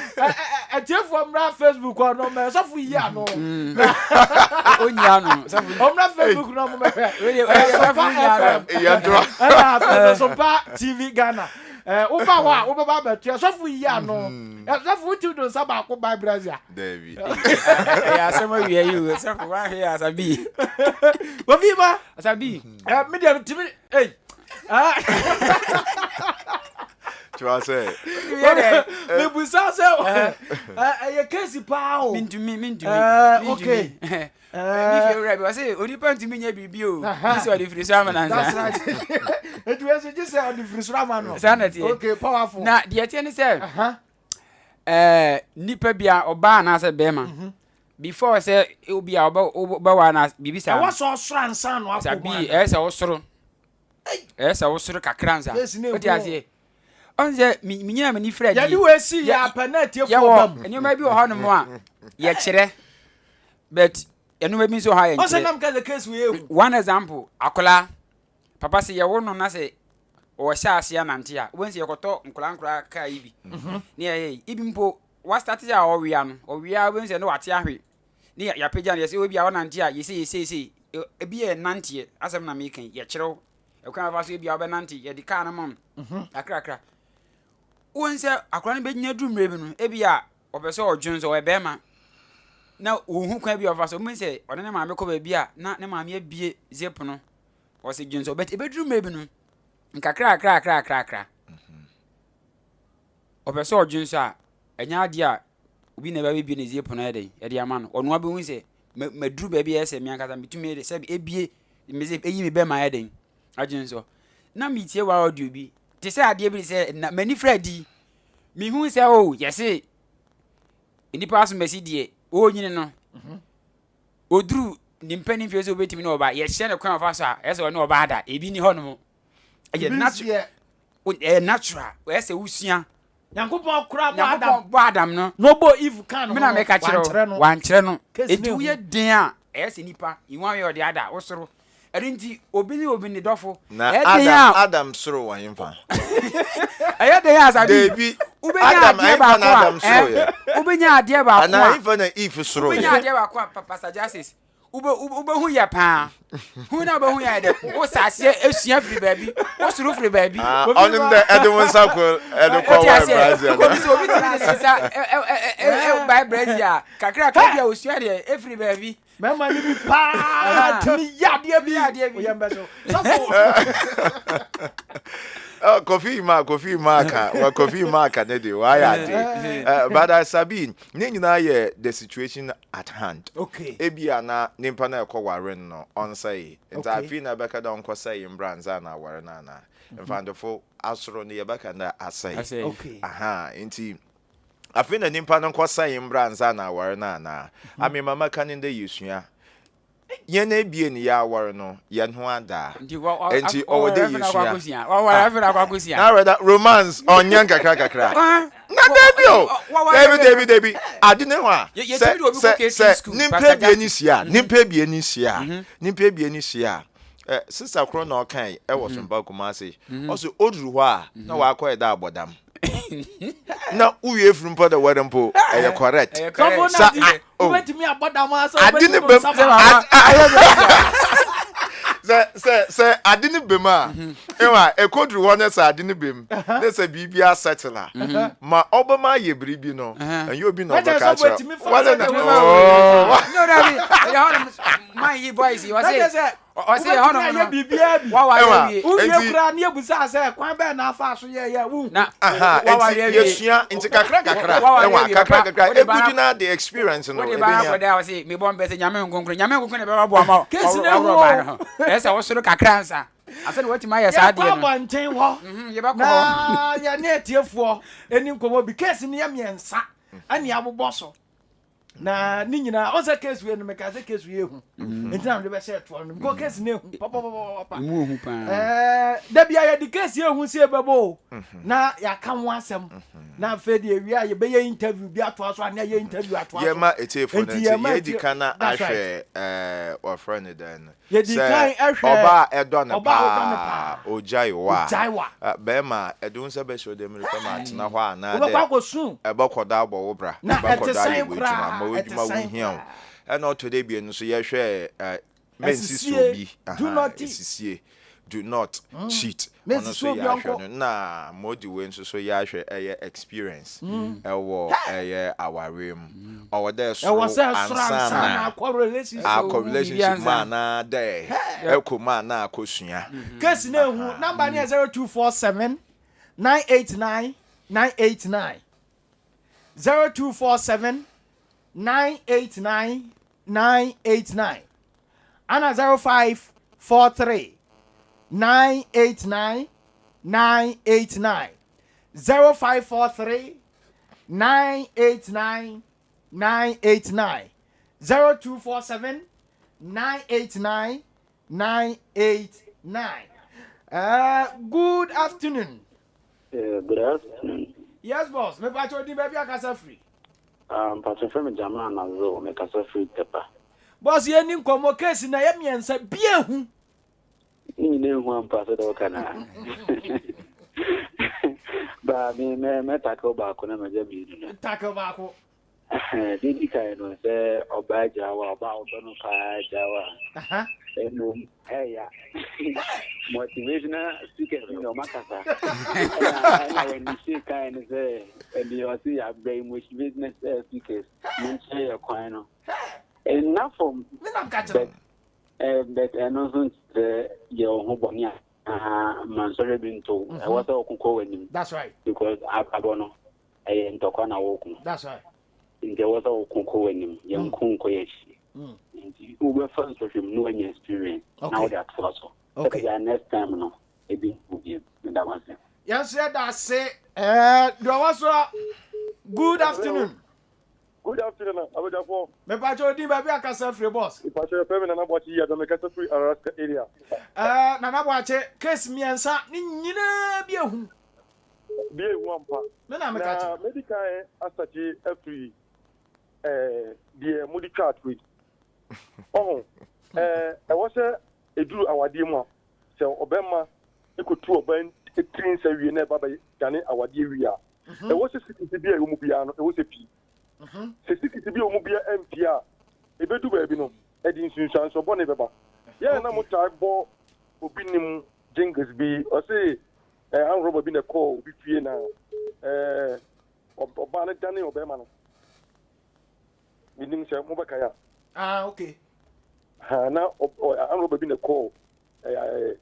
Atiefoɔ mmra Facebook hɔ no mɛ sɔfo yi ano. Onyi ano. Ɔmmra Facebook no ɔmo mɛhwɛ. Sompa FM. Ɛna afɛ Sompa TV Ghana. Woba hɔ a wobɛba abɛtoa sɔfo yi ano. Sɔfo wotiw do nsa baako ba Brazil. Dabi. Ɛyɛ asɛm awia yi o. Sɔfo wahwɛ yɛ asabi. Obi ma. Asabi. Ɛ mi deɛ timi ei. Tiwa sɛ. Mebusa sɛ ɛyɛ kesi paa o. Mintumi mintumi. Ɛɛ okay. Mi fi ewura bi ɔsɛ onipa ntumi nyɛ biribi o. Gye sɛ ɔde firi so ama nansa. That's right. Etu ɛsɛ gye sɛ ɔde firi so ama no. Saa na teɛ. Okay powerful. Na deɛ teɛ ne sɛ. Ɛɛ nipa bi a ɔbaa anaasɛ bɛrima. Mhm. Before sɛ obi a ɔbɛ ɔbɛwa na biribi saa. Ɛwɔ sɛ ɔsoro ansa na wakɔ mu ana. Ɛyɛ sɛ ɔsoro. Ɛyɛ sɛ ɔsoro kakra ansa. O ti aseɛ. Ɔn sɛ mi mi nyina mi ni fira di. Yɛde wo esi yɛ apɛ na atiefoɔ ba mu. Nneɛma bi wɔ hɔ nom a yɛkyerɛ but nneɛma bi nso wɔ hɔ a yɛnkyerɛ. Ɔsɛ nam kɛse case wei ehu. One example akwadaa papa sɛ yɛwo no na sɛ ɔhyɛ ase anante a wobɛhu sɛ yɛkɔtɔ nkwadaa nkwadaa kaa yi bi mhm. ne yɛyɛ yi ibi mpo wastate a ɔwea no ɔwea wobɛhu sɛ ne wate ahwe ne yɛapagya no yɛsɛ obi a ɔnante a yɛsɛ yɛsɛ ebi yɛ nanteɛ asɛm na meka yi yɛkyerɛw ɛkwan afa so ebi a wobɛnante yɛde kaa no ma no mhm. kakrakra wohu sɛ akwadaa no bɛgyina duru mmerɛ bi no ebi a ɔpɛ sɛ ɔdwen sɛ ɔyɛ bɛrima na wɔhu kwan bi a ɔfa so wobɛhu sɛ ɔne ne maame kɔ baabi a na ne maame abie zip no Ɔsi dwonsɔ but ebeduru mmerɛ bi no nkakrakrakrakrakra ɔpɛ sɛ ɔdwonsɔ a ɛnyɛ adeɛ a obi na ɛba bɛbie ne zip no ayɛ dɛn ɛde ama no ɔno abɛhu sɛ maduru baabi a ɛyɛ sɛ me ankasa metumi de sɛ ebie me zip eyi me bɛma ayɛ dɛn adwonsɔ na metie wa audio bi te sɛ adeɛ bi sɛ na m'ani fira di mehu sɛ o oh, yɛse nnipa asomasi deɛ ɔnyini no mhm. Ɔduru ne mpanin mfeɛ sɛ ɔbɛtumi ne ɔbaa, yɛkyerɛ no kwan a ɔfa so a, ɛyɛ sɛ ɔne ɔbaa da. Ebi ni hɔ nom. Ɛyɛ natural. Ɛyɛ natural. Ɛyɛ sɛ wosua. Nyankopɔn kora bɔ Adam. Nyankopɔn bɔ Adam no. Na ɔbɔ Eve kan no. Mena meka kyerɛ wo. Wankyerɛ no. Eti woyɛ den a, ɛyɛ sɛ nipa, in one way or the other, wosoro. Ɛno nti, obi ne obi ne dɔfo. Na Adam, Adam soro wɔ hefa? Ɛyɛ den a sabi. Dabi. Wobɛnya Adam, adeɛ ɛhefa na baako a, Adam soro yɛ? wobɛnya adeɛ baako Anaa a, ɛhefa na Eve soro wobɛnya yɛ? adeɛ baako a, Pastor Justice, wobɛ wobɛhu yɛ paa. Hu na wobɛhu yɛ ayɛ dɛ, wo saseɛ esua firi baabi, wo soro firi baabi. Ah, ɔno dɛ ɛde wo nsa kɔ ɛde kɔ Wote wɔ aseɛ? Brazil Obi sɛ obi tumi de ne nsa ɛ ɛ ɛ ɛ ɛ bae Brazil a, kakra kakra bi a osua deɛ efiri baabi. Mmarima no bi paa tumi yɛ adeɛ bi. Yɛ adeɛ bi. Oyɛ mbɛ so. Sɔfo. Oh, Kofi ma Kofi ma ka wa Kofi ma ka ne de wa yɛ ade. Eh, but I sabi ne nyinaa yɛ the situation at hand. Okay. Ebi ana nipa na ɛkɔ ware no ɔnsɛe. Nti Okay. afi na ɛbɛka dɛ ɔnkɔsɛe mbra ansa na aware no ana. Mfantofo asoro no yɛbɛka dɛ asɛe. Asɛe. Okay. Aha, nti Afei na nyimpa no nkɔsan mbra ansaana awar no anaa? Ame ma mɛka nye dɛ yesua. Hɛn ebien yɛawar no, hɛnho ada. Ntsi ɔwɔ dɛ yesua. Ah, na rather romance ɔnnyɛ nkakrankakra. Na dabi o! Dabi, dabi, dabi. Ade no ho a, sɛ, sɛ, sɛ nyimpa ebien hyia a, nyimpa ebien hyia a, nyimpa ebien hyia a, Eh, sister koro na ɔkae ɛwɔ Sompa Kumasi. Ɔse oduru hɔ a na wakɔyɛ dɛ abɔdam. Na wowie firi mpo dɛ wɛre mpo ɛyɛ correct. Ɛyɛ correct. Sɔfo Sa na ah, oh. wobɛtumi abɔ dam a sɛ Ade ne wobɛtumi bɛm nsa baako. sɛ sɛ sɛ ade ne bɛm a ɛwa ɛkɔduru hɔ ne sɛ ade ne bɛm ne sɛ biribi asɛtle a ma ɔbɛma ayɛ biribi no ɛnyɛ obi na Na kyerɛ ɔbɛka sɛ akyerɛ wɔatumi fa wɔde sɛ na deɛ oh. No, no, bi ɛyɛ hɔ nom man yi voice yi Na kyerɛ ɔse sɛ ɔse ɛhɔ wobɛtumi nom ayɛ no biribiara bi. waware Ɛwa, awie Wowie Enti- koraa ne yɛbusaa sɛ kwan bɛn na afa so yɛyɛ wohu. na Aha, waware nti awie yɛsua nti kakra kakra Waware ɛwa awie, kakra papa. kakra Wode ba egudu na- na the experience no wode ba ebenya akɔda a ɔse mebɔ mpɛ sɛ nyame nkonkron nyame nkonkron na ɛbɛba boa ma Kesi na waworɔ ehu baa o. no ho ɛyɛ sɛ wosoro kakra nsa asɛ na watumi ayɛ saa Yɛkɔ adeɛ no abɔnten hɔ yɛbɛkɔ hɔ na yɛne atiefoɔ ɛni nkɔmmɔ bi. Case no yɛ mmiɛnsa ɛne abobɔ so. Na ne nyinaa ɔn sɛ case wei no meka sɛ case wei ehu nti na mede bɛhyɛ ɛtoɔ no because case no ehu papapapapa. Emu ehu paa. Ɛɛ dabi a yɛde case ehu sɛ ɛbɛbɔ o na yɛaka ho asɛm na afei deɛ ewie a yɛbɛyɛ interview bi atoa so a na yɛyɛ interview atoa so. Yɛma etiefo no Nti nti yɛma yɛdi etie kan na that's right. ahwɛ ɛɛ wɔfrɛ no dɛn no Yɛdi sɛ kan ɛhwɛ ɔbaa a ɛdɔ no ɔbaa a ɔdɔ no paa paa. ogyae wa Ogyae wa. Bɛrima ɛde wo nsa bɛhyɛ ɔdɛ mu fam atena hɔ anaa Wobɛkɔ dɛ akɔsu. ɛbɛkɔ da abɔ wo bra Na ɛbɛkɔ ɛte da ayɛ sɛn w'adwuma koraa, ma ɛte w'adwuma sɛn wo hia wo koraa. ɛna ɔtɔ dɛ ebien nso yɛhwɛ ɛ mensi so Asisie, bi do aha not cheat. esisie do not cheat ɔno Mensi nso so obi yɛahwɛ ɔnkɔ. no na modi wei nso so yɛahwɛ ɛyɛ experience ɛwɔ ɛyɛ awareɛ mu ɔwɔ dɛ Ɛwɔ soro sɛ ɛsoro ansa ansa na na akɔ relationship. akɔ Ɛwɔ relationship mu biribi ansa. anaa dɛ ɛkɔ mu anaa akɔsua Case no ehu number no yɛ 0247 989 989 0247 989 989 ana 0543 989 989 0543 989 989 0247 989 989. Good afternoon. Good afternoon. Yes, boss. Me pacho di baby akasa free. Mpacho fɛ me Jamal Nazo, me kasa firi Tepa. Boss, yɛ ni nkɔmmɔ case na yɛ mmiɛnsa bi ehu. Ne nyinaa ehu ampa sɛ dɛ ɔka na. Ba me me me tackle baako na magya mmienu no. Tackle baako. Deɛ di kan no sɛ ɔbaa gyaa wo a ɔbaa a wodɔ no paa gyaa wo a mmom ɛya motivational speakers ni ɔma kasa ɛna ɛna wani se kan no sɛ ɛdeɛ ɔse yɛabrɛ yi motivational speakers monkyerɛ yɛ kwan no ɛnna fam Me nam ka kyerɛ. but but ɛno nso nkyerɛ yɛ wo ho bɔne a ma nsɔhwɛ bi nto wo ɛwɔ sɛ wokokɔ w'anim That's right. because abrabɔ no ɛyɛ ntɔkwa na woko That's right. nti ɛwɔ sɛ woko kɔ w'anim yɛnko nkɔ yɛ akyi nti wobɛfa nsɔhwɛ mu na woanya experience na Okay. wode atoa so Okay. sɛdeɛ next time no ebi nko bio meda mo ase. Yɛn nso yɛda ase. Ɛɛ deɛ ɔwɔ so a, good afternoon. Good afternoon, abadwafoɔ. Mepakyɛ odin baabi akasa firi boss. Mepakyɛ yɛfrɛ me Nana Boakye Yiadom, mekasa firi Araska area. Ɛɛ Nana Boakye, case mmiɛnsa ne nyinaa bi ehu. Bi ehu ampa. Me na meka Na kyerɛ. medi kan asakye afiri ɛɛ deɛ mode twa ato yi. Ɔho, ɛɛ ɛwɔ sɛ eduru awadeɛ mu a, sɛ ɔbɛrima ekotu ɔbaa tiri nsa wie na ɛba bɛdane awadeɛ wie a, ɛwɔ sɛ sikisi bi a ɛwɔ mu biara no, ɛwɔ sɛ pii. Sɛ sikisi bi a ɛwɔ mu biara ɛmpie a, ebedu baabi no, ɛde nsunsuansoɔ bɔne bɛba. Yɛn na motaa bɔ obi nim jingles bi, ɔse ɛɛ anrɔba bi na ɛkɔɔ obi fie na ɛɛ ɔbaa no dane ɔbɛrima no. Menim sɛ mobɛkae a. Ah, okay. Ha na anrɔba bi na ɛkɔɔ ɛɛ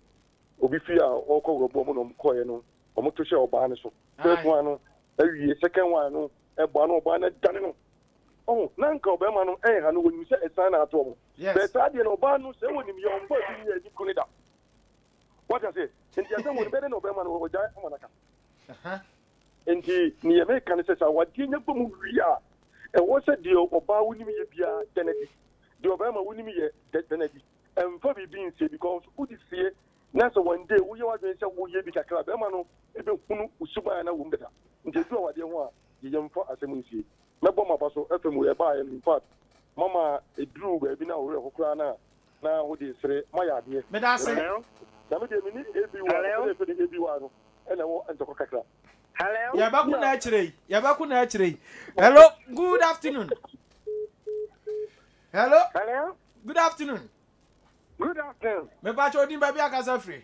obi fie a ɔrekɔ wurɔboɔ mu na ɔmo kɔɔɛ no, ɔmo to hyɛ ɔbaa no so. First one no awie, second one no ɛbɔ ano ɔbaa no dane no. Ɔho na nka ɔbɛrima no ɛnha no wɔnim sɛ ɛsan na ato ɔmo. Yes. Bɛɛ saa deɛ no ɔbaa no sɛ wɔnim yɛ ɔmfa bi nyɛ adi kunu da. Wate ase? Nti asɛm wɔ no bɛyɛ dɛ na ɔbɛrima no ɔgyae ama n'aka. Nti nea meka ne sɛ sɛ awadeɛ nya ba mu wie a, ɛwɔ sɛ deɛ ɔbaa wonim yɛ biara da no adi. Deɛ ɔbɛrima wonim yɛ da no adi. Ɛmfa biribi nsie because wode sie na sɛ one day woyɛ w'adwene sɛ woyɛ bi kakra a, bɛrima no bɛhunu wo suban a na wɔ mu dada. Nti ɛduru awadeɛ ho a, yɛmfa asɛm nsie. Mɛbɔ m'aba so FM wei ɛbaeɛ no in fact mama ɛduruu baabi na wo werɛ ho koraa no a. Na wo deɛ sere moayɛ adeɛ. Medase. Na me deɛ me ni ABY no sɛdeɛ yɛfrɛ no ABY no ɛna ɛwɔ ntɔkwa kakra. Yɛbɛko na akyire yi. Yɛbɛko na akyire yi. Hello, good afternoon. Hello. Hello. Good afternoon. Good afternoon. Mepakyɛ odin baabi akasa firi.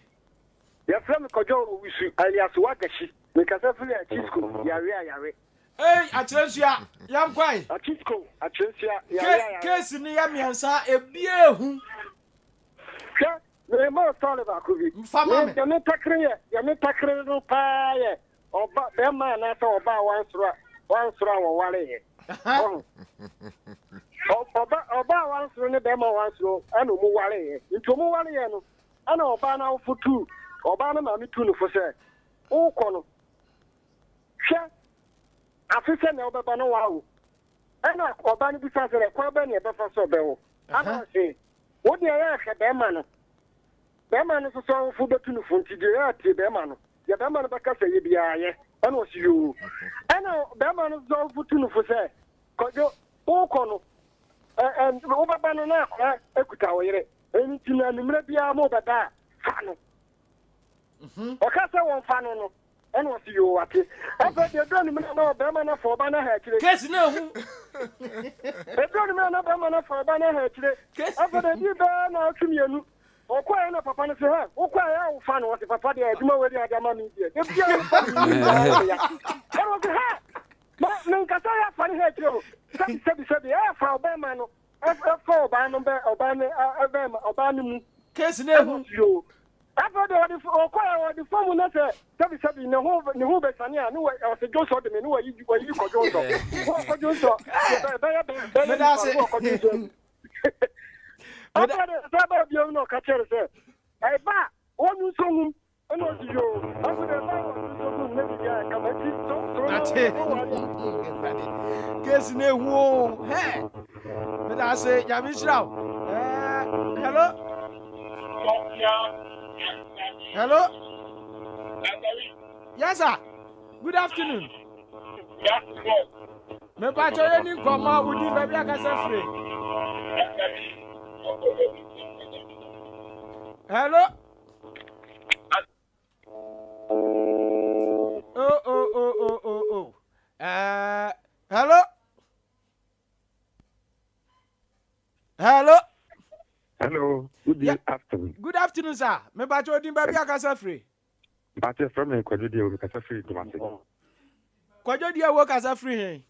Yɛfrɛ me Kwadwo Owusu alias Wagashi. Mekasa firi Achisco, Yare a Yare. Ei, Akyerɛnsua, yɛnkɔ ɛ. Achisco, Akyerɛnsua, Yare a Yare. Case no yɛ mmiɛnsa, ebi ehu. Hwɛ, merema wo story baako bi. Fa ma me. Deɛ metakere yɛ, deɛ metakere no paa yɛ ɔba, bɛrima anaasɛ ɔba a wansoro a, wansoro a wɔwareeɛ. Ɔho. Ɔba, ɔba a wansoro ne bɛrima a wansoro ɛna ɔmo wareeɛ. Nti ɔmo wareeɛ no, ɛna ɔbaa no awofo tuu, ɔbaa no maame tuu no fo sɛ, wokɔ no, hwɛ, afe sɛ nea wobɛba no woawo. Ɛna ɔbaa no bisa sɛ, kwan bɛn na ɛbɛfa so ɔbɛwo? Ɛna ɔse, wo deɛ yɛ hwɛ bɛrima no. Bɛrima no nso so awofo bɛtu no fo nti deɛ yɛ atie bɛrima no. Deɛ bɛrima no bɛka sɛ yɛ biara yɛ. Ɛna ɔse yoo. Ɛna bɛrima no nso so awofo tu no fo sɛ, Kwadwo, wokɔ no, ɛ ɛ wobɛba no na akwadaa akuta wo yere. Ɛno nti no anwummerɛ biara mo bɛda a, fa no. Ɔka sɛ wɔmfa no no, ɛna ɔse yoo wate. Afei deɛ ɛduru anwummerɛ na ɔbarima no afa ɔba no aha akyire. Case no ehu. Ɛduru anwummerɛ na barima no afa ɔba no aha akyire. Afei deɛ ɛdii bɛɛ naawɔtwe mmienu, ɔkɔeɛ na papa no se hɛ, wokɔeɛ a wofa no? Ɔse papa deɛ adwuma wei deɛ ade ama me deɛ, da biara mefa no menim biara na meya. Ɛna ɔse hɛ, ma menkasa yɛ afa no ha akyire o, sɛbi sɛbi sɛbi, ɛyɛ fa ɔbarima no ɛfa ɔbaa no bɛ ɔbaa no bɛrima ɔbaa no mu. Case no ehu. Yoo. Afei deɛ ɔde ɔkɔɛ ɔde fam na sɛ sɛbi sɛbi ne ho ne ho bɛsane a ne wɔ ɔsɛ dwonsɔ de me ne wɔyi wɔyi kɔ dwonsɔ wɔkɔ dwonsɔ bɛyɛ bɛyɛ nipa ne wɔkɔ dwonsɔ agu. Afei deɛ sɛ ɛbaa bio na ɔka kyerɛ sɛ ɛba a wɔnwu nso nwum. Ɛna ɔsi yoo, afei deɛ ɛbaa wɔ nso gum na biribi ayɛ kama nti sɛ wosoro na Ate. woware Awurade. Case no ehu o. Hɛ. Meda ase, Nyame nhyira wo. Eh, hello. Hello. Yes sir. Good afternoon. Mepakyɛ yɛ ni nkɔmmɔ a wodi baabi akasa firi. Hello. Oh, oh, oh, oh, oh, oh. Hello? Hello? Hello, good yeah. afternoon. Good afternoon, sir. Me bacho odin baby akasa free. Bacho from me kwadwo die wo kasa free Domase. Kwadwo die wo kasa free he.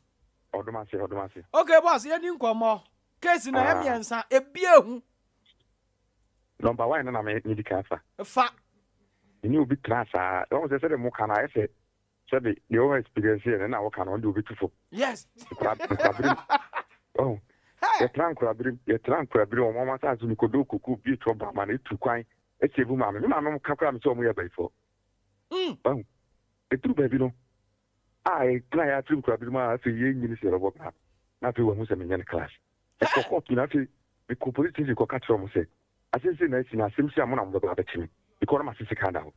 Odomase, Odomase. Okay, boss, ye ni nkomo. Case na ah. emiensa ebi ehu. Number one no na me medi kan fa. Fa. Me ne obi tenaa saa. Wahu sɛ sɛdeɛ moka no ayɛ sɛ sɛbe deɛ ɔwɔ experience yɛ no na woka no ɔno deɛ ɔbɛtu fo. Yes. Nkora nkoraberem. Wahu. Yɛtena nkoraberem yɛtena nkoraberem wɔn wɔn asase so mekɔdɔ koko bie trɔ ba ma no etu kwan ɛsɛ bu maame. Me maame mo ka koraa me sɛ wɔn yɛ abayifoɔ. Wahu. Ɛduru baabi no a yɛtena yɛ afiri nkoraberem a afei yɛnyini sɛ yɛbɛbɔ bra no na afei wahu sɛ menyɛ ne class. Ɛkɔ kɔɔto na afei mekɔɔ police station kɔka kyerɛɛ wɔn sɛ asɛm sei na asi na asɛm sei a mo na mobɛba abɛkye me because na mase sekan da hɔ.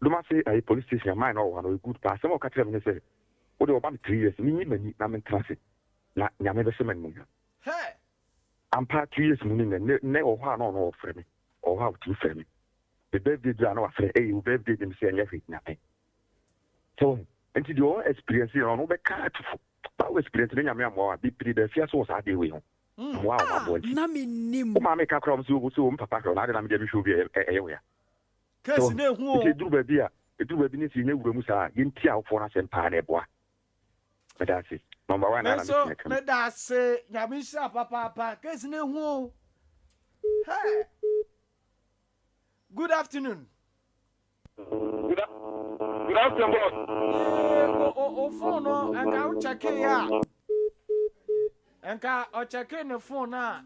Domase ayi police station a man na ɔwɔ hɔ no ɔyɛ good paa asɛm a ɔka kyerɛɛ me ne sɛ wo deɛ wɔma me three years menyi m'ani na mentena ase na Nyame bɛhyɛ me animuonyam. Ampa 2 years mu ne nnɛ nnɛ ɔwɔ hɔ a na ɔno ɔfrɛ me ɔwɔ hɔ a ɔtumi frɛ me me birthday duru a na wafrɛ ei wo birthday ni mese ɛnyɛ hwee Nyame Sɛ wahu? Nti deɛ ɔwɔ experience yɛ no ɔno bɛka atu fo. Ba wo experience ne Nyame ammoa wo a, bebree da afiase wɔ saa adeɛ wei ho. Mmoa a wɔn aboa nti. Na mennim. Wo maame ka koraa wɔn sɛ wo sɛ wo papa hwɛ wo na adɛn na me deɛ mehwɛ obi a ɛyɛ wo ya. Sɛ Case wahu? no ehu Nti o. ɛduru baabi a, ɛduru baabi ne sɛ yɛnya wura mu saa a, yɛntie awofoɔ no asɛm paa na ɛboa. Meda ase. Number one Me naa na nso mɛtumi aka mu. meda ase. Nyame nhyira papaapa. Case no ehu o. Hey. Good afternoon. Good good afternoon, boss. Yee, o o o phone no nka wo check ya. Nka o check ne phone na.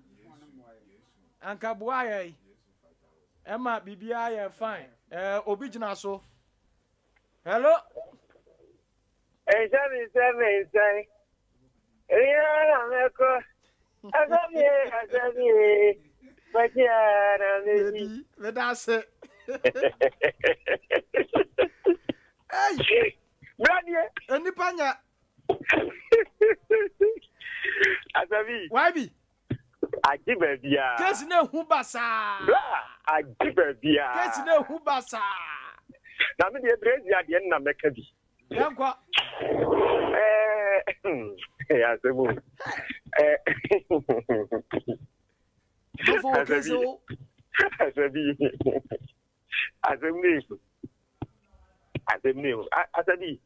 Nka boa yɛ. Ɛma biribiara yɛ fine. Eh, obi gyina so. Hello. Nhyɛ me nsɛ me nsɛn. Ewia na mɛkɔ. Asɛmie asɛmie. Mɛkyi na mɛdi. Meda ase. Hey. Bradie. Enipa nya. Asabi. Why bi? Agye. Agye baabiara. Case no ehu basaa. Bra agye baabiara. Case no ehu basaa. Na me deɛ Brazil deɛ nna mɛka bi. Yɛnkɔ. Ɛɛ asɛm o. Ɛɛ. Nkurɔfoɔ wɔ case o. Asɛm bi. Asɛm no ehu. Asɛm no ehu. Asɛm bi.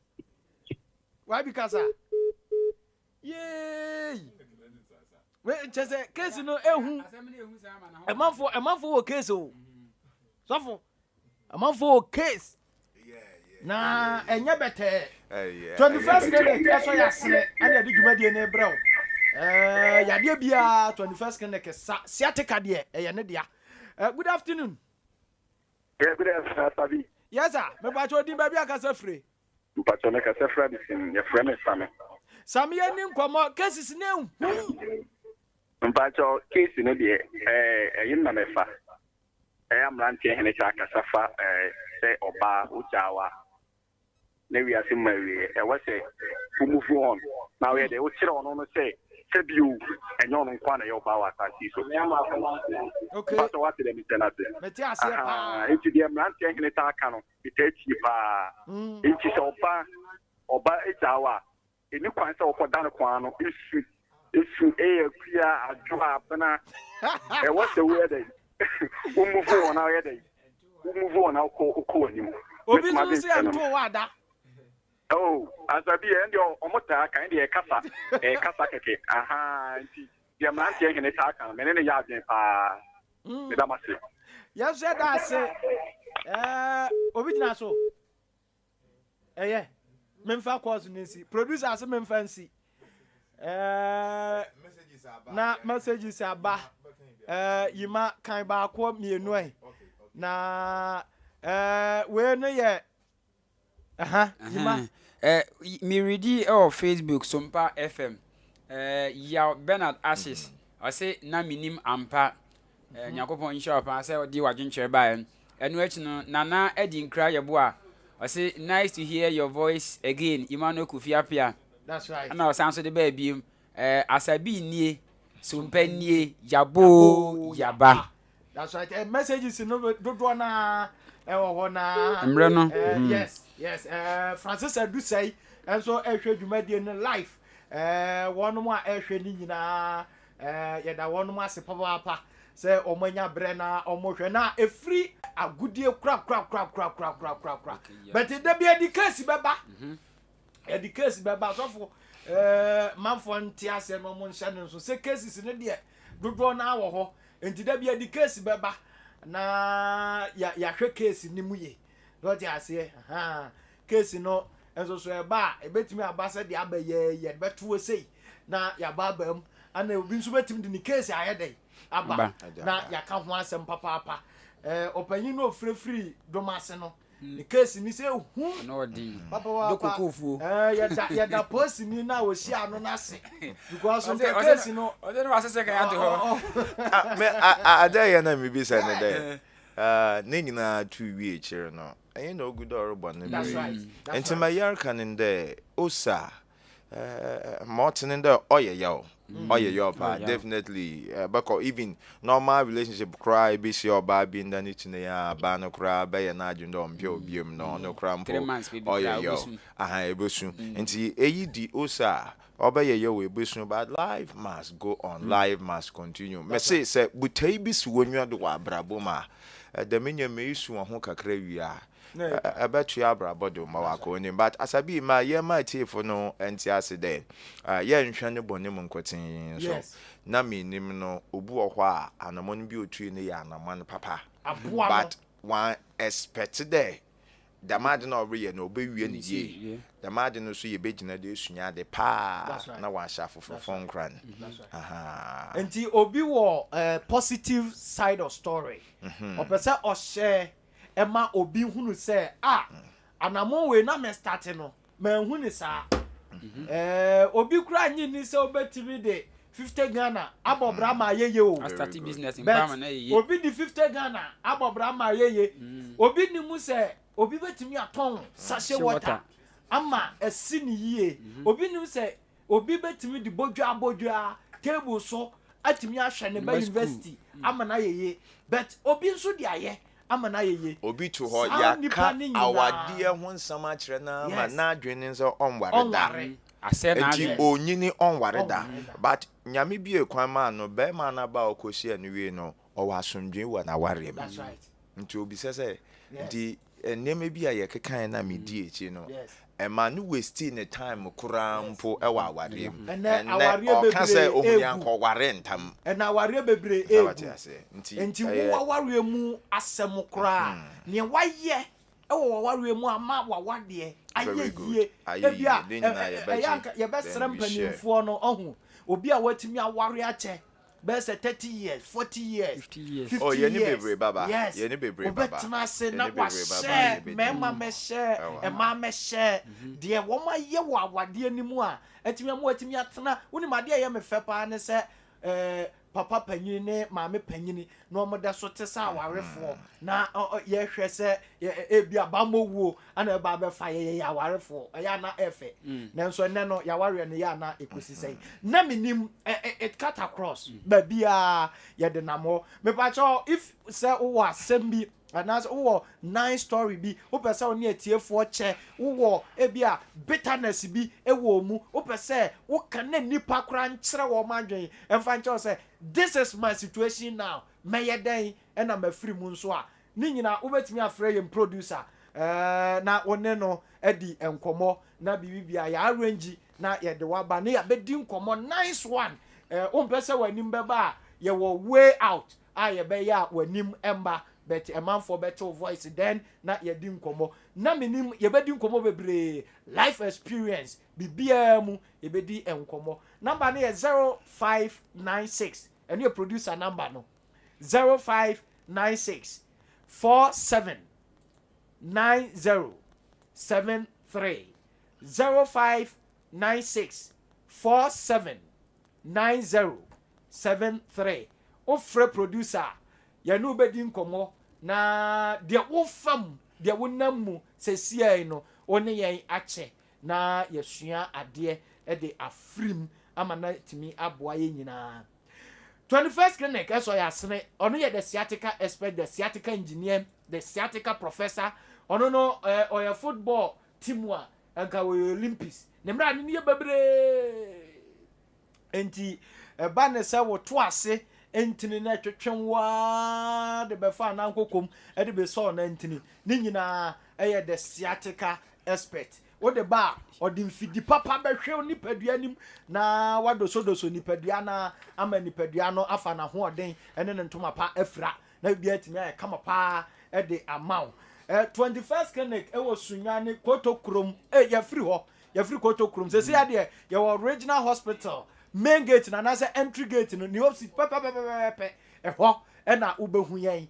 Wabi kasa. Yay! Wei kyɛ sɛ case no ehu. Ɛmanfoɔ ɛmanfoɔ wɔ case o. Sɔfo ɛmanfoɔ wɔ case. Na ɛnyɛ bɛtɛɛ. 21st clinic ɛsɔ yɛ asene ɛna ɛde dwumadie no brɛ wo. Ɛɛ yadeɛ biara 21st clinic sa sciatica deɛ ɛyɛ ne dea. Good afternoon. Yeah, good afternoon, Asabi. Yes sir. Mepakyɛ odin baabi akasa fire. Mpakyɛ me kasa firi Abisin, yɛfrɛ me Same. Same yɛ ni nkɔmɔ, cases no ehu. Mpakyɛ case no deɛ ɛɛ ɛyi na mɛfa. Ɛyɛ mmeranteɛ hene kyɛ akasa fa ɛɛ sɛ ɔbaa wogyaa wa na wiase mu awieɛ ɛwɔ sɛ wo move on na woyɛ deɛ wokyerɛ ɔno no sɛ sɛ bio ɛnyɛ ɔno nko na ɛyɛ ɔbaa wɔ asase yi so. Okay. Mpakyɛ wate dɛ mekyɛ no ase. Mete aseɛ paa. Nti deɛ mmeranteɛ hene taa ka no metaa tie paa. Enti sɛ ɔba ɔba gyaa wo a, ɛnni kwan sɛ wokɔda no kwan ano su. Su yɛ akua, adwoa, abena. Ɛwɔ sɛ woyɛ dɛn? Wo move on na woyɛ dɛn? Wo move on na wokɔ wokɔ w'anim. Obi nso sɛ ɛntoo wo ada. Oh, asabi ɛn deɛ ɔmo taa ka ɛn deɛ ɛkasa ɛkasa kɛkɛ ahaa nti deɛ mmeranteɛ hene taa ka no me ne no yɛ adwene paa. Meda mo ase. Yɛn nso yɛda ase. Ɛɛ obi gyina so. Ɛyɛ memfa course no nsi. Producer ase memfa nsi. Ɛɛ na messages aba. Ɛɛ yima kan baako mmienu ɛ. Na ɛɛ wei no yɛ Aha, Yima. Eh, me redi wɔ Facebook Sompa FM. Eh, Yaw Bernard Ashes. Ɔse na menim ampa. Eh, Nyankopɔn nhyira wo paa sɛ ɔde w'adwenkyerɛ baeɛ. Ɛno akyi no, Nana Adi Nkra Yeboah. Ɔse nice to hear your voice again, Emmanuel Kofi Appiah. That's right. Ɛna ɔsan so de baa biem. Eh, Asabi nie, Sompa nie, Yaboo Yaba. That's right. Eh, messages no dodoɔ na ɛwɔ hɔ na. Mmerɛ no. Eh, mm. Yes, yes. Eh, Francis Adusai nso ɛhwɛ dwumadie no live. Eh, wɔnom a ɛhwɛ ne nyinaa eh, yɛda wɔnom ase papaapa sɛ wɔn anya berɛ na wɔn hwɛ na efiri agodie kura kura kura kura kura kura kura kura. But da bi ɛdi case bɛba. Mm -hmm. Yɛde case bɛba sɔfo ɛɛ manfoɔ nte aseɛ na wɔn nhyɛ no nso sɛ cases no deɛ dodoɔ naa wɔ hɔ nti da bi yɛde case bɛba na yɛ yɛahwɛ case no mu yie na ɔte aseɛ haa case no nso so ɛba a ebetumi aba sɛ deɛ aba yɛ yɛde bɛto sei na yɛaba aba mu ana obi nso betumi de ne case ayɛ dɛ aba na yɛaka ho asɛm papaapa ɛɛ ɔpanyin no ofirefiri dɔm ase no. Ne case ni sɛ hu. Ano ɔden. Papa Do kokofuo. Eh, yɛda yɛda posini na ɔhyia ano no ase. Because nka case no. Ɔde no wasese kan ato hɔ. Ah, me a adɛ yɛ na mebisa ne dɛ. Ah, ne nyinaa tu wie ekyir no. Ɛnyɛ na ogu dɛ ɔrebɔ ne bere. Nti ma yɛreka ne dɛ osa Ma ɔtse ne dɛ ɔyɛ yaw, ɔyɛ yaw paa definitely bɛkɔ even normal relationship koraa ebehyia ɔbaa bi nda ne kyinɛ yi a baa no koraa bɛyɛ n'adwen dɛ ɔmmpɛ wo biom no ɔno koraa mpo ɔyɛ yaw aha ebesu ntsi eyi di ose a ɔbɛyɛ yaw ebesu but life must go on life must continue mese sɛ botae bi si w'enyiwa do wɔ abrabɔ mu a dɛm ndzɛmba yi su hɔn ho kakra wie a Ɛbɛtoa abrabɔ do ma ɔakɔ enyim. But asabi ma yɛmma etsiefo no ntse ase dɛ, yɛnnhwɛ no bɔn mu nkotsee so. Na minyim no, obi wɔ hɔ a anamɔn bi a otui no yɛ anamɔn papa. But ɔann expect dɛ dɛm adze no a ɔreyɛ no obewie no yie. Dɛm adze no so yebegyina do esua adze paa na ɔahyɛ afoforfo nkuran. Ahaa. Ntsi obi wɔ positive side of story, ɔpɛ sɛ ɔhyɛ ɛma obi hunu sɛ ah anamɔn wei na mɛ start no manhu ne saa mhm. eh, obi kura nye ni sɛ wobɛtumi de 50 Ghana abɔ bra ma ayɛye o but obi de 50 Ghana abɔ bra ma ayɛye mm. obi ni mu sɛ obi bɛtumi atɔn sachet water ama asi ne yie mhm. obi nim sɛ obi bɛtumi de bodwa bodwa table so. atumi ahwɛ ne ba Ne ba school. university ama no ayɛ yie, but obi nso de ayɛ ama no ayɛ yie. Obi to hɔ, Saa nipa yɛaka no nyinaa awadeɛ ho nsɛm akyerɛ no ara ma n'adwene ne sɛ ɔnware da. Ɔnware. Asɛe Nti n'adwene. ɔnyini ɔnware da. Ɔnware da. But Nyame bue kwan maa no, barima no aba a ɔkɔhyiaa no wiei no, ɔwɔ asomdwoe wɔ n'awareɛ mu. That's right. Nti obisa sɛ, Yes. nti nneɛma bi a yɛkekaeɛ no a medii akyi no, Yes. ɛma no wastii ne time koraa mpo wɔ awareɛ mu. Ɛnnɛ Ɛnnɛ awareɛ ɔka sɛ bebree ɔhu nea egu. anka ɔwaree ntam. Ɛnnɛ awareɛ bebree Sɛ wate egu. aseɛ? Nti Nti ɛyɛ. wo awareɛ mu asɛm koraa, nea wayɛ wɔ w'awareɛ mu ama w'awadeɛ ayɛ Very good. yie. Ayɛ Ebi yie. a Ne ɛ- nyinaa ɛ- ɛyɛ yɛbɛgye. anka yɛbɛsrɛ Then we share. mpanimfoɔ no ɔho obi a watumi aware akyɛ bɛyɛ sɛ 30 years, 40 years, 50 years. 50 Oh, yɛne years. bebree baba. Yes. Yɛne bebree baba. Wobɛtena ase na Yɛne bebree baba. wahyɛ Yɛbɛdi mmarima nkɔmmɔ. mɛhyɛ Ɛwɔ ha. mmaa mɛhyɛ deɛ wɔn ayɛ wɔ awadeɛ no mu a atumi ama watumi atena. Wonim adeɛ a ɛyɛ me fɛ paa ne sɛ papa panyini ne maame panyini na wɔn da so te sɛ awarefoɔ na yɛhwɛ sɛ ebi abammɔwuo ana ɛba abɛfa yɛyɛ yɛ awarefoɔ ɛyɛ ana ɛfɛ. Nanso ɛnɛ no yɛawareɛ no yɛ ana ɛkɔsi sɛn na menim it cut across baabiaa yɛde nam hɔ. Mepakyɛw, if sɛ wowɔ asɛm bi anaasɛ wowɔ nice story bi wopɛ sɛ wo ne atiefoɔ kyɛ, wowɔ ebi a bitterness bi wɔ mu wopɛ sɛ woka ne nnipa koraa nkyerɛ wɔn adwene ɛmfa nkyerɛ wo sɛ this is my situation now, mɛyɛ dɛn ɛna mafiri mu nso a, ne nyinaa wobɛtumi afrɛ yɛn producer na wo ne no adi nkɔmmɔ na biribi bia yɛ arrange na yɛde waba ne yɛabɛdi nkɔmmɔ nice one. Wompɛ sɛ w'anim bɛba a, yɛwɔ way out a yɛbɛyɛ a w'anim ɛmba, but ɛmanfoɔ bɛte wo voice then na yɛdi nkɔmmɔ na menim yɛbɛdi nkɔmmɔ bebree, life experience biribiara mu yɛbɛdi nkɔmmɔ. Number no yɛ 0596, ɛno yɛ producer number no, 0596 47 90 73, 0596 47 90 73. Wofrɛ producer a, yɛne wobɛdi nkɔmmɔ na deɛ wofam deɛ wonam mu sɛsiai no wo ne yɛn akyɛ na yɛsua adeɛ de afirim ama na tumi aboa yɛn nyinaa. 21st Clinic ɛsɔ yɛ asene. Ɔno yɛ the sciatica expert, the sciatica engineer, the sciatica professor. Ɔno no ɔyɛ football team a nka wɔyɛ Olympics ne mmerɛ ne no yɛ bebree. Nti ɛba ne sɛ woto ase ntini na ɛtwetwe waa de bɛfa anankɔkɔm ɛde bɛsɔɔ na ntini ne nyinaa ɛyɛ the sciatica expert. Wode ba a, ɔde mfidi papa bɛhwɛ nipadua nim na wadosodoso nipadua na ama nipadua no afa n'ahoɔden ɛne ne ntoma pa afira na biribi atumi ayɛ kama paa ɛde ama wo. 21st Clinic ɛwɔ Sunyani Koto kurom. Yɛfiri hɔ, yɛfiri Koto kurom sɛsi adeɛ yɛwɔ Regional Hospital main gate na anaasɛ entry gate no ne opposite pɛpɛpɛpɛpɛ, ɛhɔ ɛna wobɛhu yɛn.